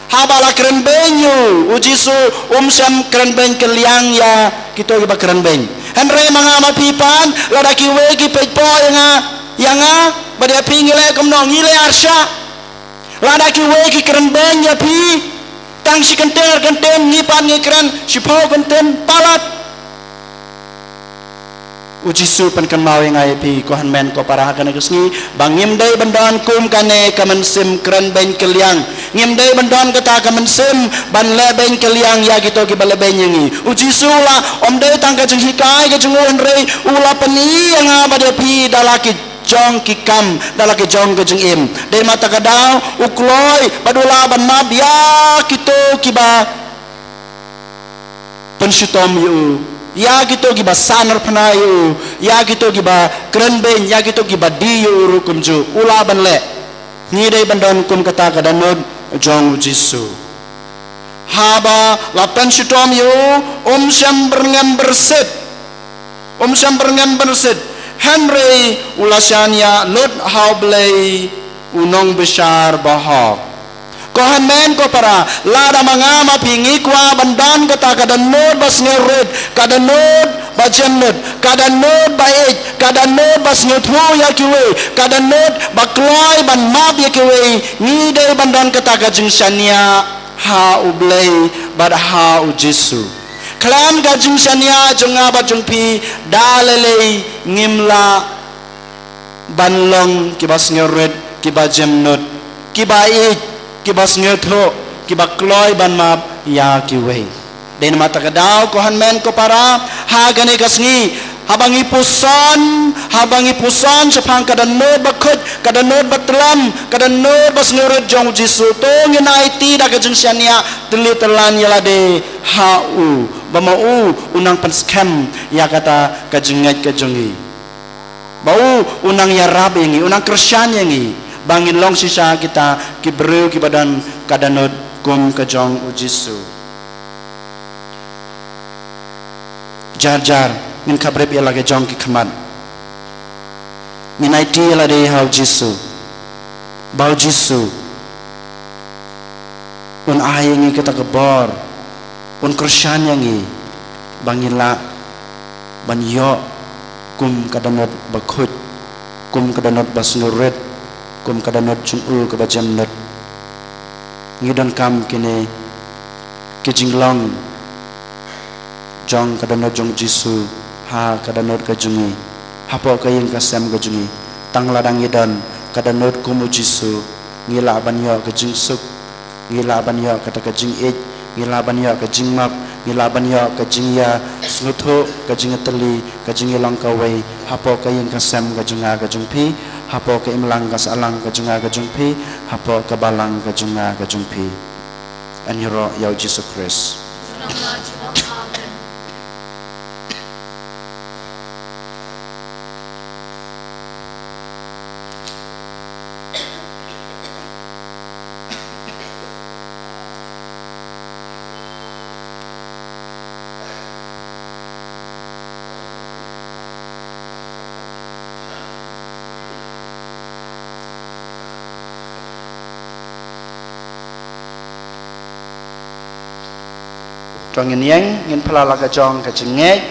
Haba la krenbeiñ ïa u, U Jisu um shym krenbeiñ kylliang ïa kito kiba krenbeiñ. Hynrei ma nga ma phi pat, lada kiwei ki peit poi ïa nga, ïa nga bad ïa phi ngi leh kumno, ngi leh arshah. Lada kiwei ki krenbeiñ ïa phi, tang shi kyntien ar kyntien, ngi pat ngi kren shiphew kyntien palat. U Jisu pynkynmaw ïa nga ïa phi, ko hynmen ko para, ha kane ka sngi, ba ngim dei ban don kum kane ka mynsiem krenbeiñ kylliang. Ngim dei ban don kata ka mynsiem ban lehbeiñ kylliang ïa kito kiba lehbeiñ ïa ngi. U Jisu u la, ym dei tang ka jinghikai ka jong u, hynrei u la pyni ïa nga bad ïa phi da la ki jong ki kam, da la ki jong ka jingim. Dei ma kata ka daw u kloi bad u lah ban map ïa kito kiba pynshitom ïa u, ïa kito kiba sahnarphna ïa u, ïa kito kiba krenbeiñ, ïa kito kiba die ïa u ruh kumjuh, u lah ban leh. Ngi dei ban don kum kata ka dohnud jong U Jisu. Haba la pynshitom ïa u, um shym byrngem byrsit. Um shym byrngem byrsit. Hynrei u la shaniah lut ha U Blei, u nongbishar bahok. Ko hynmen ko para, lada ma nga ma phi ngi kwah ban don kata ka dohnud ba sngewrit, ka dohnud ba jemnud, ka dohnud ba ïeit, ka dohnud ba sngewthuh ïa kiwei, ka dohnud ba kloi ban map ïa kiwei, ngi dei ban don kata ka jingshaniah ha U Blei bad ha U Jisu. Khlem ka jingshaniah jong nga bad jong phi, da lei lei ngim lah ban long kiba sngewrit, kiba jemnud, kiba ïeit, kiba sngewthuh, kiba kloi ban map ïa kiwei. Dei namar kata ka daw, ko hynmen ko para, ha kane ka sngi, haba ngi puson, haba ngi puson shaphang ka dohnud bakhuid, ka dohnud batlam, ka dohnud basngewrit jong U Jisu, to ngin aiti da ka jingshaniah tylli tyllaiñ ïa lade ha U, ba ma U u nang pynskhem ïa kata ka jingngeit ka jong ngi. Ba U u nang ïarap ïa ngi, u nang kyrshan ïa ngi, ba ngin long shisha kita ki briew kiba don ka dohnud kum ka jong U Jisu. Jar jar ngin khabrip ïa la ka jong ki khmat. Ngin aiti ïa lade ha U Jisu, ba U Jisu un ai ïa ngi kata ka bor, un kyrshan ïa ngi, ba ngin lah ban ïoh kum ka dohnud bakhuid, kum ka dohnud basngewrit, kum ka dohnud jong U kaba jemnud. Ngi donkam kine ki jinglong jong ka dohnud jong U Jisu ha ka dohnud ka jong ngi, hapoh ka ïing ka sem ka jong ngi. Tang lada ngi don ka dohnud kum U Jisu, ngi lah ban ïoh ka jingsuk, ngi lah ban ïoh kata ka jingïeit, ngi lah ban ïoh ka jingmap, ngi lah ban ïoh ka jingïasngewthuh, ka jingïatylli, ka jingïalong kawei hapoh ka ïing ka sem ka jong nga ka jong phi, hapoh ka imlang ka sahlang ka jong nga ka jong phi, hapoh ka balang ka jong nga ka jong phi. Yn ïaroh ïa U Jisu Khrist. To ngin ïeng, ngin pynlait la ka jong ka jingngeit.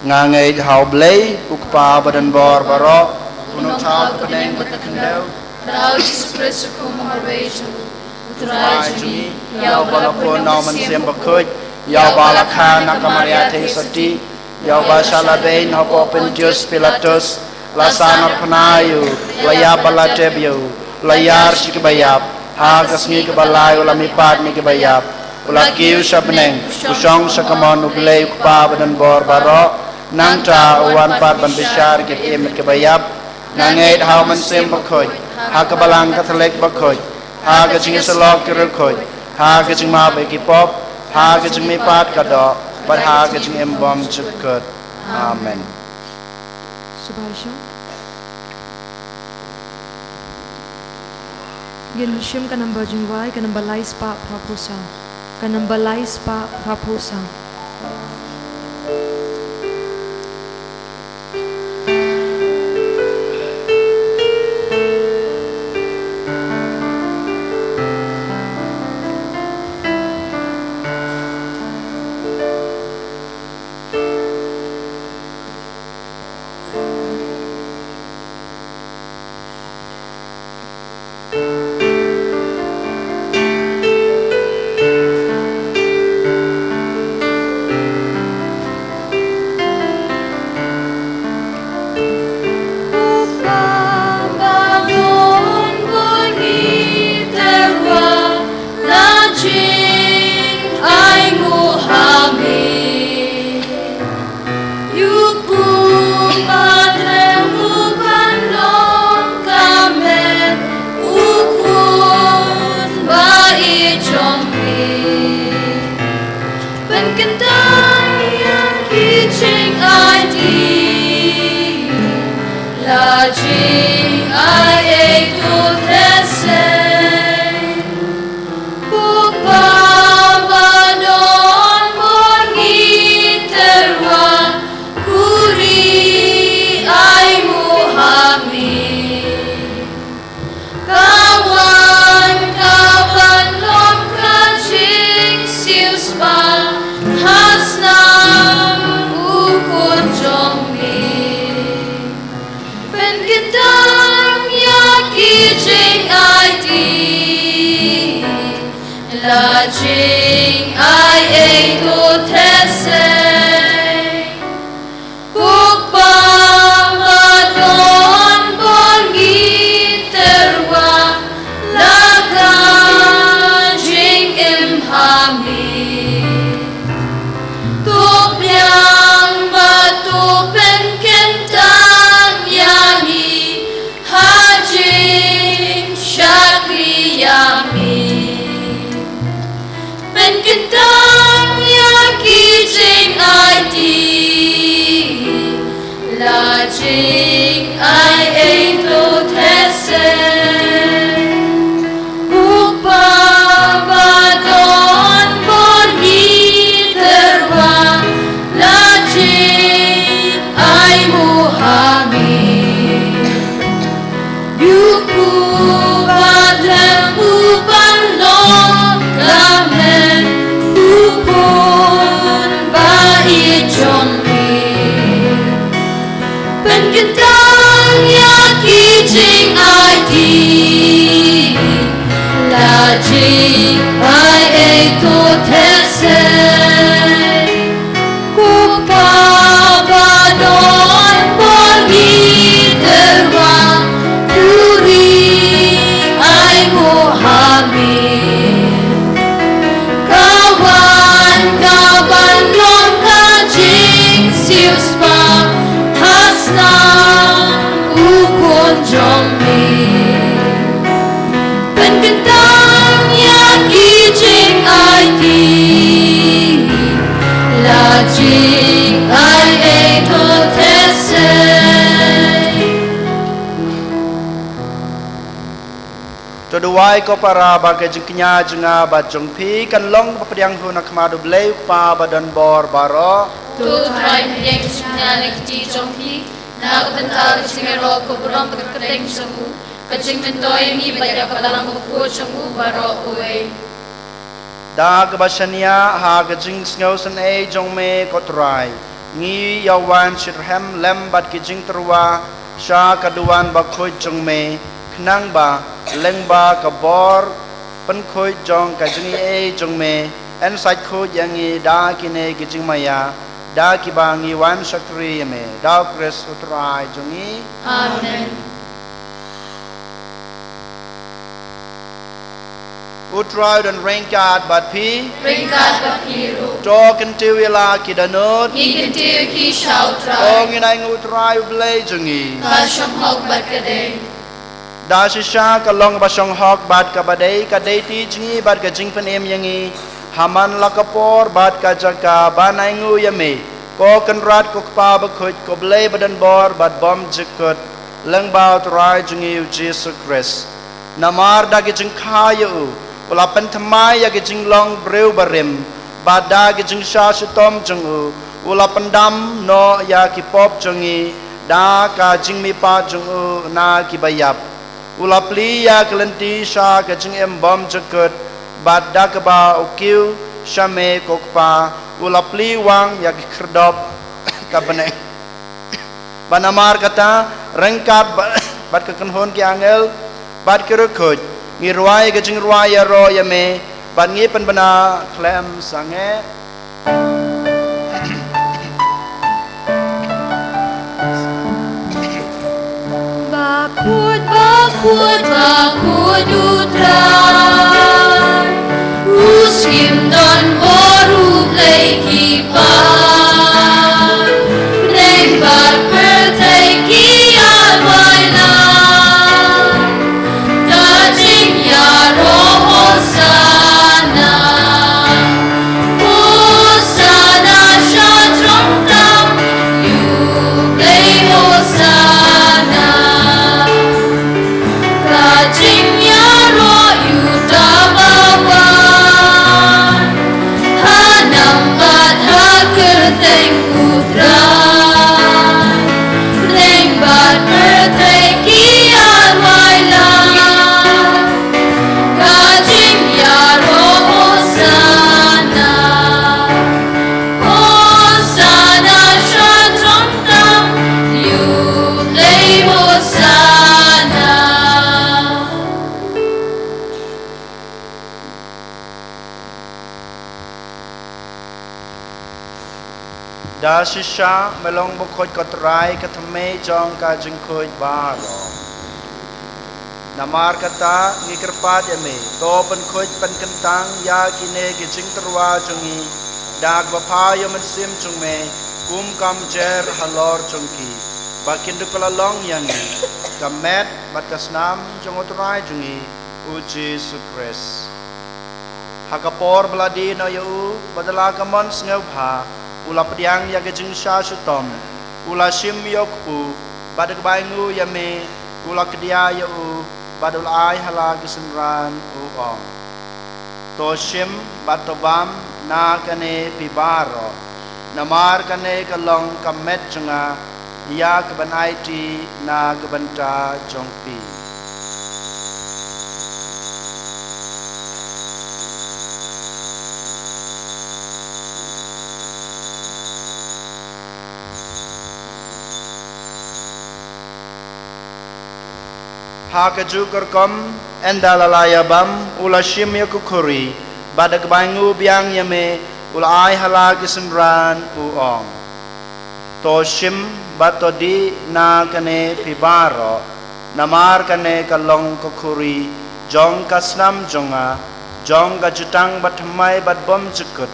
Nga ngeit ha U Blei, U Kpa ba don bor baroh, U Nongthaw ka bneng bad ka khyndew, da U Jisu Khrist u kum marwei jong U Trai jong ngi, ïa uba la pun na U Mynsiem Bakhuid, ïa uba la kha na ka Maria Theisotti, ïa uba shah la beiñ hapoh Pontius Pilatus, la sahnarphna ïa u, la ïap bad la tep ïa u, la ïar sha ki baïap, ha ka sngi kaba lai u la mihpat na ki baïap, u la kiew sha bneng, u shong sha kamon U Blei U Kpa ba don bor baroh, nangta u wan pat ban bishar ïa ki im bad ki baïap. Nga ngeit ha U Mynsiem Bakhuid, ha ka Balang Katholik bakhuid, ha ka jingïasyllok ki riewkhuid, ha ka jingmap ïa ki pop, ha ka jingmihpat ka doh, bad ha ka jingim bymjukut. Amen. Shu bai shong. Ngin shim ka number jingwai, ka number lai spah phra phew saw. Ka number lai spah phra phew saw. Ïa u Kpa ba don ha bneng, u khun ba ïeit jong ngi, pynkyntang ïa ki jingaiti, la jingai ei to te seng. Ko Kpa ba don bor, ngi tyrwa, khuri ai nguh ha me. Ka wan ka ban long ka jingsiewspah, khasnam u khun jong me. Pynkyntang ïa ki Sei, u Kpa ba don bor ngi tyrwa, la ka jingim ha me. To pdiang bad to pynkyntang ïa ngi ha jingshakri ïa me. Pynkyntang ïa ki jingaiti, la jingai ei to theh sei. U Kpa ba don bor ngi tyrwa, la jingai mo ha me. Ïa u kpu ba thymmai ban long ka hynmen, u khun ba ïeit jong me. Pynkyntang ïa ki jingaiti, la jingai ei to theh sei. Ko Kpa ba don bor ngi tyrwa, to ri ai mo ha me. Ka wan ka ban long ka jingsiewspah ha snam u Khun jong me. Pynkyntang ïa ki jingaiti, la jingai ei to theh sei. To duwai ko para ba ka jingkñia jong nga bad jong phi kan long ba pdiang hun ha khmat U Blei U Kpa ba don bor baroh. To Trai pdiang jingkñia na ki kti jong phi na ka bynta ka jingïaroh ka burom bad ka kyrteng jong u, ka jingmyntoi ïa ngi bad ïa ka balang bakhuid jong u baroh kawei. Da kaba shaniah ha ka jingsngewsynei jong me ko Trai, ngi ïa wan shitrhem lem bad ki jingtyrwa sha ka duwan bakhuid jong me, khnang ba lyngba ka bor pynkhuid jong ka jingaiei jong me, yn sait khuid ïa ngi da kine ki jingmaïa, da kiba ngi wan shakri ïa me, da U Khrist U Trai jong ngi. Amen. U Trai u don ryngkat bad phi. Ryngkat bad phi ruh. To kyntiew ïa la ki dohnud. Ngi kyntiew ïa ki sha U Trai. To ngin ainguh U Trai U Blei jong ngi. Ka shong hok bad ka dei. Da shisha ka long ba shong hok bad kaba dei, ka dei ti jong ngi bad ka jingpynim ïa ngi ha man la ka por bad ka jaka ban ainguh ïa me, ko Kynrad ko Kpa bakhuid, ko Blei ba don bor bad bymjukut, lyngba U Trai jong ngi U Jisu Khrist. Namar da ki jingkha ïa u, u la pynthymmai ïa ki jinglong briew barim, bad da ki jingshah shitom jong u, u la pyndam noh ïa ki pop jong ngi, da ka jingmihpat jong u na kiba ïap. U la plie ïa ka lynti sha ka jingim bymjukut, bad da kaba u kiew sha me ko Kpa, u la plie wang ïa ki khyrdop ka bneng. Bad namar kata, ryngkat ba-, bad ka kynhun ki angel bad ki riewkhuid, ngi rwai ka jingrwai ïaroh ïa me, bad ngi pynbna khlem sangeh. Bakhuid, bakhuid, bakhuid U Trai, u Syiem don bor, U Blei ki paidbah, bneng bad pyrthei ki ïaid wai lang. Ka jingïaroh Hosanna, Hosanna sha jrong tam, ïa U Blei Hosanna. Ka Da shisha me long bakhuid ko Trai, ka thymmei jong ka jingkhuid baroh. Namar kata ngi kyrpad ïa me, to pynkhuid pynkyntang ïa kine ki jingtyrwa jong ngi da kaba pha ïa u Mynsiem jong me, kum ka mjer halor jong ki, ba kin duh ka la long ïa ngi ka met bad ka snam jong u Trai jong ngi u Jisu Khrist. Ha ka por ba la die noh ïa u, bad da la ka mon sngewbha, u la pdiang ïa ka jingshah shitom, u la shim ïa u kpu, bad da kaba ainguh ïa me, u la kdia ïa u, bad u la ai ha la ki synran, u ong: To shim bad to bam na kane phi baroh, namar kane ka long ka met jong nga, ïa kaban aiti na ka bynta jong phi. Ha kajuh ka rukom, ynda la la ïa bam, u la shim ïa ka khuri, bad da kaba ainguh biang ïa me, u la ai ha la ki synran, u ong: To shim bad to dih na kane phi baroh, namar kane ka long ka khuri jong ka snam jong nga, jong ka jutang bathymmai bad bymjukut,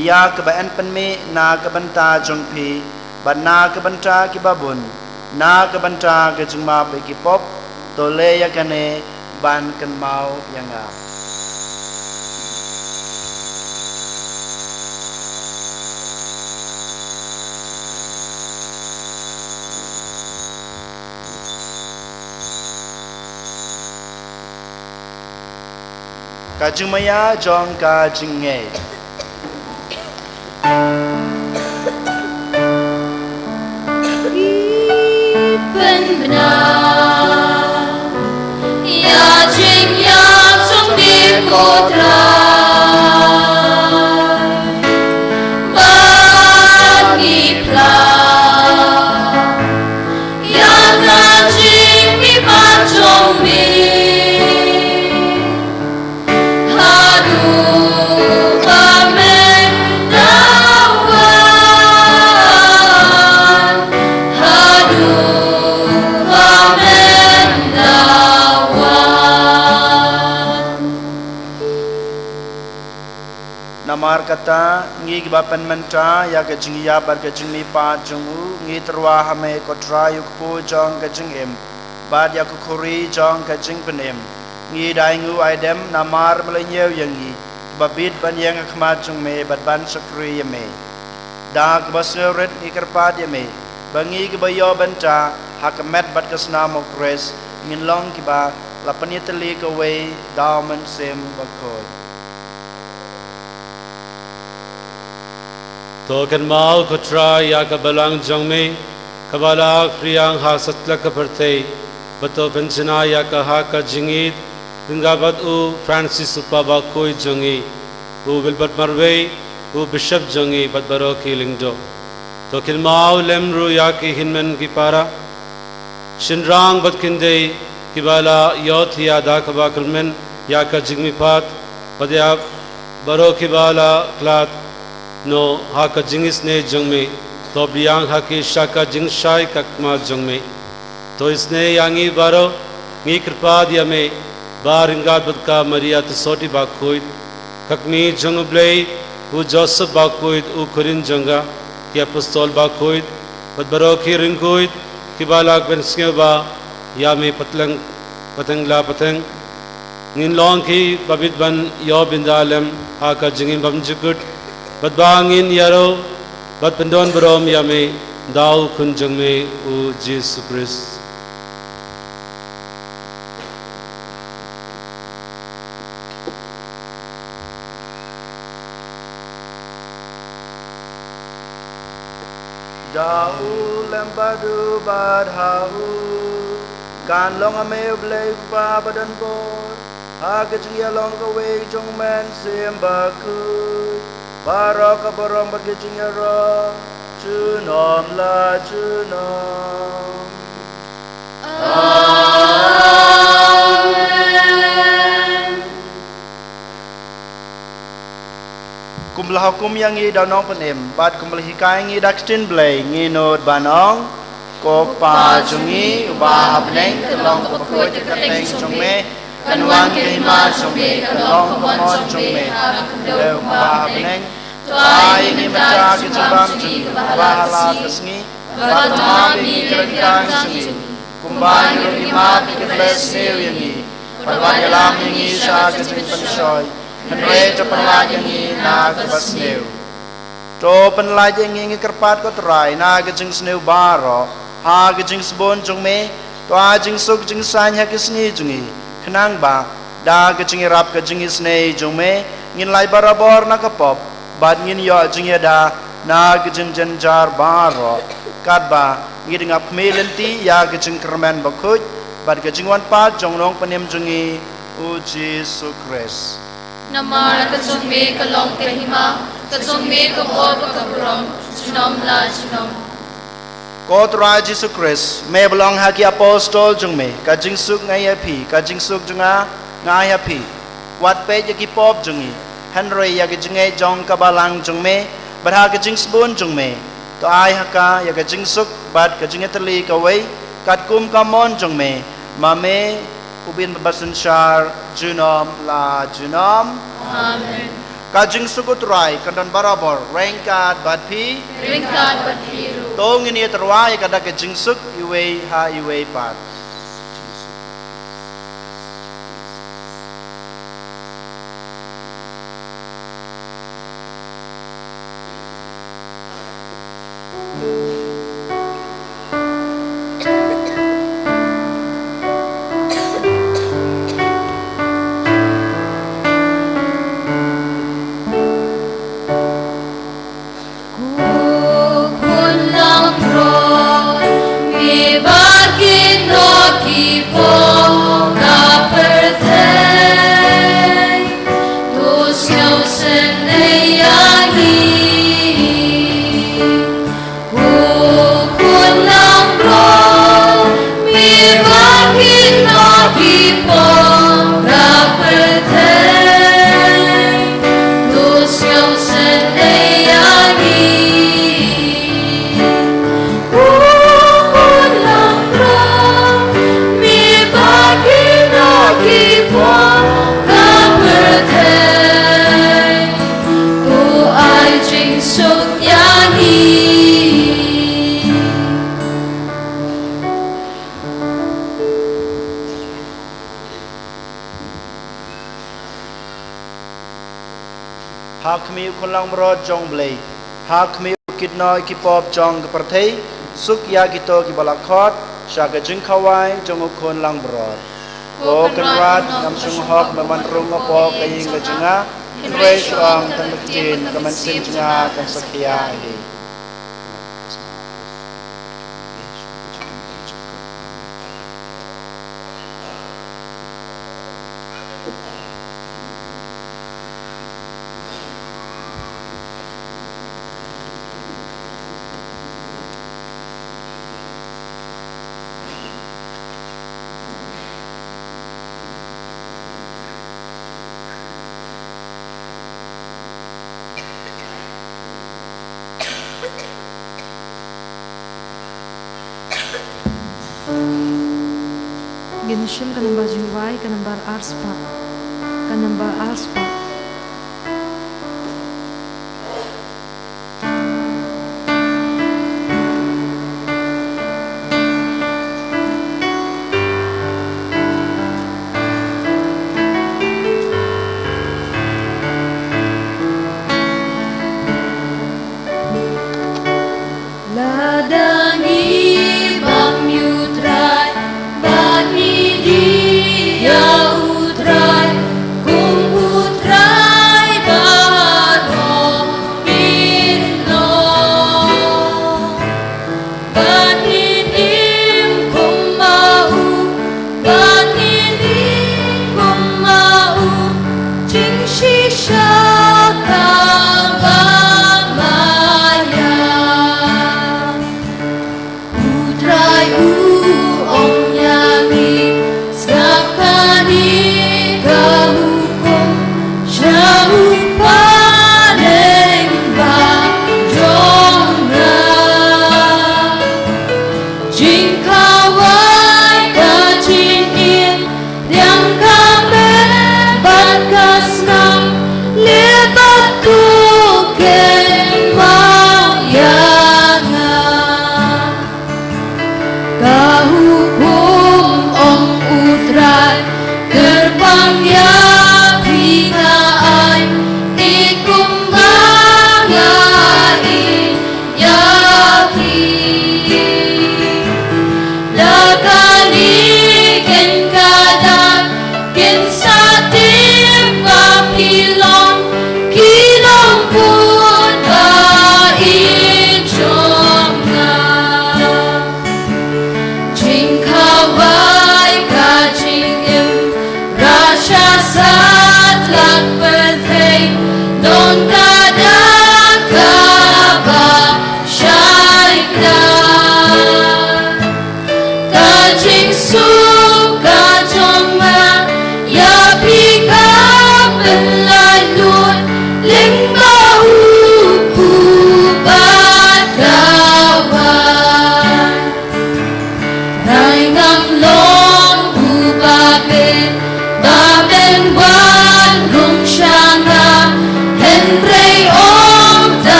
ïa kaba yn pynmih na ka bynta jong phi bad na ka bynta kiba bun, na ka bynta ka jingmap ïa ki pop. To leh ïa kane ban kynmaw ïa nga. Ka jingmaïa jong ka jingngeit. Pynbna ïa jingïap jong me ko Trai, bad ngi phla ïa ka jingmihpat jong me. Haduh ba men da wan, haduh ba men da wan. Namar kata, ngi kiba pynmynta ïa ka jingïap bad ka jingmihpat jong u, ngi tyrwa ha me ko Trai u kpu jong ka jingim, bad ïa ka khuri jong ka jingpynim. Ngi da ainguh aidem namar me la ñiew ïa ngi, kiba bit ban ïeng ha khmat jong me bad ban shakri ïa me. Da kaba sngewrit ngi kyrpad ïa me, ba ngi kiba ïoh bynta ha ka met bad ka snam u Khrist, ngin long kiba la pynïatylli kawei da u Mynsiem Bakhuid. To kynmaw ko Trai ïa ka balang jong me, kaba la khriang ha satlak ka pyrthei, bad to pynshna ïa ka ha ka jingïeit, ryngkat bad u Francis u Papa Bakhuid jong ngi, u Wilbert marwei, u Bishop jong ngi bad baroh ki lyngdoh. To kynmaw lem ruh ïa ki hynmen ki para, shynrang bad khyndiat kiba la ïohthiah da kaba kyrmen ïa ka jingmihpat, bad ïa baroh kiba la khlad noh ha ka jingisynei jong me, to biang ha ki sha ka jingshai khmat jong me. To isynei ïa ngi baroh, ngi kyrpad ïa me, ba ryngkat bad ka Maria Theisotti Bakhuid, ka kmie jong u Blei, u Joseph Bakhuid u khun jong ka, ki apostol bakhuid, bad baroh ki riewkhuid kiba la pynsngewbha ïa me pateng, pateng la pateng, ngin long kiba bit ban ïoh bynta lem ha ka jingim bymjukut, bad ba ngin ïaroh bad pyndonburom ïa me da u Khun jong me u Jisu Khrist. Da u lem bad u bad ha u, kan long ha me u Blei u Kpa badonbor, ha ka jingïalong kawei jong u Mynsiem Bakhuid, baroh ka burom bad ka jingïaroh junom la junom. Amen. Kum la hukum ïa ngi da u Nongpynim, bad kumba la hikai ngi da ka ktien Blei, ngi nud ban ong: Ko Kpa jong ngi uba ha bneng, ka long kaba khuid ka kyrteng jong me, kan wan ka hima jong me, kan long ka mon jong me ha ka khyndew kumba ha bneng. To ai ïa ngi mynta ka jingbam jong ngi kaba ha la ka sngi, bad to map ïa ngi ki ryngkang jong ngi, kumba ngi ruh ngi map ïa ki ba leh sniew ïa ngi, bad wat ïalam ïa ngi sha ka jingpynshoi, hynrei to pynlait ïa ngi na kaba sniew. To pynlait ïa ngi, ngi kyrpad ko Trai, na ka jingsniew baroh, ha ka jingsbun jong me. To ai jingsuk jingsaiñ ha ki sngi jong ngi, khnang ba da ka jingïarap ka jingisynei jong me, ngin lait barabor na ka pop, bad ngin ïoh jingïada na ka jingjynjar baroh, katba ngin ïa ngap khmih lynti ïa ka jingkyrmen bakhuid bad ka jingwan pat jong u Nongpynim jong ngi, u Jisu Khrist. Namar ka jong me ka long ka hima, ka jong me ka bor bad ka burom, junom la junom. Ko Trai Jisu Khrist, me ba la ong ha ki apostol jong me: Ka jingsuk nga ai ha phi, ka jingsuk jong nga nga ai ha phi. Wat peit ïa ki pop jong ngi, hynrei ïa ka jingngeit jong ka balang jong me, bad ha ka jingsbun jong me, to ai ha ka ïa ka jingsuk bad ka jingïatylli kawei, katkum ka mon jong me, ma me u ba im bad synshar junom la junom. Amen. Ka jingsuk u Trai kan don barabor ryngkat bad phi. Ryngkat bad phi ruh. To ngin ïa tyrwa ïa ka da ka jingsuk iwei ha iwei pat. Ko khun langbrot, me ba kynnoh ki pop ka pyrthei, to sngewsynei ïa ngi. Ko khun langbrot, me ba kynnoh ki pop ka pyrthei, to sngewsynei ïa ngi. Ko khun langbrot, me ba kynnoh ki pop ka pyrthei, to ai jingsuk ïa ngi. Ha khmih u khun langbrot jong u Blei, ha khmih u kynnoh ki pop jong ka pyrthei, suk ïa kito kiba la khot sha ka jingkhawai jong u khun langbrot. Ko Kynrad, ngam shym hok ban wan rung hapoh ka ïing ka jong nga, hynrei shu ong tang da ka ktien, ka mynsiem jong nga kan sa khia ei ei. Ngin shim ka nambar jingduwai, ka nambar arspah. Ka nambar arspah. Lada ngi bam ïa u Trai, bad ngi die ïa u Trai, kum u Trai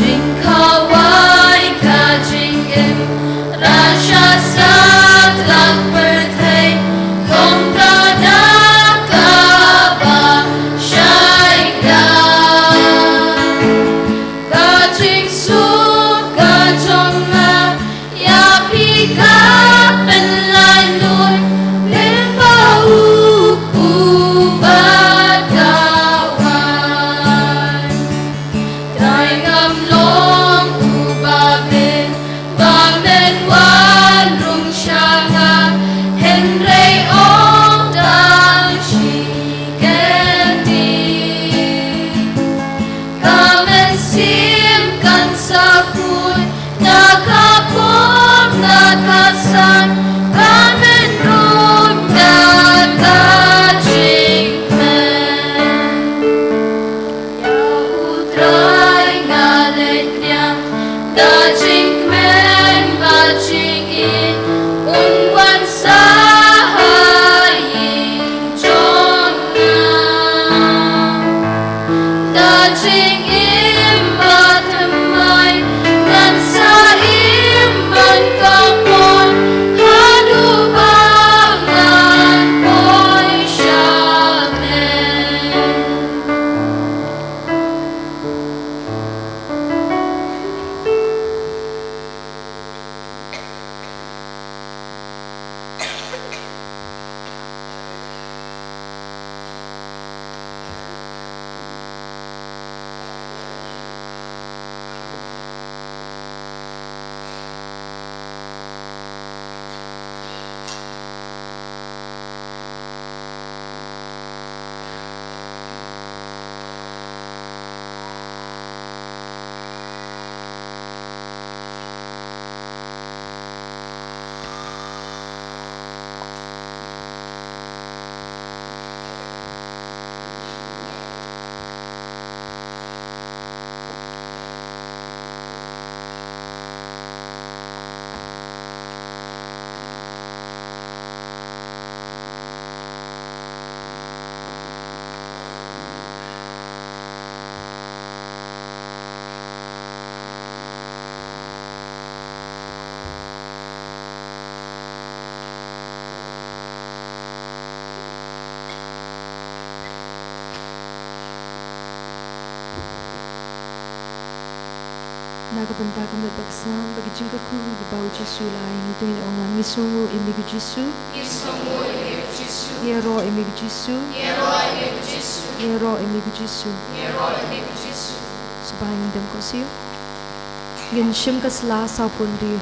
Jingkhawai ka jingim, Raja satlak pyrthei, long ka da kaba shai da. Ka jingsuk ka jong nga, ïa phi ka pynlait lut, lyngba u kpu bad ka waiñ. Dei ngam long uba bit, ba men wan rung sha nga, hynrei ong tang shi kyntien. Ka mynsiem kan sa khuid na ka bor na ka san, kan men rung da ka jingkmen. Ïa U Trai nga leit niam, da jingkmen bad jingïeit un wan sa ha ïing jong nga. Da jingim bathymmai ngan sa im ban koppoi, haduh ba ngan poi sha me. Na ka bynta ka met bad ka snam bad ka jingkyrkhu kaba u Jisu u la ai, ngi dang ïa ong lang, ngi sngewnguh ïa me ko Jisu. Ngi sngewnguh ïa me ko Jisu. Ngi ïaroh ïa me ko Jisu. Ngi ïaroh ïa me ko Jisu. Ngi ïaroh ïa me ko Jisu. Ngi ïaroh ïa me ko Jisu. Sngewbha ngin dem khohsiew. Ngin shim ka sla sawphew hynriew.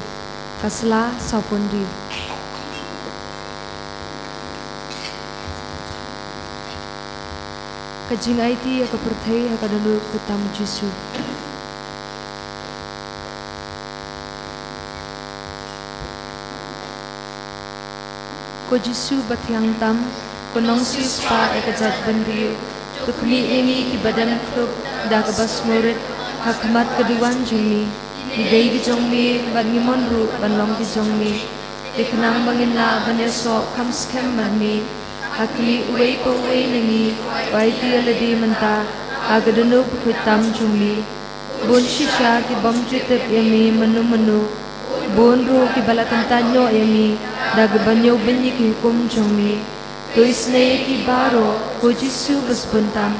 Ka sla sawphew hynriew. Ka jingaiti ïa ka pyrthei ha ka dohnud khuid tam u Jisu. Ko Jisu ba thiang tam, ko nongsiewspah ïa ka jaitbynriew, to khmih ïa ngi kiba dem khlup da kaba sngewrit ha khmat ka duwan jong me. Ngi dei ki jong me bad ngi mon ruh ban long ki jong me. Te khnang ba ngin lah ban ïasoh kham skhem bad me, ha khmih uwei pa uwei na ngi, u aiti ïa lade mynta ha ka dohnud khuid tam jong me. Bun shisha ki bym ju tip ïa me mynno mynno, bun ruh kiba la kyntait noh ïa me da kaba ñiew beiñ ïa ki hukum jong me. To isynei ïa ki baroh, ko Jisu ba sbun tam,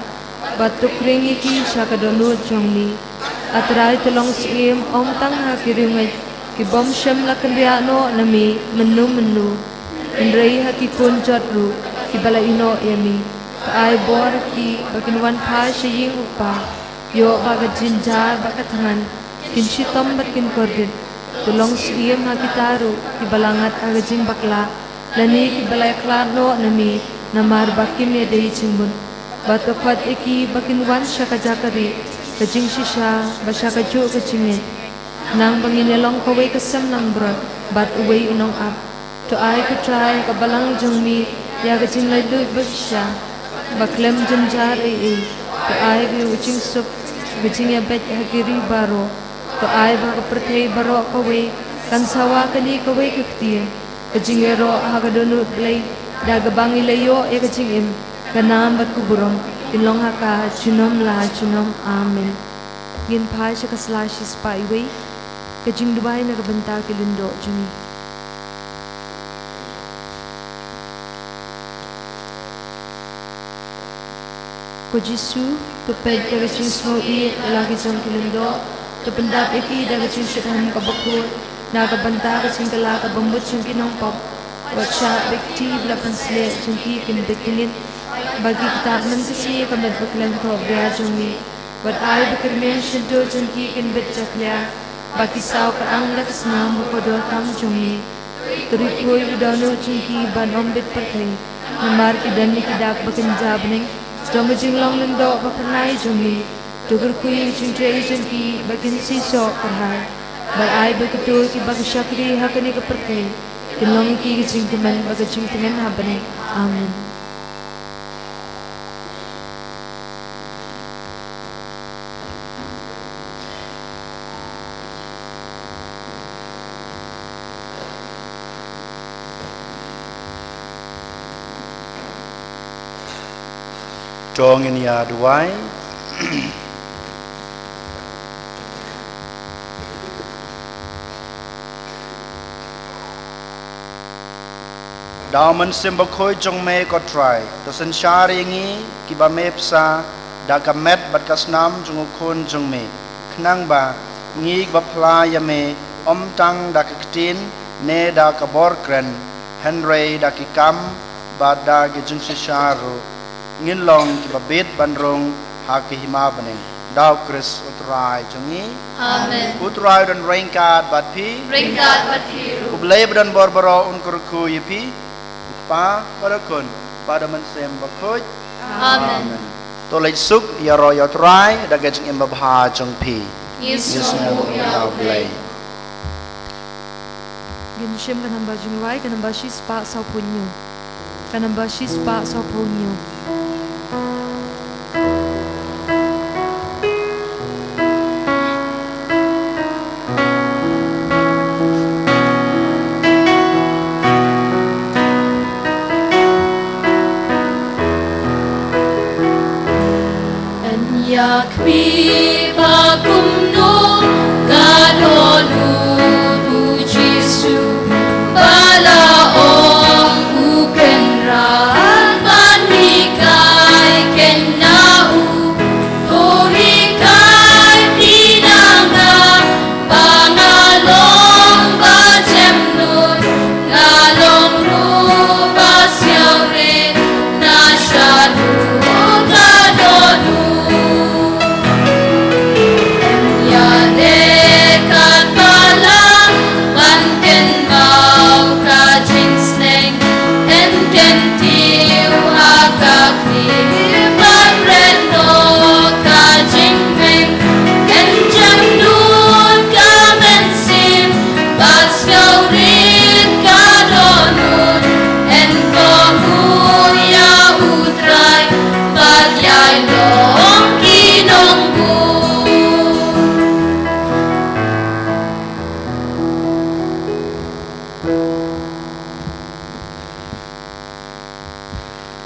bad to khring ïa ki sha ka dohnud jong me. A Trai, to long syiem ym tang ha ki riewngeit ki bym shym la kynriah noh na me mynno mynno, hynrei ha ki khun jot ruh kiba la ïehnoh ïa me. To ai bor ïa ki ba kin wan phai sha ïing u Kpa, ïoh ba ka jynjar bad ka thngan kin shitom bad kin kordit. To long syiem ha kita ruh kiba la ngat ha ka jingbakla, lane kiba la ïakhlad noh na me namar ba kim ïadei jingmut. Bad to khot ïa ki ba kin wan sha ka jaka rieh ka jingshisha bad sha kajuh ka jingngeit, khnang ba ngin ïalong kawei ka sem langbrot bad uwei u nongap. To ai, ko Trai, ha ka balang jong me ïa ka jinglaitluid bashisha, ba khlem jynjar ei ei. To ai ka jingsuk, ka jingïabeit ha ki ri baroh. To ai ba ka pyrthei baroh kawei kan sawa kane kawei ka ktien, ka jingïaroh ha ka dohnud Blei, da kaba ngi la ïoh ïa ka jingim, ka nam bad ka burom kin long ha ka junom la junom. Amen. Ngin phai sha ka sla shispah iwei, ka jingduwai na ka bynta ki lyngdoh jong ngi. Ko Jisu, to peit ïa ka jingsngew ïeit la ki jong ki lyngdoh, to pyndap ïa ki da ka jingshit hem kaba khuid, na ka bynta ka jingkylla kaba mut jong ki nongpop. Wat shah ba ki kti ba la pynsleh jong ki kin bit ki ngit, ba ki ktah mynshisha ïa ka met ba khlem thohbria jong ngi. Wat ai ba ki rmiang shyntur jong ki kin bit jakhlia, ba ki saw kyrang da ka snam ba kordor tam jong ngi. To rit khuid ïa u dohnud jong ki ban ym bit pyrthei, namar ki don ïa ki dak ba kynja bneng jong ka jinglong lyngdoh ba phyrnai jong ngi. To kyrkhu ïa ka jingtrei jong ki ba kin shisha kyrhai. Bad ai ba kito kiba ki shakri ha kane ka pyrthei kin long ïa ki ka jingkmen bad ka jingtngen ha bneng. Amen. To ngin ïa duwai. Da u Mynsiem Bakhuid jong me ko Trai, to synshar ïa ngi kiba me pynsa da ka met bad ka snam jong u Khun jong me, khnang ba ngi kiba phla ïa me ym tang da ka ktien ne da ka bor kren, hynrei da ki kam bad da ki jingshisha ruh, ngin long kiba bit ban rung ha ka hima bneng. Da u Khrist u Trai jong ngi. Amen. U Trai u don ryngkat bad phi. Ryngkat bad phi ruh. U Blei ba don bor baroh un kyrkhu ïa phi, u Kpa bad u Khun bad u Mynsiem Bakhuid. Amen. To leit suk, ïaroh ïa u Trai da ka jingim babha jong phi. Ngi sngewbha ïa u Blei. Ngin shim ka namba jingrwai, ka namba shispah sawphew hynñiew. Ka namba shispah sawphew hynñiew. Yn ïa khmih ba kumno ka dohnud u Jisu ba la ong u kynrad ban hikai kynna u. To hikai phi na nga ba nga long ba jemnud, nga long ruh ba siawrit na shaduh ka dohnud. Ïa dei katba lah ban kynmaw ka jingsneng, yn kyntiew ha ka khlieh bad ren noh ka jingmeng, yn jemnud ka mynsiem bad siawrit ka dohnud, yn kohnguh ïa u Trai bad ïai long ki nongbuh.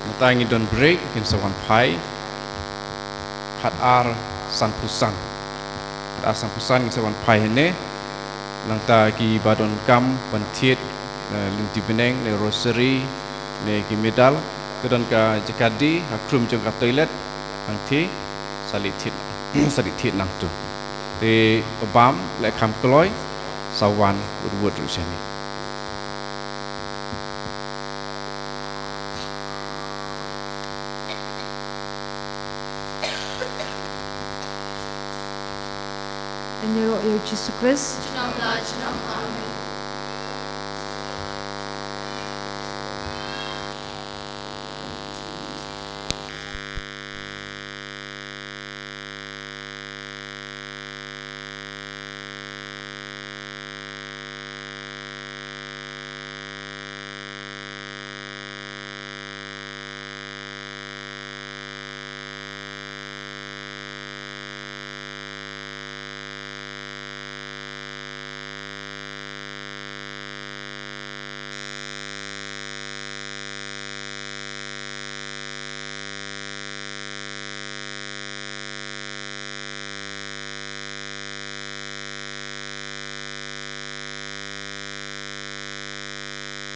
Mynta ngin don break, ngin sa wan phai. Khatar sanphew san. Khatar sanphew san ngin sa wan phai hangne. Nangta kiba donkam ban thied, eh, lynti bneng ne rosary ne ki medal, ki don ka jaka die ha khrum jong ka toilet, hangtei sa leit thied, sa leit thied nangtu. Te u bam leh kham kloi, sa wan wut wut ruh shane. Yn ïaroh ïa u Jisu Khrist. Junom la junom. Amen.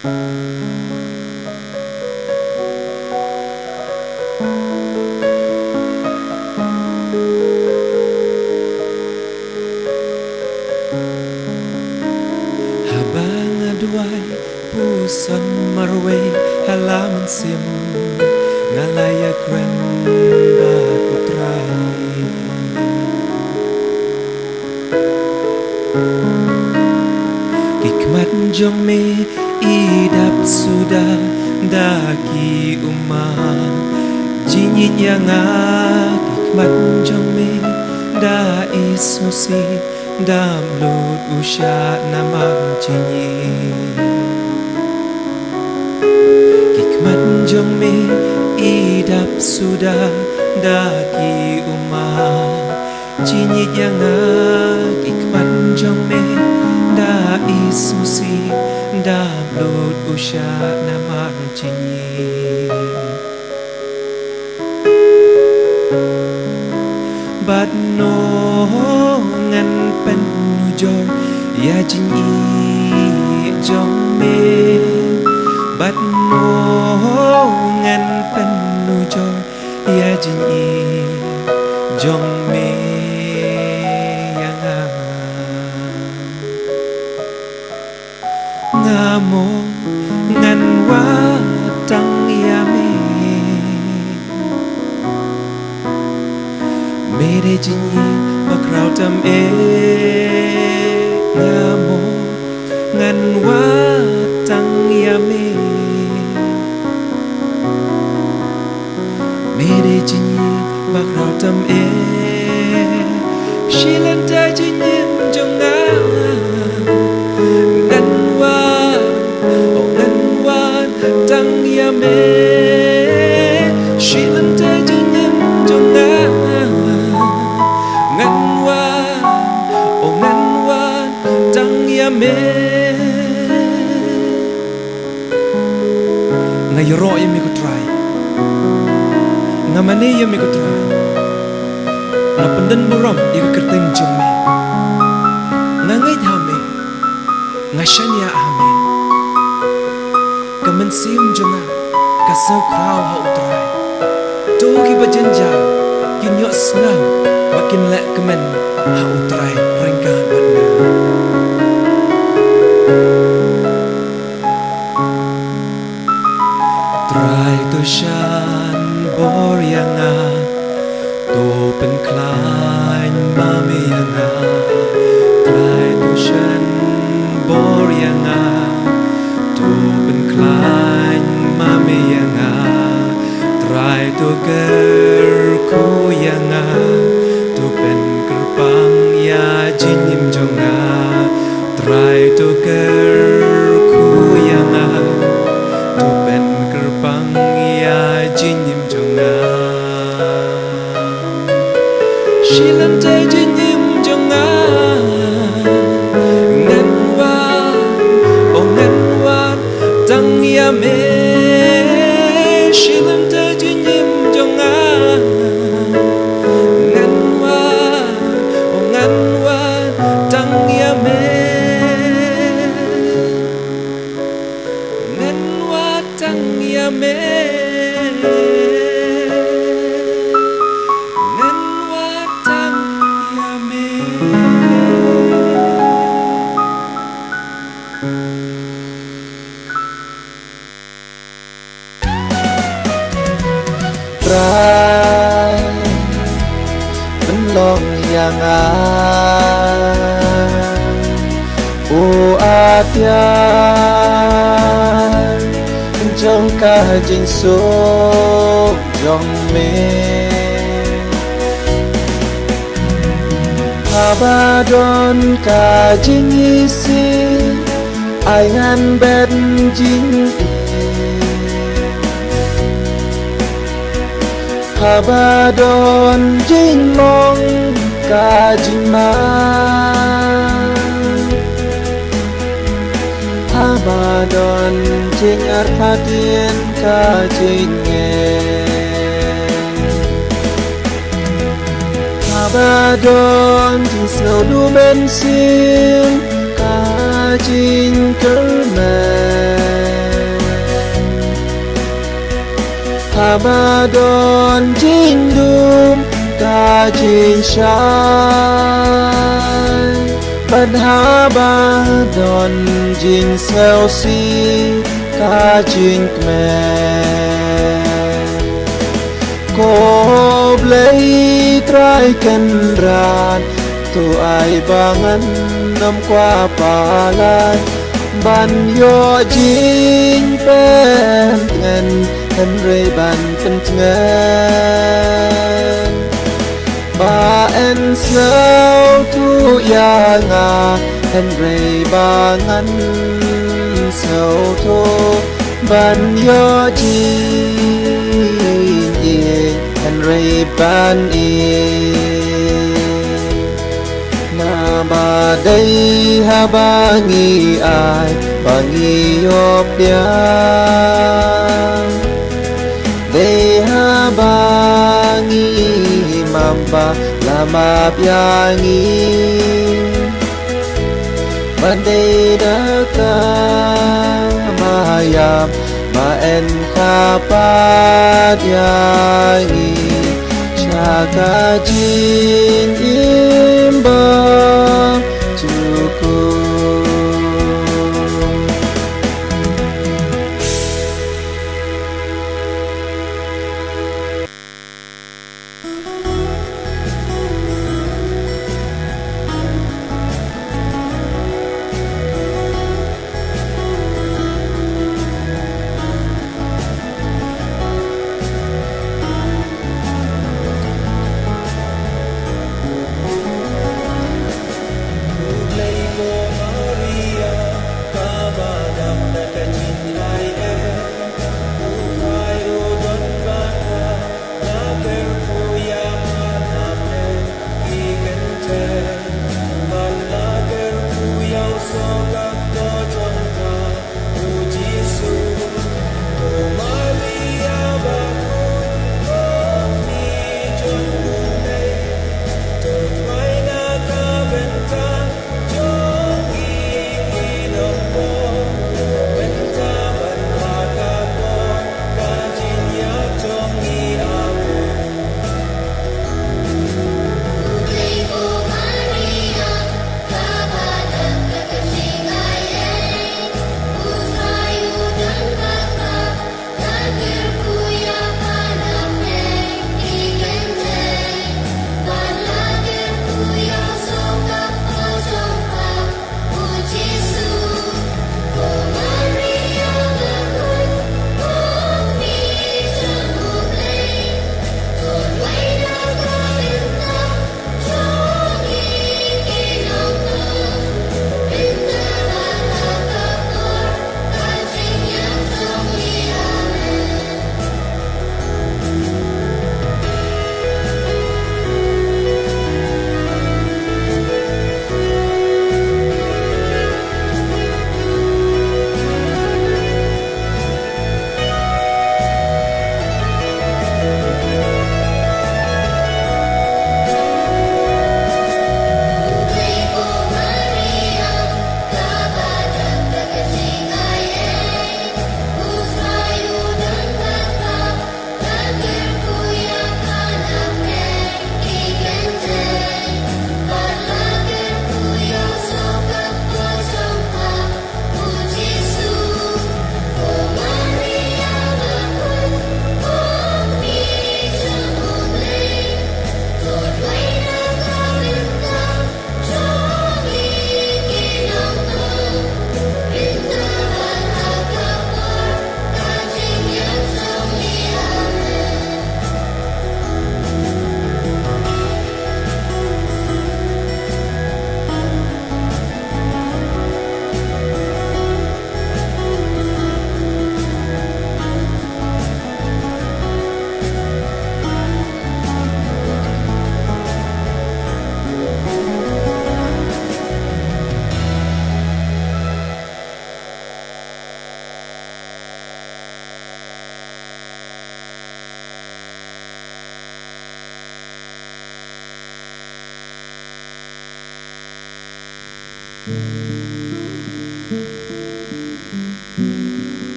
Haba nga duwai puson marwei ha la mynsiem, nga la ïakren bad U Trai. Ki khmat jong me i dap suda da ki ummat. Jingïeit ïa nga, ki khmat jong me da i sngewsih, dap lut u shah namar jingïeit. Ki khmat jong me i dap suda da ki ummat. Jingïeit ïa nga, ki khmat jong me da i sngewsih, dap lut u shah namar jingïeit. Bad no ngan pynujor ïa jingïeit jong me. Bad no ngan pynujor ïa jingïeit jong me ïa nga. Nga mo ngan wad tang ïa me. Me dei jingïeit ba khraw tam eh. Nga mo ngan wad tang ïa me. Me dei jingïeit ba khraw tam eh. Shi lynter jingim jong nga ngan wad, oh ngan wad tang ïa me. Shi lynter jingim jong nga ngan wad, oh ngan wad tang ïa me. Nga ïaroh ïa me ko Trai. Nga mane ïa me ko Trai. Nga pyndon burom ïa ka kyrteng jong me. Nga ngeit ha me. Nga shaniah ha me. Ka mynsiem jong nga ka sngewkhraw ha U Trai. To kiba jynjar kin ïohsngew bad kin leh kmen ha U Trai ryngkat bad nga. Trai to shan bor ïa nga, to pynkhlaiñ ma me ïa nga. Trai to shan bor ïa nga, to pynkhlaiñ ma me ïa nga. Trai to kyrkhu ïa nga, to pynkyrpang ïa jingim jong nga. Trai to kyrkhu ïa nga, to pynkyrpang ïa jingim jong nga. Shi lynter jingim jong nga ngan wad, oh ngan wad tang ïa me. Shi lynter jingim jong nga ngan wad, oh ngan wad tang ïa me. Ngan wad tang ïa me. Ngan wad tang ïa me. Trai, pynlong ïa nga, u atiar jong ka jingsuk jong me. Haba don ka jingisih, ai ngan bet jingim. Haba don jingmong ka jingma. Haba don jingartatien ka jingeh. Haba don jingsngewduh mynsiem ka jingkyrmen. Haba don jingdum ka jingshai, bad haba don jingsngewsih ka jingkmen. Ko Blei Trai Kynrad, to ai ba ngan ym kwah palat ban ïoh jingpyntngen, hynrei ban pyntngen ba yn sngewthuh ïa nga, hynrei ba ngan sngewthuh ban ïoh jingïeit, hynrei ban ïeit. Naba dei haba ngi ai ba ngi ïoh pdiang, dei haba ngi map ba la map ïa ngi. Ban dei da ka mayam ba yn kha pat ïa ngi sha ka jingim ba jukut.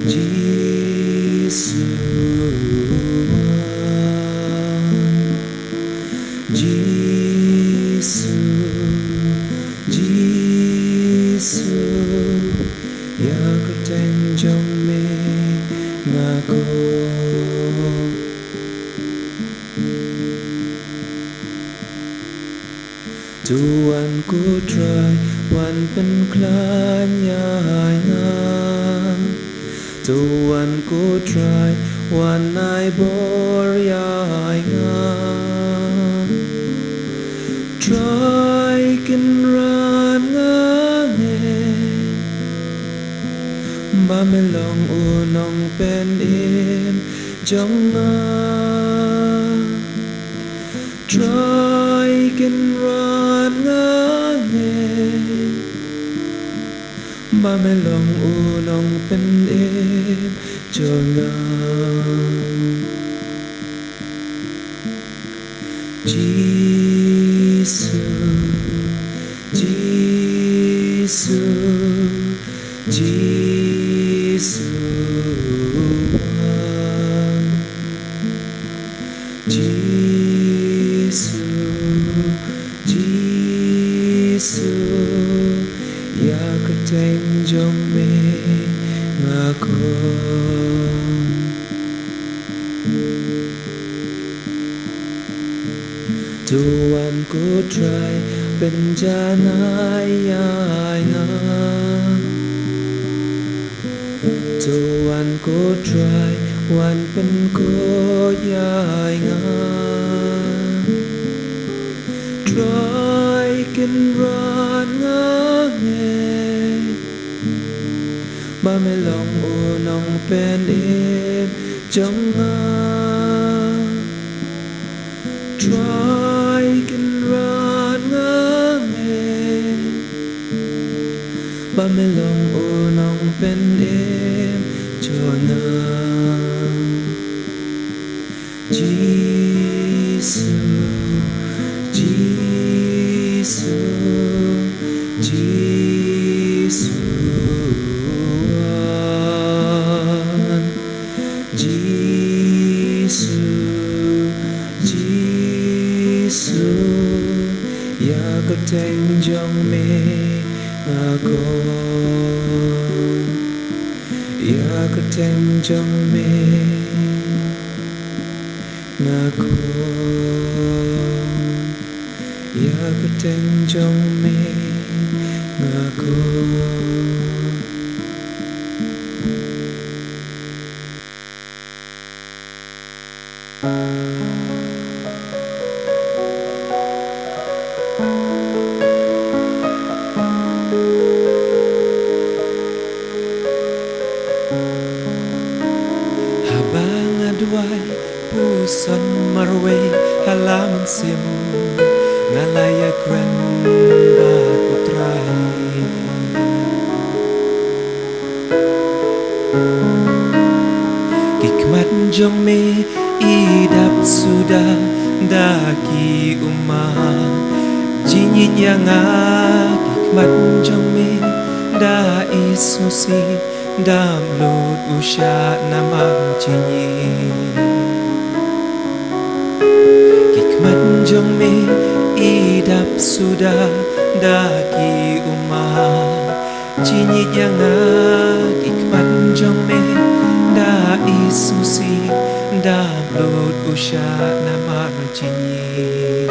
Jisu, Jisu, Jisu, ïa ka kyrteng jong me nga khot. To wan ko Trai, wan pynkhlaiñ ïa nga. To wan ko Trai, wan ai bor ïa nga. Trai kynran nga ngi, ba me long u nongpynim jong nga. Trai kynran nga ngi, ba me long u nongpynim jong nga. Jisu, Jisu, Jisu, Jisu, Jisu, ïa ka kyrteng jong me nga khot. To wan ko Trai, pynjanai ïa nga. To wan ko Trai, wan pynkhuid ïa nga. Trai kynran nga ngi, ba me long u nongpynim jong nga. Trai kynran nga ngi, ba me long u nongpynim jong nga. Jisu, Jisu, Jisu, wan. Jisu, Jisu, ïa ka kyrteng jong me nga khot. Ïa ka kyrteng jong me nga khot. Ïa ka kyrteng jong me nga khot. Haba nga duwai puson marwei ha la mynsiem, nga la ïakren bad U Trai. Ki khmat jong me i dap suda da ki ummat. Jingïeit ïa nga, ki khmat jong me da i sngewsih, dap lut u shah namar jingïeit. Ki khmat jong me i dap suda da ki ummat. Jingïeit ïa nga, ki khmat jong me da i sngewsih, dap lut u shah namar jingïeit.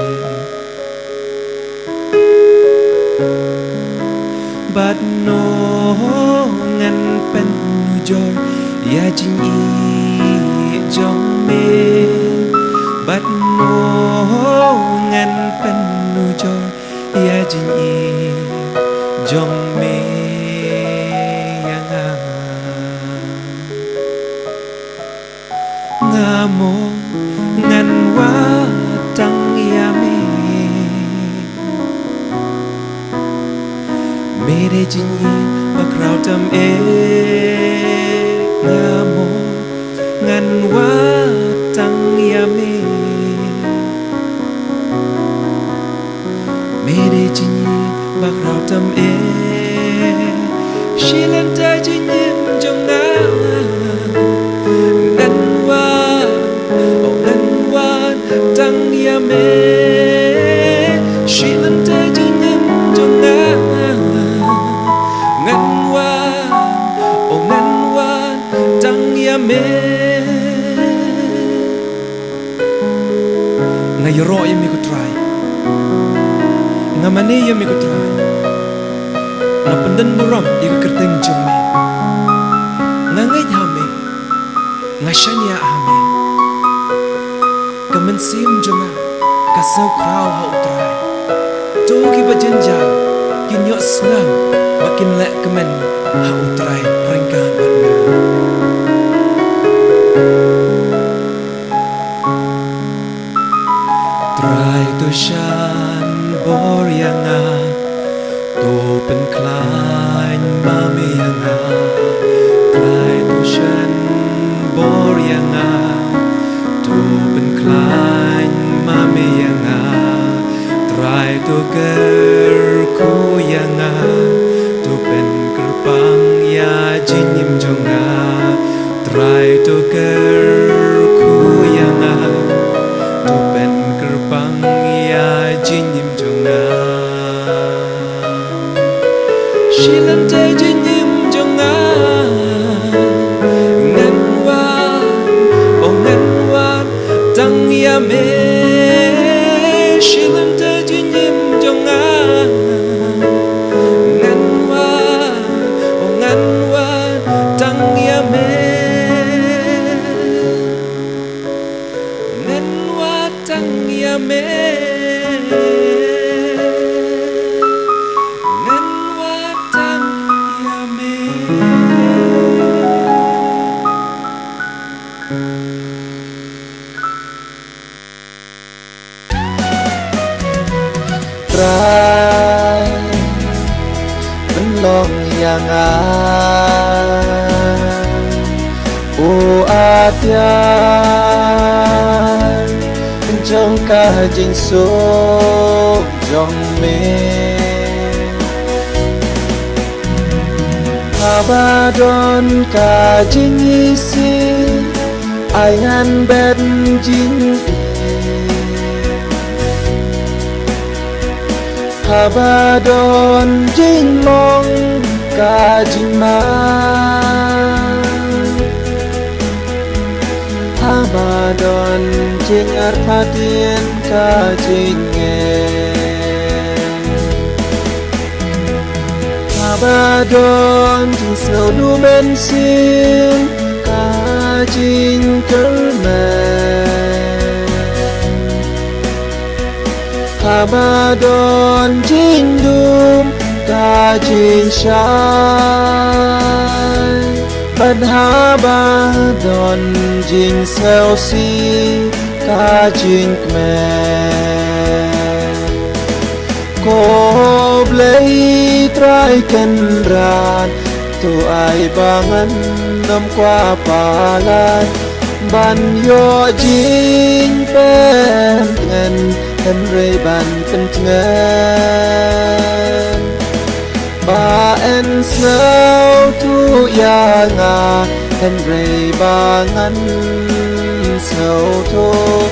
Bad ngan pynujor ïa jingïeit jong me. Bad ngan pynujor ïa jingïeit jong me ïa nga. Nga mo ngan wad tang ïa me. Me dei jingïeit ba khraw tam eh. Nga mo ngan wad tang ïa me. Me dei jingïeit ba khraw tam eh. Shi lynta jingim jong nga Amen. Nga ïaroh ïa me ko Trai. Nga mane ïa me ko Trai. Nga pyndon burom ïa ka kyrteng jong me. Nga ngeit ha me. Nga shaniah ha me. Ka mynsiem jong nga ka sngewkhraw ha u Trai. To kiba jynjar kin ïohsngew ba kin leh kmen ha u Trai ryngkat bad nga. Trai to shan bor ïa nga, to pynkhlaiñ ma me ïa nga. Trai to shan bor ïa nga, to pynkhlaiñ ma me ïa nga. Trai to kyrkhu ïa nga, to pynkyrpang ïa jingim jong nga. Trai to kyrkhu ïa nga, to pynkyrpang ïa jingim jong nga. Shi lynter jingim jong nga ngan wad, oh ngan wad tang ïa me. Shi lynter jingim jong nga ngan wad, oh ngan wad tang ïa me. Ngan wad tang ïa me. Ngan wad tang ïa me. Trai, pynlong ïa nga u atiar jong ka jingsuk jong me. Haba don ka jingisih, ai ngan bet jingïeit. Haba don jingmong ka jingman, haba don jingartatien ka jingeh. Haba don jingsngewduh mynsiem ka jingkyrmen, haba don jingdum ka jingshai, bad haba don jingsngewsih ka jingkmen. Ko Blei Kynrad, to ai ba ngan ym kwah palat ban ïoh jingpyntngen, hynrei ban pyntngen ba yn sngewthuh ïa nga, hynrei ba ngan sngewthuh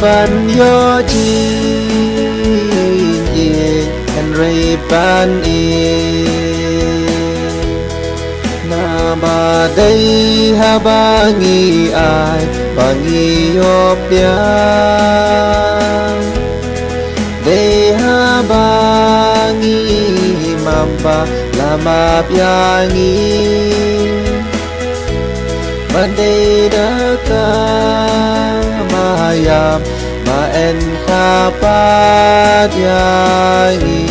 ban ïoh jingïeit, hynrei ban ïeit. Naba dei haba ngi ai ba ngi ïoh biang, dei haba ngi map ba la map ïa ngi. Ba dei da ka mayam ba yn kha pat ïa ngi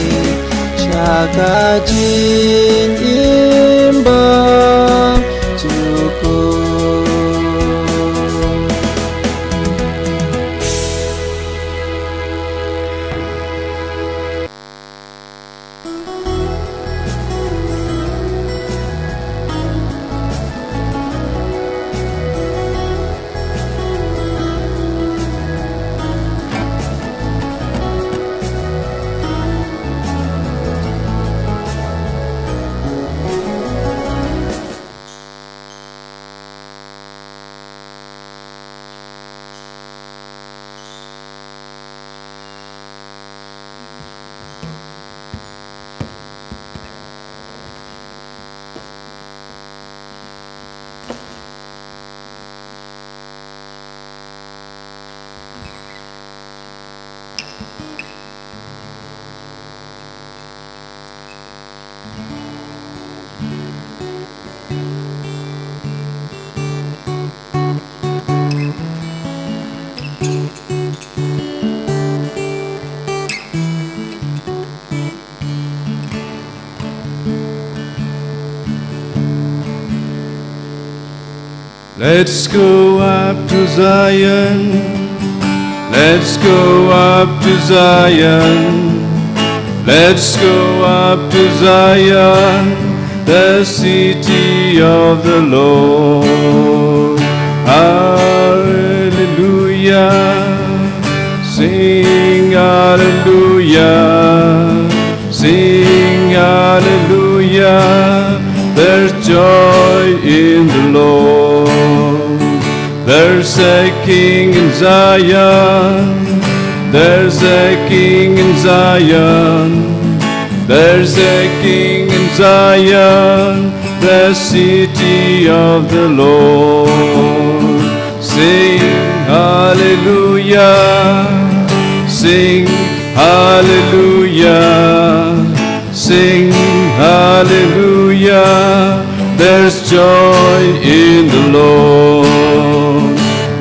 sha ka jingim ba jukut. Let's go up to Zion. Let's go up to Zion. Let's go up to Zion, the city of the Lord. Hallelujah. Sing hallelujah. Sing hallelujah. There's joy in the Lord. There's a king in Zion. There's a king in Zion. There's a king in Zion, the city of the Lord. Sing hallelujah. Sing hallelujah. Sing hallelujah. There's joy in the Lord.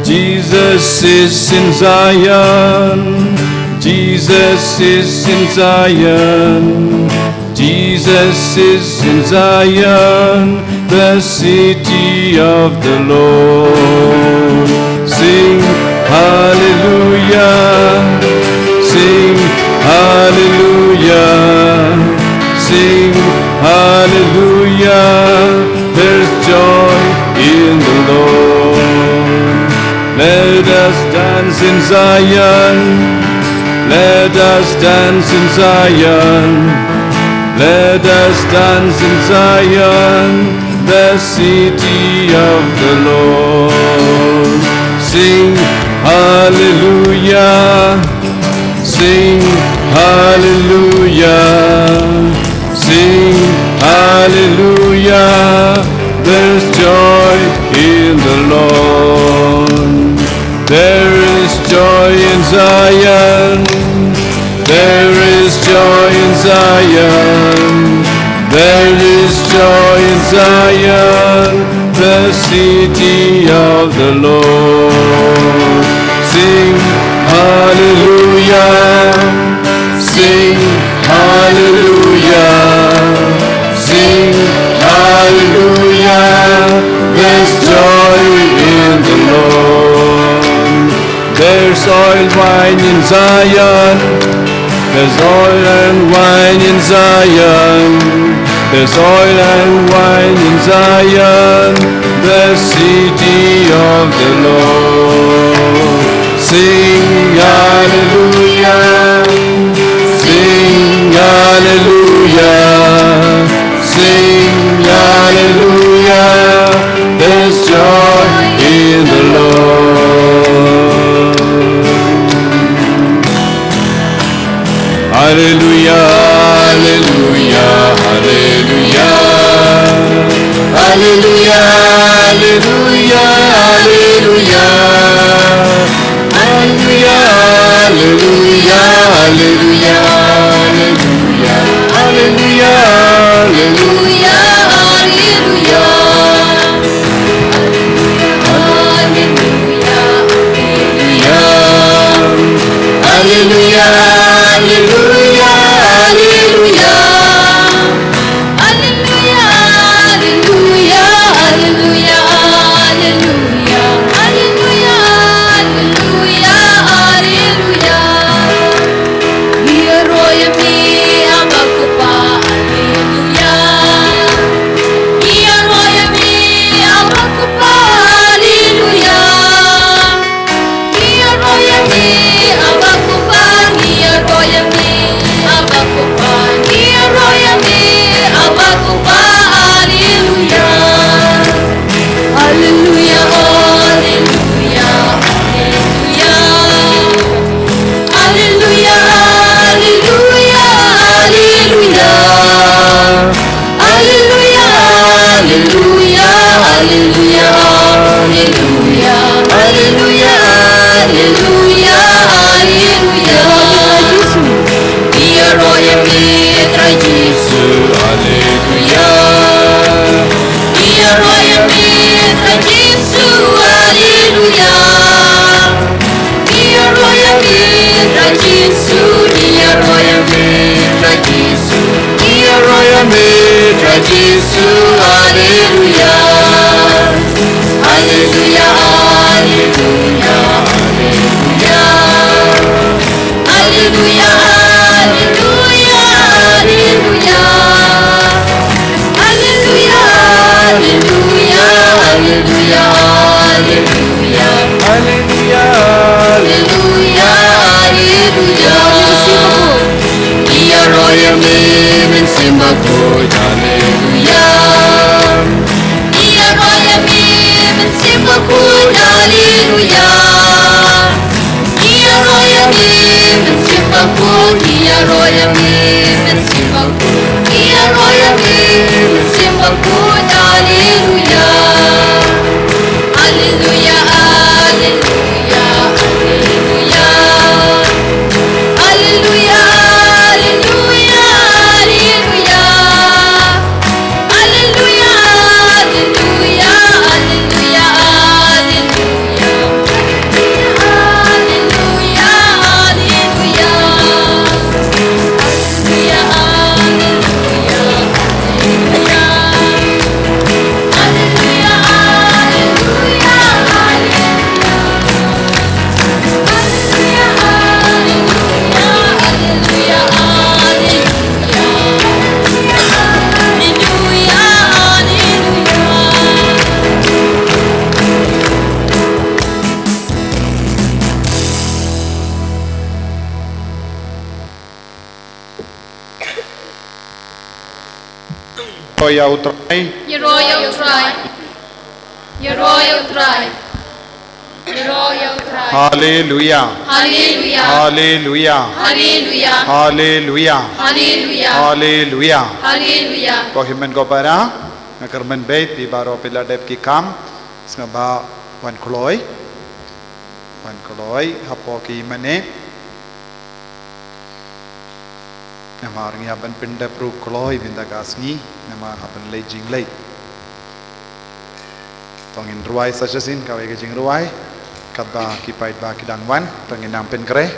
Jesus is in Zion. Jesus is in Zion. Jesus is in Zion, the city of the Lord. Sing hallelujah. Sing hallelujah. Sing hallelujah. There's joy in the Lord. Let us dance in Zion. Let us dance in Zion. Let us dance in Zion, the city of the Lord. Sing hallelujah. Sing hallelujah. Sing hallelujah. There's joy in the Lord. There is joy in Zion. There is joy in Zion. There is joy in Zion, the city of the Lord. Sing hallelujah. Sing hallelujah. Sing hallelujah. There's joy in the Lord. There's oil wine in Zion. There's oil and wine in Zion. There's oil and wine in Zion, the city of the Lord. Sing hallelujah. Sing hallelujah. Sing hallelujah. There's joy in the Lord. Hallelujah, hallelujah, hallelujah. Hallelujah, hallelujah, hallelujah. Hallelujah, hallelujah, hallelujah, hallelujah. Hallelujah, hallelujah, hallelujah. Hallelujah, hallelujah, hallelujah. Hallelujah, hallelujah, hallelujah, hallelujah. Hallelujah, hallelujah, hallelujah. Ngi ïaroh ïa me, Aba Kpa, haleluya. Ngi ïaroh ïa me, Aba Kpa, haleluya. Ngi ïaroh ïa me, Aba Kpa, ngi ïaroh ïa me, Aba Kpa, ngi ïaroh ïa me, Aba Kpa, haleluya. Haleluya, haleluya, haleluya. Haleluya, haleluya, haleluya. Haleluya, haleluya, haleluya, haleluya. Haleluya, haleluya, haleluya. Ngi ïaroh ïa me, Trai Jisu, haleluya. Ngi ïaroh ïa me, Trai Jisu, haleluya. Ngi ïaroh ïa me, Trai Jisu, ngi ïaroh ïa me, Trai Jisu. Ngi ïaroh ïa me, Trai Jisu, haleluya. Haleluya. Haleluya, haleluya, haleluya, haleluya, haleluya. Ïaroh ïa me Mynsiem Bakhuid, haleluya. Ïaroh ïa me Mynsiem Bakhuid, haleluya. Ïaroh ïa me Mynsiem Bakhuid, ïaroh ïa me Mynsiem Bakhuid, ïaroh ïa me Mynsiem Bakhuid, haleluya. Haleluya, haleluya, haleluya. Haleluya, haleluya, haleluya. Haleluya, haleluya, haleluya, haleluya. Haleluya, haleluya. Haleluya, haleluya, haleluya. Haleluya, haleluya, haleluya. Haleluya, haleluya, haleluya. Haleluya, haleluya. Ïaroh ïa U Trai. Ïaroh ïa U Trai. Ïaroh ïa U Trai. Ïaroh ïa U Trai. Haleluya. Haleluya. Haleluya. Haleluya. Haleluya. Haleluya. Haleluya. Haleluya. Ko hynmen ko para, nga kyrmen beit phi baroh phi la dep ki kam, sngewbha wan kloi. Wan kloi hapoh ki mane. Namar ngi hap ban pyndep ruh kloi mynta ka sngi, namar hap ban leit jingleit. To ngin rwai sa shisien kawei ka jingrwai. Katba ki paidbah ki dang wan, to ngin nang pynkhreh,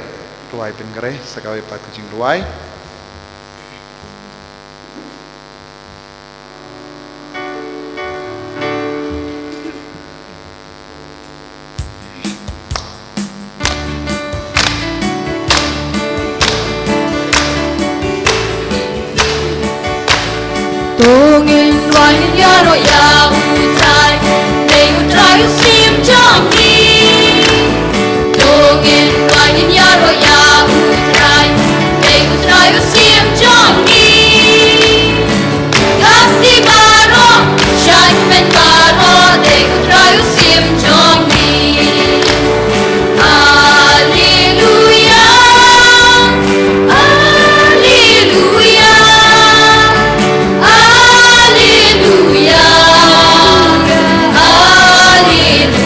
rwai pynkhreh sa kawei pat ka jingrwai. To ngin wan ngin ïaroh ïa U Trai, dei U Trai u Syiem jong ngi. To ngin wan ngin ïaroh ïa U Trai, dei U Trai u Syiem jong ngi. Khapti baroh, shynmen baroh, dei U Trai u Syiem jong ngi. Haleluya, haleluya, haleluya, haleluya.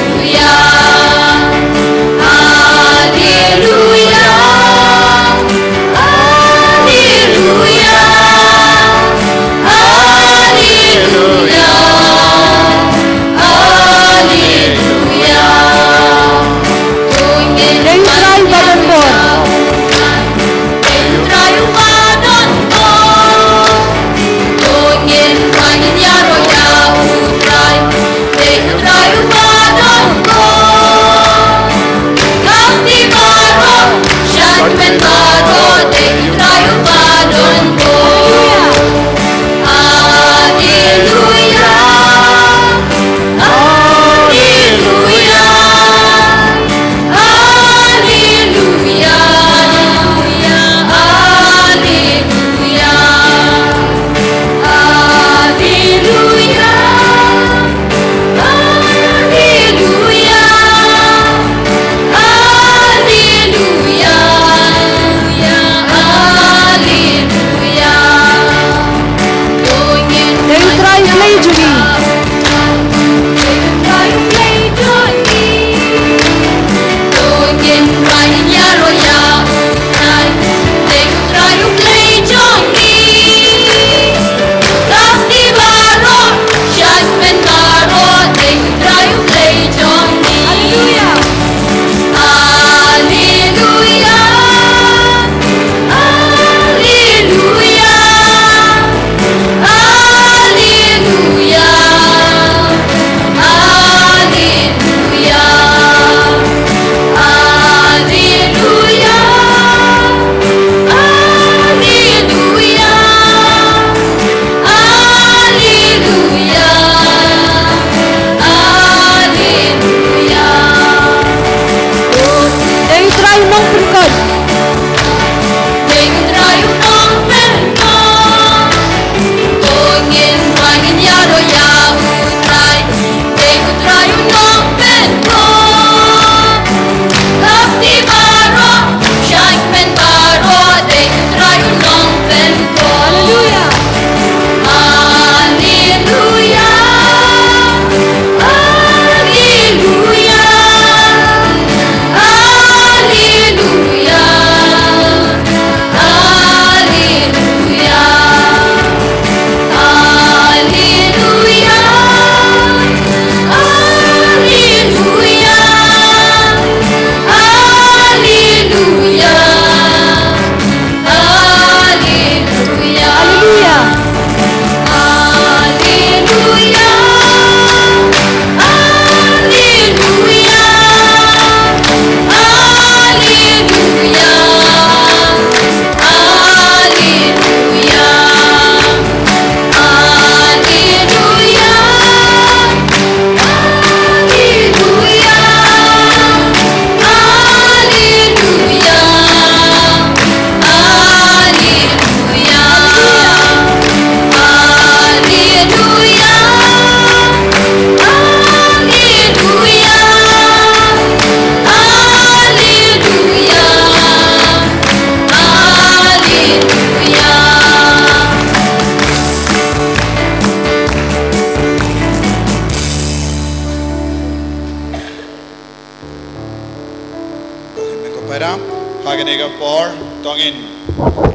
Kane ka por to ngin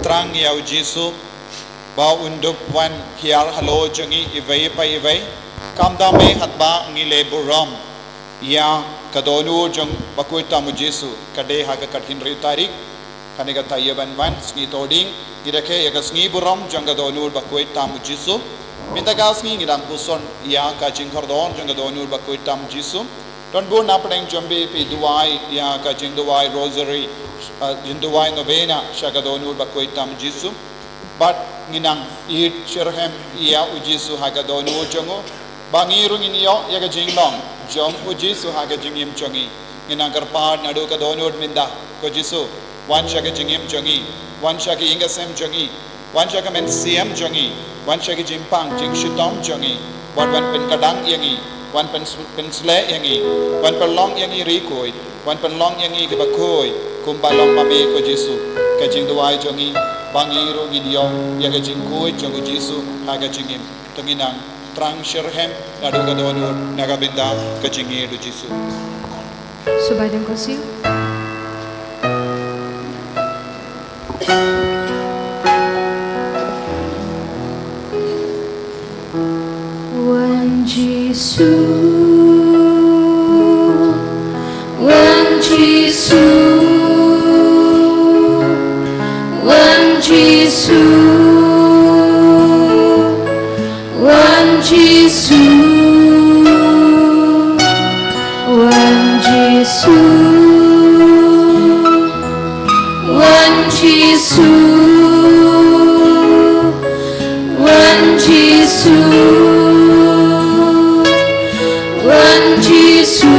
thrang ïa u Jisu ba un dup wan hiar halor jong ngi iwei pa iwei. Kumta me haba ngi leh burom ïa ka dohnud jong u Bakhuid tam u Jisu, ka dei ha ka khathynriew tarik. Kane ka taïew ban wan, sngi Thohdieng, ngi rakhe ïa ka sngi burom jong ka dohnud u Bakhuid tam u Jisu. Mynta ka sngi ngi dang puson ïa ka jingkordor jong ka dohnud u Bakhuid tam u Jisu. Don bun na pdeng jong phi phi duwai ïa ka jingduwai Rosary, uh, jingduwai Novena sha ka dohnud u Bakhuid tam u Jisu. Bad ngin nang ïeit shitrhem ïa u Jisu ha ka dohnud jong u. Ba ngi ruh ngin ïoh ïa ka jinglong jong u Jisu ha ka jingim jong ngi. Ngin nang kyrpad naduh ka dohnud mynta, ko Jisu, wan sha ka jingim jong ngi, wan sha ka ïing ka sem jong ngi, wan sha ka mynsiem jong ngi, wan sha ka jingpang jingshitom jong ngi, wan, wan pynkdang ïa ngi, wan pyn-, pynsleh ïa ngi, wan pynlong ïa ngi ri khuid, wan pynlong ïa ngi kiba khuid, kumba long ma me ko Jisu. Ka jingduwai jong ngi, ba ngi ruh ngin ïoh ïa ka jingkhuid jong u Jisu ha ka jingim. To ngin nang thrang shitrhem naduh ka dohnud, na ka bynta ka jingïeit u Jisu. Shu bai dang ko Jisu. Wan Jisu, wan Jisu, wan Jisu, wan Jisu, wan Jisu. Wan Jisu, wan Jisu, wan Jisu,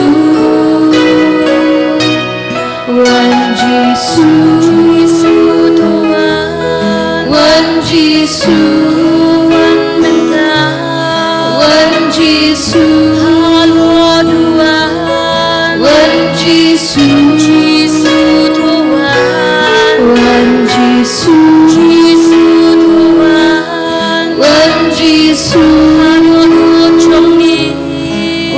wan Jisu, Jisu to wan, wan Jisu, wan mynta, wan Jisu, halor duwan, wan Jisu, Jisu to wan, wan Jisu, Jisu to wan, wan Jisu, halor jong ngi,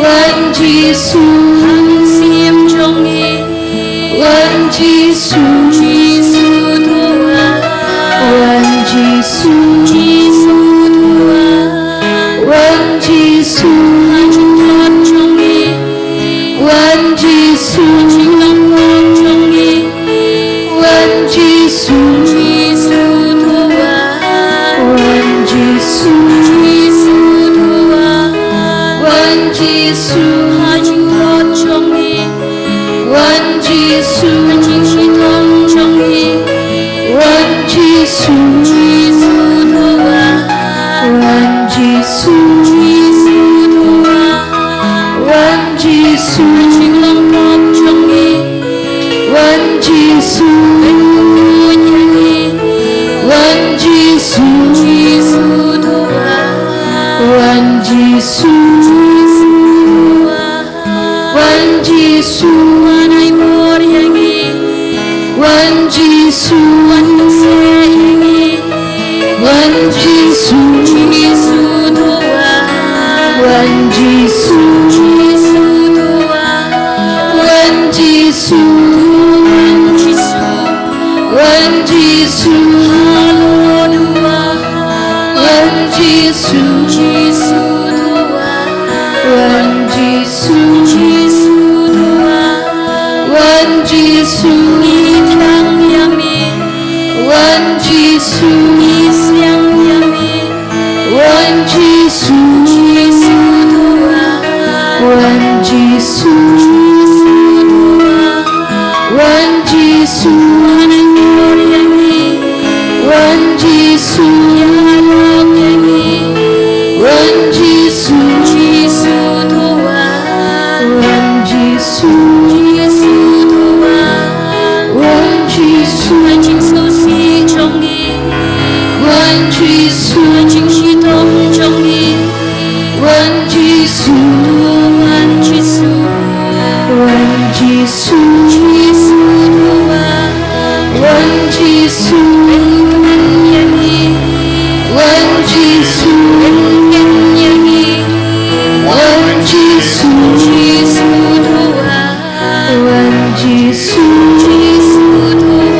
wan Jisu, ha mynsiem jong ngi, wan Jisu, Jisu to wan, wan Jisu, Jisu to wan, wan Jisu, ha jingtlot jong ngi, wan Jisu, ha jinglong pop jong ngi, wan Jisu, Jisu to wan, wan Jisu, Jisu to wan, wan Jisu, ha jingtlot jong ngi, wan Jisu, ha jingshitom jong ngi, wan Jisu, Jisu to wan, wan Jisu, Jisu to wan, wan Jisu, ha jinglong pop jong ngi, wan Jisu, wan Jisu, Jisu to wan, wan Jisu, Jisu to wan, wan Jisu, wan ai bor ïa ngi, wan Jisu, wan pynseh ïa ngi, wan Jisu, Jisu to wan, wan Jisu, Jisu to wan, wan Jisu, wan Jisu, wan Jisu, halor duwan, wan Jisu, Jisu to wan, wan Jisu, Jisu to wan, wan Jisu, ngi khlaiñ ïa me, wan Jisu, ngi siang ïa me, wan Jisu, Jisu to wan, wan Jisu, Jisu to wan, wan Jisu, wan ai bor ïa ngi, wan Jisu, ïa lok ïa ngi, wan Jisu, Jisu to wan, wan Jisu, Jisu to wan, wan Jisu, ha jingsngewsih jong ngi, wan Jisu, ha jingshitom jong ngi, wan Jisu, wan Jisu, wan Jisu, Jisu to wan, wan Jisu, wan kmen ïa ngi, wan Jisu, wan kmen ïa ngi, wan Jisu, Jisu to wan, wan Jisu, Jisu to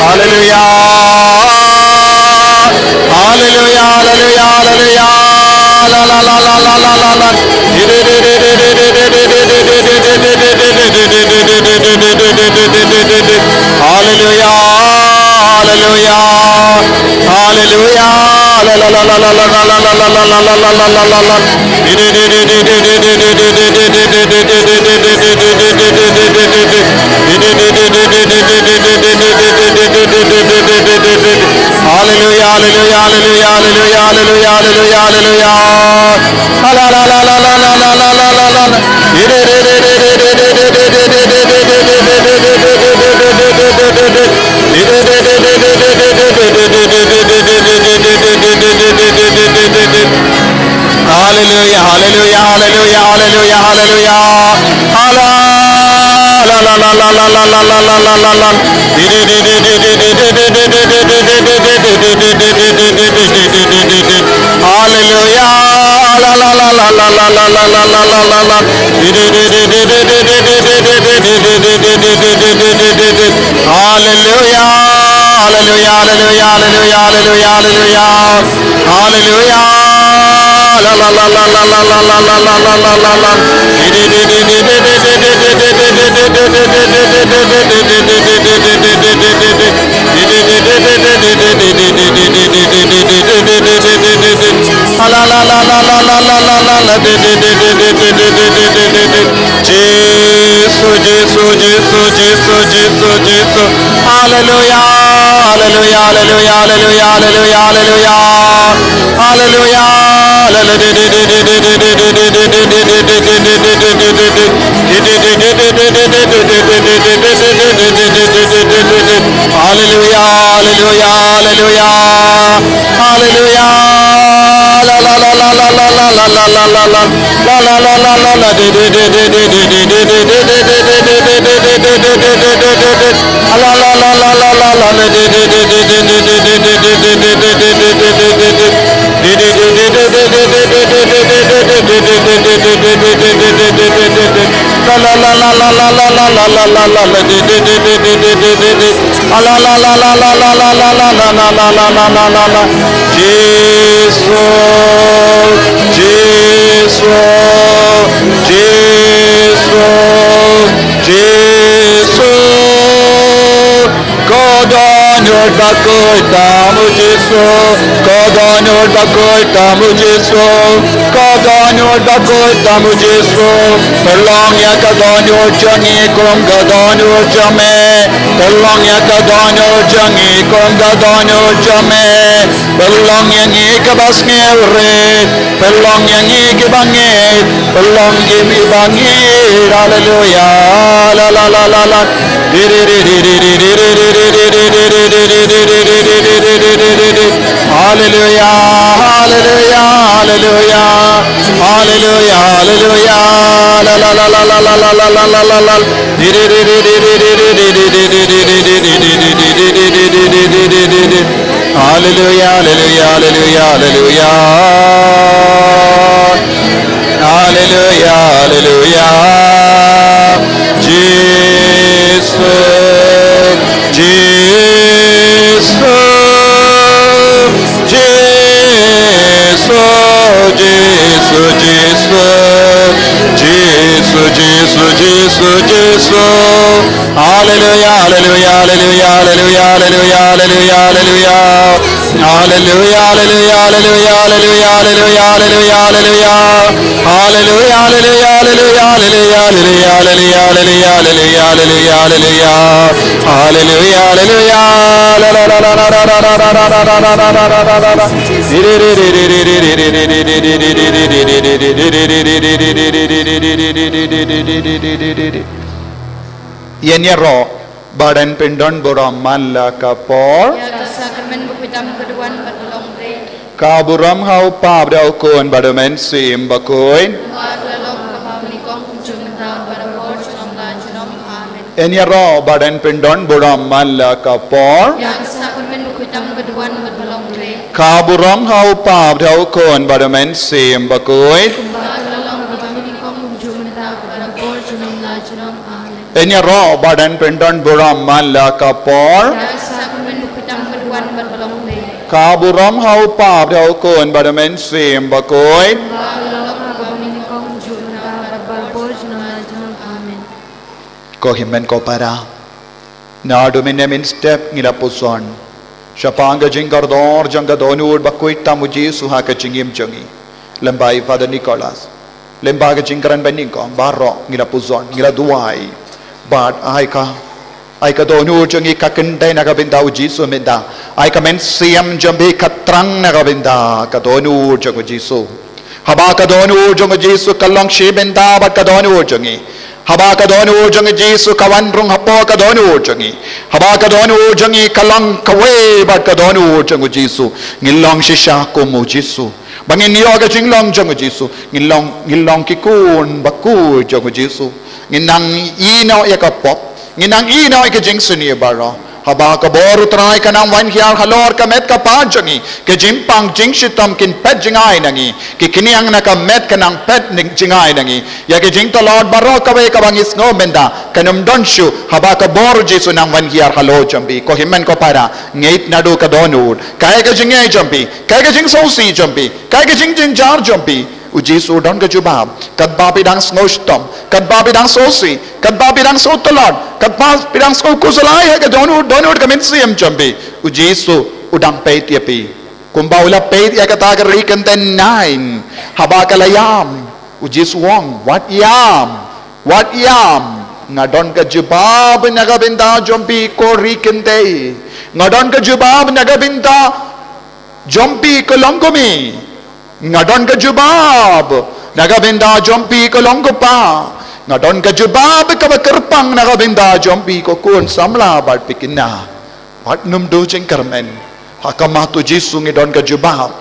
Hallelujah. Hallelujah, hallelujah, hallelujah. La, la, la, la, la, la, la, la. Hallelujah, hallelujah, hallelujah, Hallelujah, hallelujah, hallelujah, hallelujah, hallelujah, hallelujah, hallelujah, hallelujah. Hallelujah, hallelujah, hallelujah, hallelujah, hallelujah, hallelujah. Hala, la, la, la, la, la, la, la, la, la, la, la. Hallelujah. La, la, la, la, la, la, la, la, la, la, la, la. Hallelujah. Hallelujah, hallelujah, hallelujah, hallelujah, hallelujah. Hallelujah. La, la, la, la, la, la, la, la, la, la, la, la, la, la. La, la, la, la, la, la, la, la, la, la. Jisu, Jisu, Jisu, Jisu, Jisu, Jisu. Hallelujah, hallelujah, hallelujah, hallelujah, hallelujah, hallelujah. Hallelujah. Hallelujah, hallelujah, hallelujah. Hallelujah. La, la, la, la, la, la, la, la, la, la, la, la. La, la, la, la, la, la, di, di, di. La, la, la, la, la, la, la, la, la, la, la, la. La, la, la, la, la, la, la, la, la, la, la, la. La, la, la, la, la, la, la, la, la, la, la. Jisu, Jisu, Jisu, Jisu. Ka don ïa u bakhuid tam u Jisu. Ka don ïa u bakhuid tam u Jisu. Ka don ïa u bakhuid tam u Jisu. Pynlong ïa ka dohnud jong ngi kum ka dohnud jong me. Pynlong ïa ka dohnud jong ngi kum ka dohnud jong me. Pynlong ïa ngi kiba sngewrit. Pynlong ïa ngi kiba ngeit. Pynlong ïa ngi kiba ngeit. Haleluya. La, la, la, la, la. Haleluya, haleluya, haleluya. Haleluya, haleluya. La, la, la, la, la. Haleluya, haleluya, haleluya, haleluya. Haleluya, haleluya. Jisu, Jisu, Jisu, Jisu, Jisu. Haleluya, haleluya, haleluya, haleluya, haleluya, haleluya, haleluya. Haleluya, haleluya, haleluya, haleluya, haleluya, haleluya. Haleluya, haleluya, haleluya, haleluya. Haleluya, haleluya. La, la, la, la, la. Ïa ïaroh bad yn pyndon burom man la ka por. Ïa ka sakramen bakhuid tam ka duwan bad ba long dei. Ka burom ha u Kpa bad ha u Khun bad u Mynsiem Bakhuid. Kumba ka la long kaba nyngkong kumjuh mynta bad ha ka por junom la junom. Amen. Yn ïaroh bad yn pyndon burom man la ka por. Ïa ka sakramen bakhuid tam ka duwan bad ba long dei. Ka burom ha u Kpa bad ha u Khun bad u Mynsiem Bakhuid. Kumba ka la long kaba nyngkong kumjuh mynta bad ha ka por junom la junom. Amen. Yn ïaroh bad yn pyndon burom man la ka por. Ïa ka sakramen bakhuid tam ka duwan bad ba long dei. Ka burom ha u Kpa bad ha u Khun bad u Mynsiem Bakhuid. Kumba ka la long kaba nyngkong kumjuh mynta bad ha ka por junom la junom. Amen. Ko hynmen ko para. Naduh mynne mynstep ngi la puson. Shaphang ka jingkordor jong ka dohnud bakhuid tam u Jisu ha ka jingim jong ngi. Lyngba i Father Nicholas, lyngba ka jingkren banyngkong baroh ngi la puzon, ngi la duwai. Bad ai ka, ai ka dohnud jong ngi ka kynthei na ka bynta u Jisu mynta. Ai ka mynsiem jong phi ka thrang na ka bynta ka dohnud jong u Jisu. Haba ka dohnud jong u Jisu ka long shi bynta bad ka dohnud jong ngi. Haba ka dohnud jong u Jisu ka wan rung hapoh ka dohnud jong ngi. Haba ka dohnud jong ngi ka long kawei bad ka dohnud jong u Jisu, ngin long shisha kum u Jisu. Ba ngin ïoh ka jinglong jong u Jisu, ngin long, ngin long ki khun bakhuid jong u Jisu. Ngin nang ïehnoh ïa ka pop, ngin nang ïehnoh ïa ka jingsniew baroh. Haba ka bor u Trai ka nang wan hiar halor ka met ka phad jong ngi, ka jingpang jingshitom kin peit jngai na ngi, ki khñiang na ka met ka nang peit jngai na ngi. Ïa ka jingtlot baroh kawei kaba ngi sngew mynta kan ym don shuh haba ka bor u Jisu nang wan hiar halor jong phi. Ko hynmen ko para, ngeit naduh ka dohnud. Kaei ka jingngeit jong phi, kaei ka jingsngewsih jong phi, kaei ka jingjynjar jong phi. U Jisu u don ka jubab. Katba phi dang sngewshitom, katba phi dang sngewsih, katba phi dang sngewtlot, katba phi dang sngewkhuslai ha ka dohnud, dohnud ka mynsiem jong phi, u Jisu u dang peit ïa phi. Kumba u la peit ïa kata ka ri kynthei Nain haba ka la ïam, u Jisu u ong, wat ïam, wat ïam. Nga don ka jubab na ka bynta jong phi ko ri kynthei. Nga don ka jubab na ka bynta jong phi ko long kmie. Nga don ka jubab na ka bynta jong phi ko long kpa. Nga don ka jubab kaba kyrpang na ka bynta jong phi ko khun samla bad phi khynnah. Wat nym duh jingkyrmen. Ha khmat u Jisu ngi don ka jubab.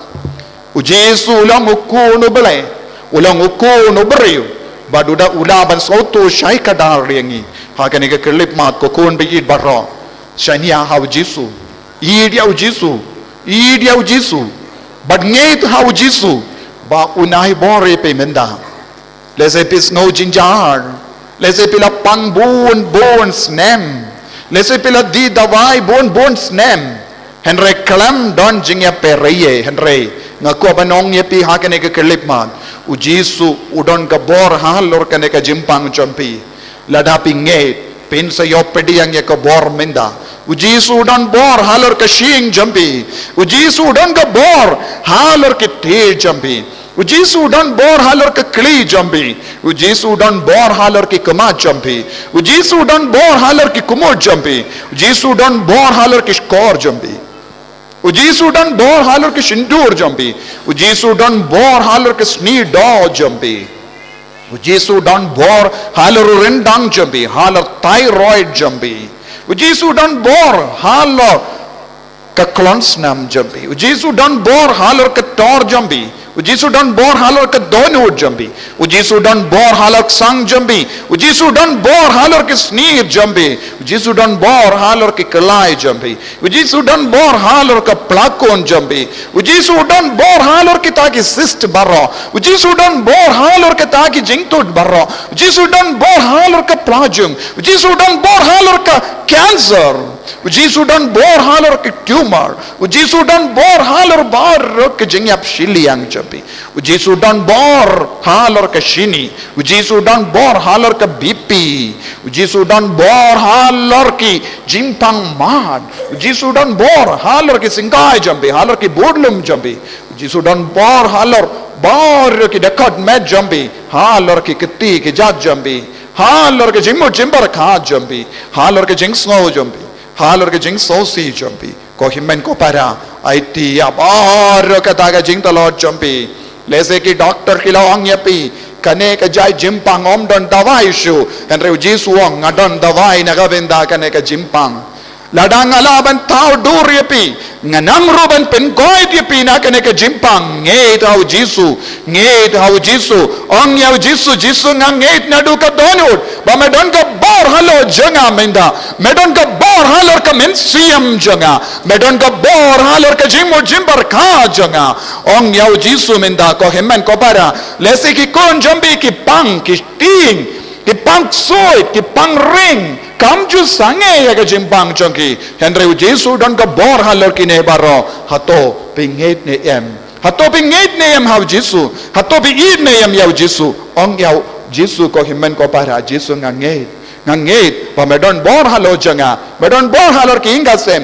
U Jisu u long u Khun u Blei, u long u Khun u briew. Bad u da, u lah ban sngewthuh shai kdar ïa ngi. Ha kane ka khyllipmat ko khun baieit baroh, shaniah ha u Jisu. Ïeit ïa u Jisu. Ïeit ïa u Jisu. Bad ngeit ha u Jisu ba un ai bor ïa phi mynta. Lehse phi sngew jynjar, lehse phi la pang bun bun snem, lehse phi la die dawai bun bun snem. Hynrei khlem don jingïapher ei ei. Hynrei nga kwah ban ong ïa phi ha kane ka khyllipmat, u Jisu u don ka bor halor kane ka jingpang jong phi. Lada phi ngeit, phin sa ïoh pdiang ïa ka bor mynta. U Jisu u don bor halor ka shyieng jong phi. U Jisu u don ka bor halor ki kti jong phi. U Jisu u don bor halor ka kli jong phi. U Jisu u don bor halor ki khmat jong phi. U Jisu u don bor halor ki khmut jong phi. U Jisu u don bor halor ki shkor jong phi. U Jisu u don bor halor ki shyntur jong phi. U Jisu u don bor halor ki snieh doh jong phi. U Jisu u don bor halor u ryndang jong phi, halor thyroid jong phi. U Jisu u don bor halor ka khlon snam jong phi. U Jisu u don bor halor ka tor jong phi. U Jisu u don bor halor ka dohnud jong phi. U Jisu u don bor halor ka sang jong phi. U Jisu u don bor halor ki snieh jong phi. U Jisu u don bor halor ki khlai jong phi. U Jisu u don bor halor ka plakon jong phi. U Jisu u don bor halor kita ki cyst baroh. U Jisu u don bor halor kita ki jingtut baroh. U Jisu u don bor halor ka plajung. U Jisu u don bor halor ka cancer. U Jisu u don bor halor ki tumor. U Jisu u don bor halor baroh ki jingïap shiliang jong phi. U Jisu u don bor halor ka shini. U Jisu u don bor halor ka B P. U Jisu u don bor halor ki jingpang mad. U Jisu u don bor halor ki syngkai jong phi, halor ki budlum jong phi. U Jisu u don bor halor baroh ki dkhot met jong phi, halor ki kti ki jait jong phi, halor ki jingmut jingpyrkhat jong phi, halor ki jingsngew jong phi, halor ki jingsngewsih jong phi. Ko hynmen ko para, aiti ïa baroh kata ka jingtlot jong phi. Lehse ki doktor ki la ong ïa phi, kane ka jait jingpang ym don dawai shuh. Hynrei u Jisu u ong, nga don dawai na ka bynta kane ka jingpang. Lada nga lah ban thaw dur ïa phi, nga nang ruh ban pynkoit ïa phi na kane ka jingpang. Ngeit ha u Jisu. Ngeit ha u Jisu. Ong ïa u Jisu, Jisu, nga ngeit naduh ka dohnud ba me don ka bor halor jong nga mynta. Me don ka bor halor ka mynsiem jong nga. Me don ka bor halor ka jingmut jingpyrkhat jong nga. Ong ïa u Jisu mynta, ko hynmen ko para. Lehse ki khun jong phi ki pang, ki tieng, ki pang ksuid, ki pang ring. Kam ju sangeh ïa ka jingpang jong ki. Hynrei u Jisu u don ka bor halor kine baroh. Hato phi ngeit ne em? Hato phi ngeit ne em ha u Jisu? Hato phi ïeit ne em ïa u Jisu? Ong ïa u Jisu, ko hynmen ko para, Jisu, nga ngeit. Nga ngeit ba me don bor halor jong nga. Me don bor halor ki ïing ki sem.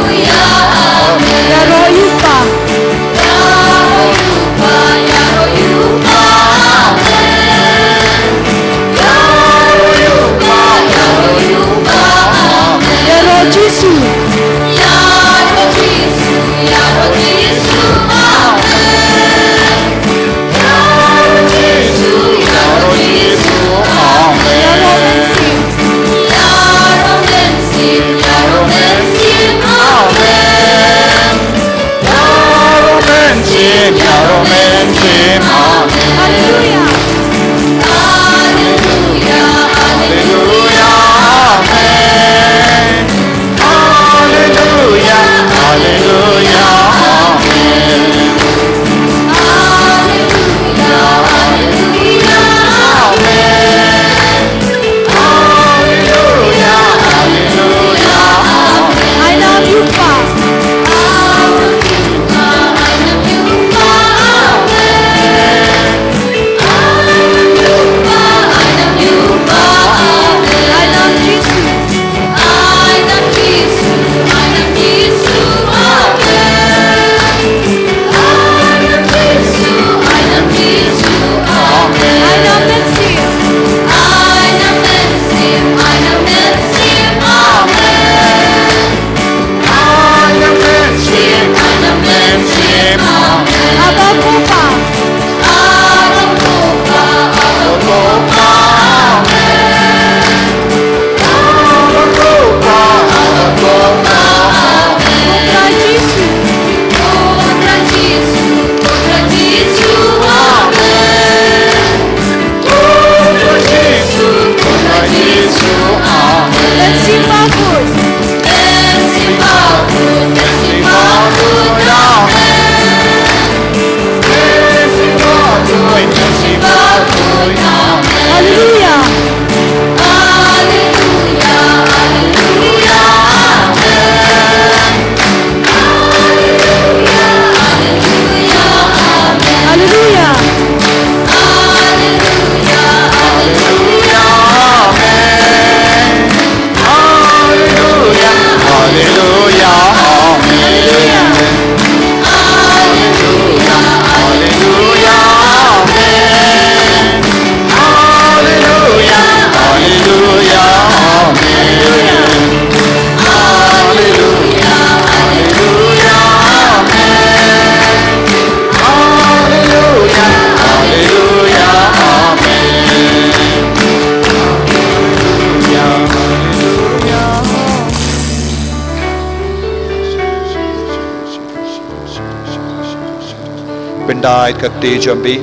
Pyndait ka kti jong phi.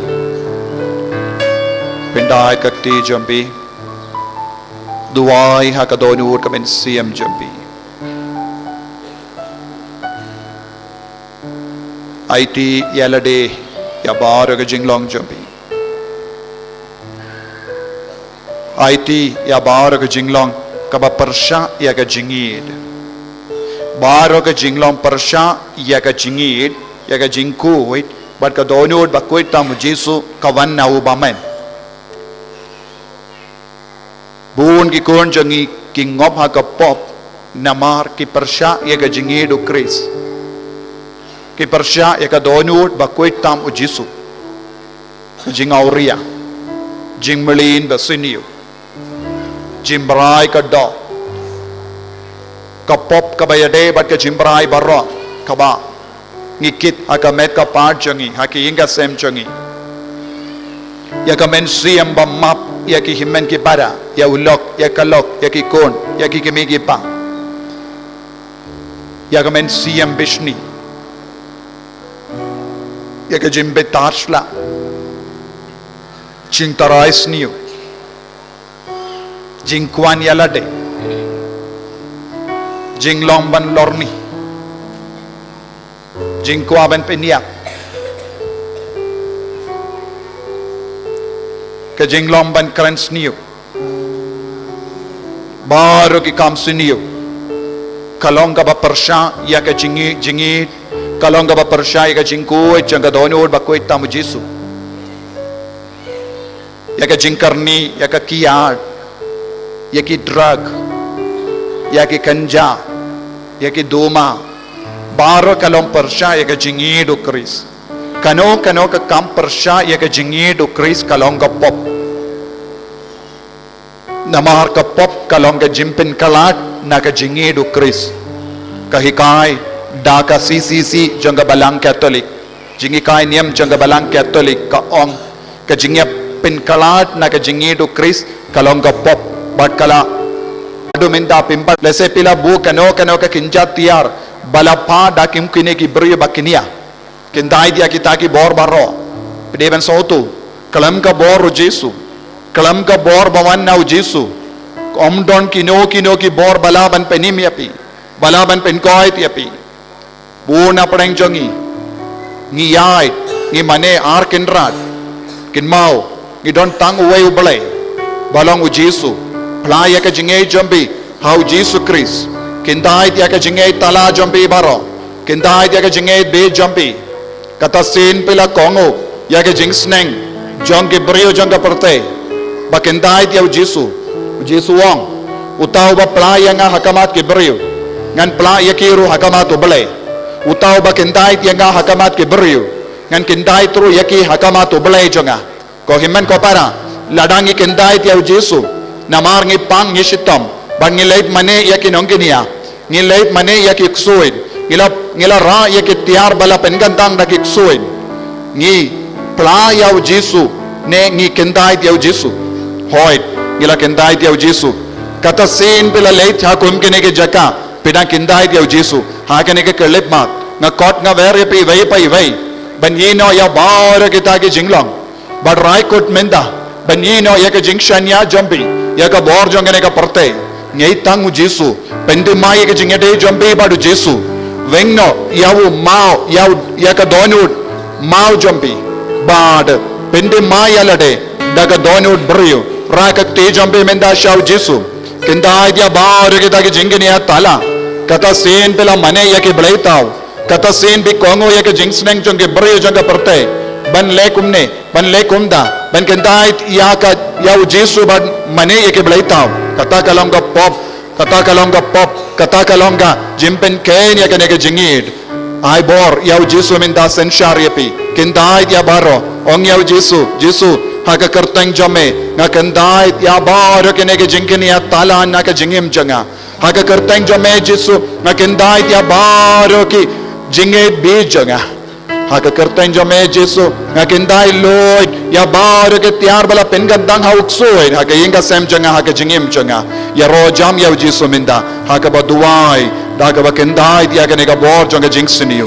Pyndait ka kti jong phi. Duwai ha ka dohnud ka mynsiem jong phi. Aiti ïa lade ïa baroh ka jinglong jong phi. Aiti ïa baroh ka jinglong kaba pyrshah ïa ka jingïeid. Baroh ka jinglong pyrshah ïa ka jingïeid, ïa ka jingkhuid, bad ka dohnud bakhuid tam u Jisu ka wan na u bymman. Bun ki khun jong ngi ki ngop ha ka pop namar ki pyrshah ïa ka jingïeid u Khrist. Ki pyrshah ïa ka dohnud bakhuid tam u Jisu. Jingawria, jingmlien basniew, jingbrai ka doh, ka pop kaba ïadei bad ka jingbrai baroh kaba ngi kit ha ka met ka phad jong ngi, ha ki ïing ka sem jong ngi. Ïa ka mynsiem ba map ïa ki hynmen ki para, ïa u lok, ïa ka lok, ïa ki khun, ïa ki kmie ki kpa. Ïa ka mynsiem bishni. Ïa ka jingbitar sla. Jingtharai sniew. Jingkwah ïa lade. Jinglong ban lorni. Jingkwah ban pynïap. Ka jinglong ban kren sniew. Baroh ki kam sniew. Ka long kaba pyrshah ïa ka jingïeid, jingïeid. Ka long kaba pyrshah ïa ka jingkhuid jong ka dohnud bakhuid tam u Jisu. Ïa ka jingkyrni, ïa ka kiad, ïa ki drug, ïa ki kynja, ïa ki duma. Baroh ka long pyrshah ïa ka jingïeid u Khrist. Kano kano ka kam pyrshah ïa ka jingïeid u Khrist ka long ka pop. Namar ka pop ka long ka jingpynkylla na ka jingïeid u Khrist. Ka hikai da ka C C C jong ka Balang Katholik. Jinghikai niam jong ka Balang Katholik ka ong ka jingïapynkylla na ka jingïeid u Khrist ka long ka pop bad ka la. Haduh mynta phi ym pat lehse phi la buh kano kano ka kynja tiar ba la phah da kum kine ki briew ba kin ïa kyndait ïa kita ki bor baroh. Phi dei ban sngewthuh, khlem ka bor u Jisu, khlem ka bor ba wan na u Jisu, ym don kino kino ki bor ba lah ban pynim ïa phi, ba lah ban pynkhuid ïa phi. Bun na pdeng jong ngi, ngi ïaid, ngi mane ar kynrad. Kynmaw, ngi don tang uwei u Blei, ba long u Jisu. Phla ïa ka jingïeid jong phi ha u Jisu Khrist. Kyndait ïa ka jingïeid tala jong phi baroh. Kyndait ïa ka jingïeid bieit jong phi. Kata sien phi la kohnguh ïa ka jingsneng jong ki briew jong ka pyrthei, ba kyndait ïa u Jisu. U Jisu u ong, uta uba phla ïa nga ha khmat ki briew, ngan phla ïa ki ruh ha khmat u Blei. Uta uba kyndait ïa nga ha khmat ki briew, ngan kyndait ruh ïa ki ha khmat u Blei jong nga. Ko hynmen ko para, lada ngi kyndait ïa u Jisu, namar ngi pang ngi shitom, bad ngi leit mane ïa ki nongkynia, ngi leit mane ïa ki ksuid, ngi la, ngi la rah ïa ki tiar ba la pynkyntang da ki ksuid. Ngi phla ïa u Jisu, ne ngi kyndait ïa u Jisu? Hooid, ngi la kyndait ïa u Jisu. Kata sien phi la leit ha kum kine ki jaka, phi dang kyndait ïa u Jisu. Ha kane ka khyllipmat, nga khot nga wer ïa phi iwei pa iwei ban ïehnoh ïa baroh kita ki jinglong. Bad rai kut mynta ban ïehnoh ïa ka jingshaniah jong phi ïa ka bor jong kane ka pyrthei. Ngi ai tang u Jisu. Pyndem ïa ka jingïadei jong phi bad u Jisu. Weng noh ïa u maw, ïa u, ïa ka dohnud maw jong phi. Bad pyndem ïa lade da ka dohnud briew. Rai ka kti jong phi mynta sha u Jisu. Kyndait ïa baroh kita ki jingkynia tala. Kata sien phi la mane ïa ki blei thaw. Kata sien phi kohnguh ïa ka jingsneng jong ki briew jong ka pyrthei ban leh kumne, ban leh kumta, ban kyndait ïa ka, ïa u Jisu bad mane ïa ki blei thaw. Kata ka long ka pop, kata ka long ka pop, kata ka long ka jingpynkheiñ ïa kane ka jingïeid. Ai bor ïa u Jisu mynta, synshar ïa phi. Kyndait ïa baroh, ong ïa u Jisu, Jisu, ha ka kyrteng jong me nga kyndait ïa baroh kine ki jingkynia tala na ka jingim jong nga. Ha ka kyrteng jong me Jisu, nga kyndait ïa baroh ki jingïeit bieit jong nga. Ha ka kyrteng jong me Jisu, nga kyndait lut ïa baroh ki tiar ba la pynkyntang ha u ksuid ha ka ïing ka sem jong nga, ha ka jingim jong nga. Ïaroh jam ïa u Jisu mynta ha kaba duwai da kaba kyndait ïa kane ka bor jong ka jingsniew.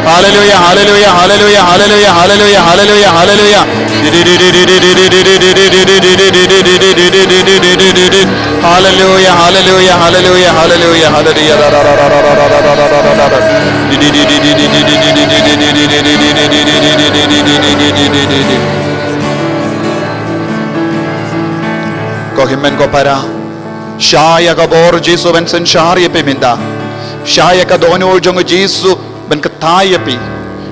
Hallelujah, hallelujah, hallelujah, hallelujah, hallelujah, hallelujah, hallelujah. Hallelujah, hallelujah, hallelujah, hallelujah, hallelujah. Ko hynmen ko para. Shah ïa ka bor Jisu ban synshar ïa phi mynta. Shah ïa ka dohnud jong u Jisu ban kyntait ïa phi.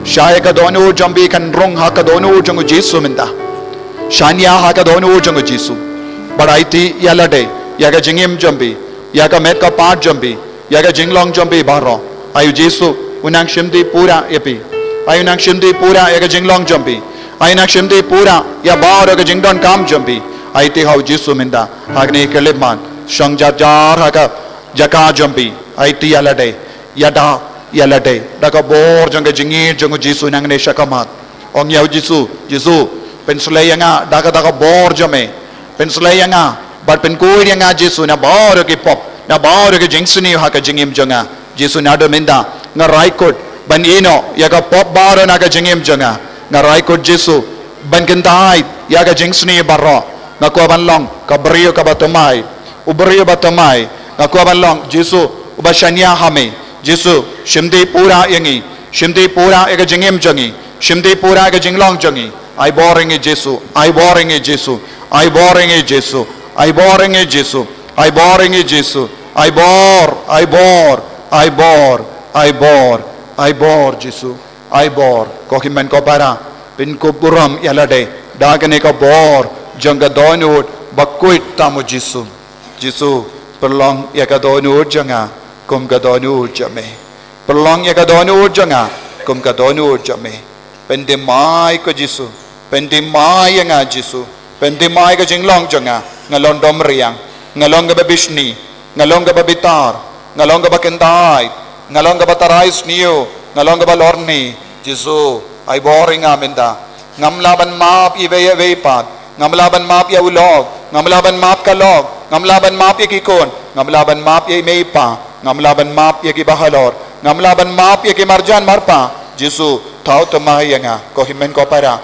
Shah ïa ka dohnud jong phi kan rung ha ka dohnud jong u Jisu mynta. Shaniah ha ka dohnud jong u Jisu. Bad aiti ïa lade, ïa ka jingim jong phi, ïa ka met ka phad jong phi, ïa ka jinglong jong phi baroh. Ai u Jisu u nang shimti pura ïa phi. Ai u nang shimti pura ïa ka jinglong jong phi. Ai u nang shimti pura ïa baroh ka jingdonkam jong phi. Aiti ha u Jisu mynta. Ha kane ka khyllipmat, shong jar jar ha ka jaka jong phi. Aiti ïa lade, ïada ïa lade da ka bor jong ka jingïeit jong u Jisu nangne shakhmat. Ong ïa u Jisu, Jisu, pynsleh ïa nga da ka, da ka bor jong me. Pynsleh ïa nga bad pynkhuid ïa nga Jisu na baroh ki pop, na baroh ki jingsniew ha ka jingim jong nga. Jisu, naduh mynta nga rai kut ban ïehnoh ïa ka pop baroh na ka jingim jong nga. Nga rai kut Jisu ban kyntait ïa ka jingsniew baroh. Nga kwah ban long ka briew kaba thymmai, u briew ba thymmai. Nga kwah ban long Jisu uba shaniah ha me. Jisu, shimti pura ïa ngi, shimti pura ïa ka jingim jong ngi, shimti pura ïa ka jinglong jong ngi. Ai bor ïa ngi Jisu, ai bor ïa ngi Jisu, ai bor ïa ngi Jisu, ai bor ïa ngi Jisu, ai bor ïa ngi Jisu. Ai bor, ai bor, ai bor, ai bor, ai bor Jisu. Ai bor, ko hynmen ko para, pynkup burom ïa lade da kane ka bor jong ka dohnud bakhuid tam u Jisu. Jisu, pynlong ïa ka dohnud jong nga kum ka dohnud jong me. Pynlong ïa ka dohnud jong nga kum ka dohnud jong me. Pynthymmai ko Jisu. Pynthymmai ïa nga Jisu. Pynthymmai ka jinglong jong nga. Nga long dom riang, nga long kaba bishni, nga long kaba bitar, nga long kaba kyntait, nga long kaba tharai sniew, nga long kaba lorni. Jisu, ai bor ïa nga mynta. Ngam lah ban map iwei ïa iwei pat. Ngam lah ban map ïa u lok, ngam lah ban map ka lok, ngam lah ban map ïa ki khun, ngam lah ban map ïa i mei i pa, ngam lah ban map ïa ki bahalor, ngam lah ban map ïa ki marjan marpa. Jisu, thaw thymmai ïa nga, ko hynmen ko para.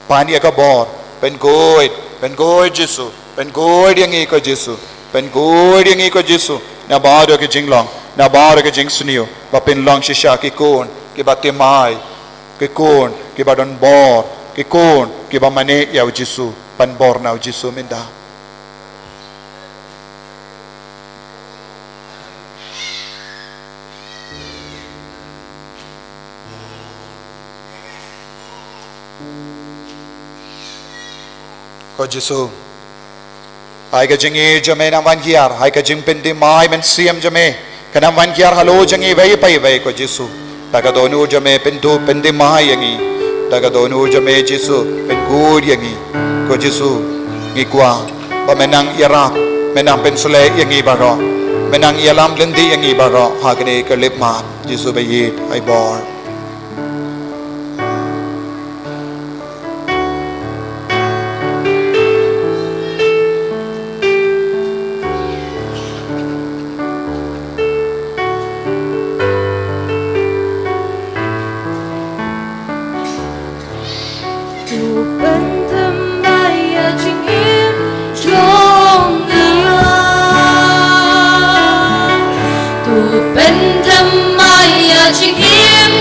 Pan ïa ka bor, pynkhuid, pynkhuid Jisu, pynkhuid ïa ngi ko Jisu, pynkhuid ïa ngi ko Jisu. Na baroh ki jinglong, na baroh ki jingsniew, ba phin long shisha ki khun kiba thymmai, ki khun kiba don bor, ki khun kiba mane ïa u Jisu. Pan bor na u Jisu mynta. Ko Jisu, hai ka jingïeit jong me nang wan hiar, hai ka jingpynthymmai mynsiem jong me ka nang wan hiar halor jong ngi iwei pa iwei ko Jisu. Da ka dohnud jong me pynduh pynthim ïa ngi. Da ka dohnud jong me Jisu pynkhuid ïa ngi. Ko Jisu, ngi kwah ba me nang ïarap, me nang pynsleh ïa ngi baroh, me nang ïalam lynti ïa ngi baroh ha kane ka khyllipmat. Jisu ba ïeit, ai bor. To pynthym ïa jingim jong nga. To pynthym ïa jingim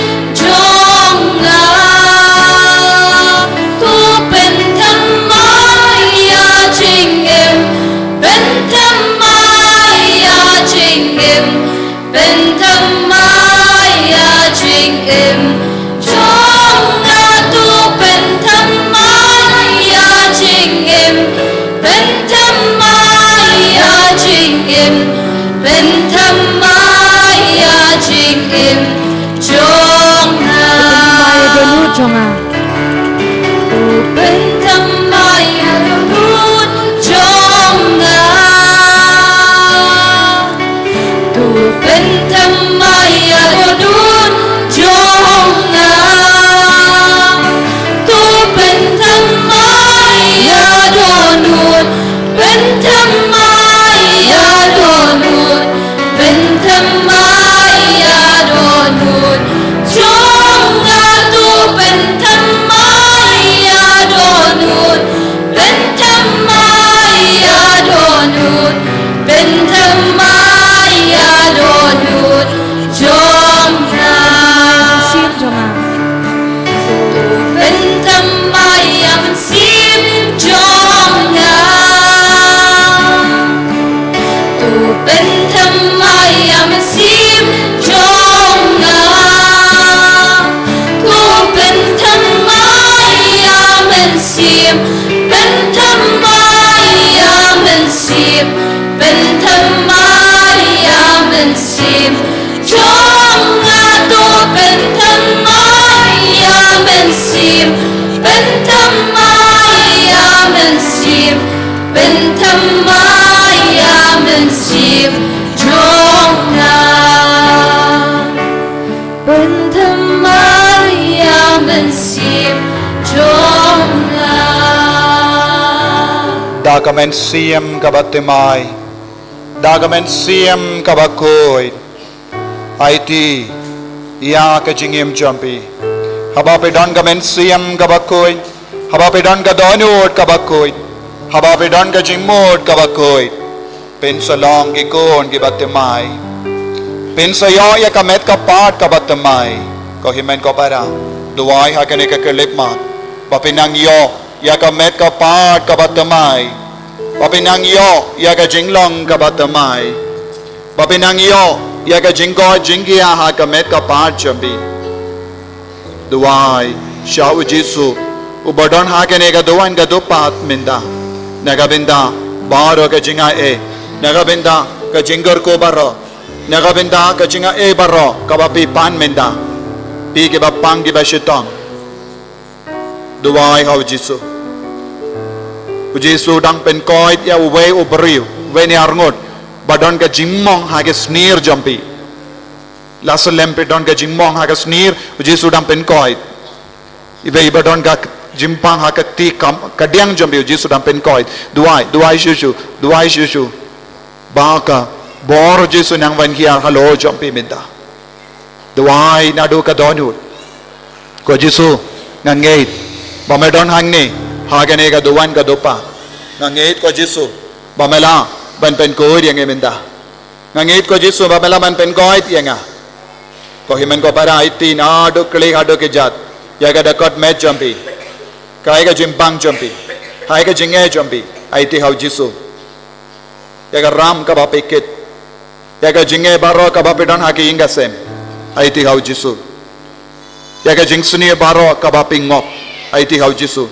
Pynthymmai ïa mynsiem, pynthymmai ïa mynsiem jong nga to, pynthymmai ïa mynsiem, pynthymmai ïa mynsiem, pynthymmai ïa mynsiem jong nga. Pynthymmai ïa mynsiem jong nga. Da ka mynsiem kaba thymmai, da ka mynsiem kaba khuid, aiti ïa ka jingim jong phi. Haba phi don ka mynsiem kaba khuid, haba phi don ka dohnud kaba khuid, haba phi don ka jingmut kaba khuid, phin sa long ki khun kiba thymmai. Phin sa ïoh ïa ka met ka phad kaba thymmai. Ko hynmen ko para, duwai ha kane ka khyllipmat ba phin nang ïoh ïa ka met ka phad kaba thymmai, ba phin nang ïoh ïa ka jinglong kaba thymmai, ba phin nang ïoh ïa ka jingkoit jingkhiah ha ka met ka phad jong phi. Duwai sha u Jisu uba don ha kane ka duwan ka dupat mynta, na ka bynta baroh ka jingai, na ka bynta ka jingkyrkhu baroh, na ka bynta ka jingai baroh kaba phi pan mynta, phi kiba pang kiba shitom. Duwai ha u Jisu. U Jisu dang pynkoit ïa uwei u briew, uwei ne arngut ba don ka jingmong ha ka snier jong phi. La slem phi don ka jingmong ha ka snier, u Jisu dang pynkoit. Iwei ba don ka jingpang ha ka kti kam, ka diang jong phi, u Jisu dang pynkoit. Duwai, duwai shuh shuh, duwai shuh shuh ba ka bor u Jisu nang wan hiar halor jong phi mynta. Duwai naduh ka dohnud. Ko Jisu, nga ngeit ba me don hangne ha kane ka duwan ka dupat. Nga ngeit ko Jisu ba me lah ban pynkhuid ïa ngi mynta. Nga ngeit ko Jisu ba me lah ban pynkoit ïa nga. Ko hynmen ko para, aiti naduh khlieh haduh kjat ïa ka dkhot met jong phi, ka ai ka jingpang jong phi, ha ka jingeh jong phi, aiti ha u Jisu. Ïa ka ram kaba phi kit, ïa ka jingeh baroh kaba phi don ha ka ïing ka sem, aiti ha u Jisu. Ïa ka jingsniew baroh kaba phi ngop, aiti ha u Jisu.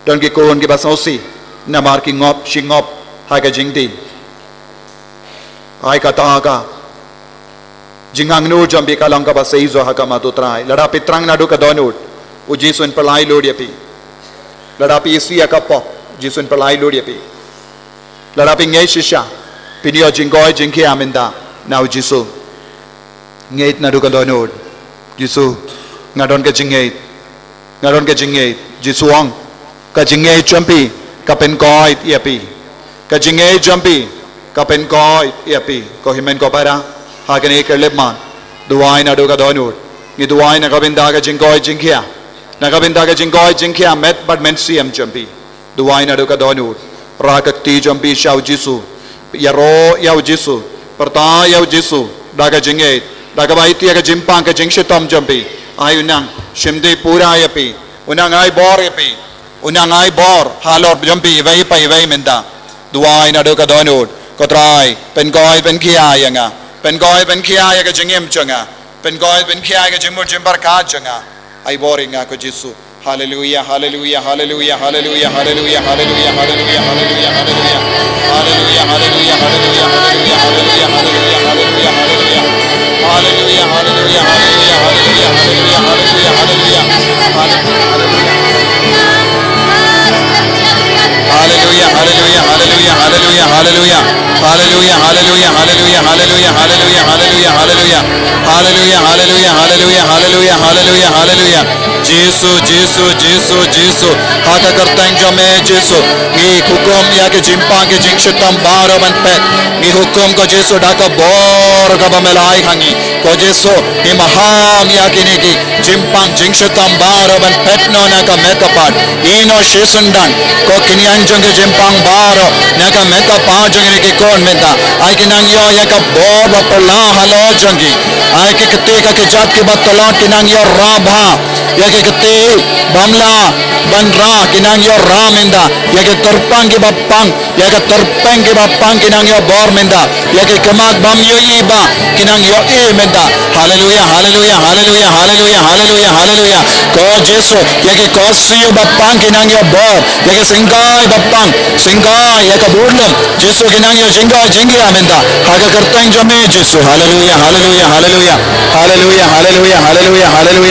Don ki khun kiba sngewsih namar ki ngop shi ngop ha ka jingdih. Ai kata ka jingangnud jong phi ka long kaba seisoh ha khmat u Trai. Lada phi thrang naduh ka dohnud, u Jisu un pynlait lut ïa phi. Lada phi isih ïa ka pop, u Jisu un pynlait lut ïa phi. Lada phi ngeit shisha, phin ïoh jingkoit jingkhiah mynta na u Jisu. Ngeit naduh ka dohnud. Jisu, nga don ka jingngeit. Nga don ka jingngeit. Jisu ong, ka jingngeit jong phi ka pynkoit ïa phi. Ka jingngeit jong phi ka pynkoit ïa phi. Ko hynmen ko para, ha kane ka khyllipmat, duwai naduh ka dohnud. Ngi duwai na ka bynta ka jingkoit jingkhiah, na ka bynta ka jingkoit jingkhiah met bad mynsiem jong phi. Duwai naduh ka dohnud. Rah ka kti jong phi sha u Jisu. Ïaroh ïa u Jisu. Pyrta ïa u Jisu da ka jingngeit, da kaba aiti ïa ka jingpang ka jingshitom jong phi. Ai u nang shim dih pura ïa phi. U nang ai bor ïa phi. U nang ai bor halor jong phi iwei pa iwei mynta. Duwai naduh ka dohnud. Ko Trai, pynkoit pynkhiah ïa nga. Pynkoit pynkhiah ïa ka jingim jong nga. Pynkoit pynkhiah ïa ka jingmut jingpyrkhat jong nga. Ai bor ïa nga ko Jisu. Haleluya, haleluya, haleluya, haleluya, haleluya, haleluya, haleluya, haleluya. Haleluya, haleluya, haleluya, haleluya, haleluya, haleluya, haleluya. Haleluya, haleluya, haleluya, haleluya, haleluya, haleluya, haleluya. Haleluya, haleluya. Haleluya, haleluya, haleluya, haleluya, haleluya. Haleluya, haleluya, haleluya, haleluya, haleluya, haleluya, haleluya. Haleluya, haleluya, haleluya, haleluya, haleluya, haleluya. Jisu, Jisu, Jisu, Jisu. Ha ka kyrteng jong me Jisu, ngi hukum ïa ka jingpang ka jingshitom baroh ban phet. Ngi hukum ko Jisu da ka bor kaba me la ai ha ngi. Ko Jisu, ngi maham ïa kine ki jingpang jingshitom baroh ban phet noh na ka met ka phad. Ïehnoh shisyndon ko ki niam jong ka jingpang baroh na ka met ka phad jong kine ki khun mynta. Ai ki nang ïoh ïa ka bor ba phylla halor jong ki. Ai ki kti ka kjat kiba tlot ki nang ïoh rah bha. Ïa ki kti bym lah ban rah ki nang ïoh rah mynta. Ïa ki kyrpang kiba pang, ïa ki tyrpeng kiba pang ki nang ïoh bor mynta. Ïa ki khmat bym ïohi ba ki nang ïohi mynta. Haleluya, haleluya, haleluya, haleluya, haleluya, haleluya. Ko Jisu, ïa ki khohsiew ba pang ki nang ïoh bor. Ïa ki syngkai ba pang, syngkai ïa ka burlem. Jisu, ki nang ïoh jingkhot jingkhia mynta. Ha ka kyrteng jong me Jisu. Haleluya, haleluya, haleluya. Haleluya, haleluya, haleluya, haleluya.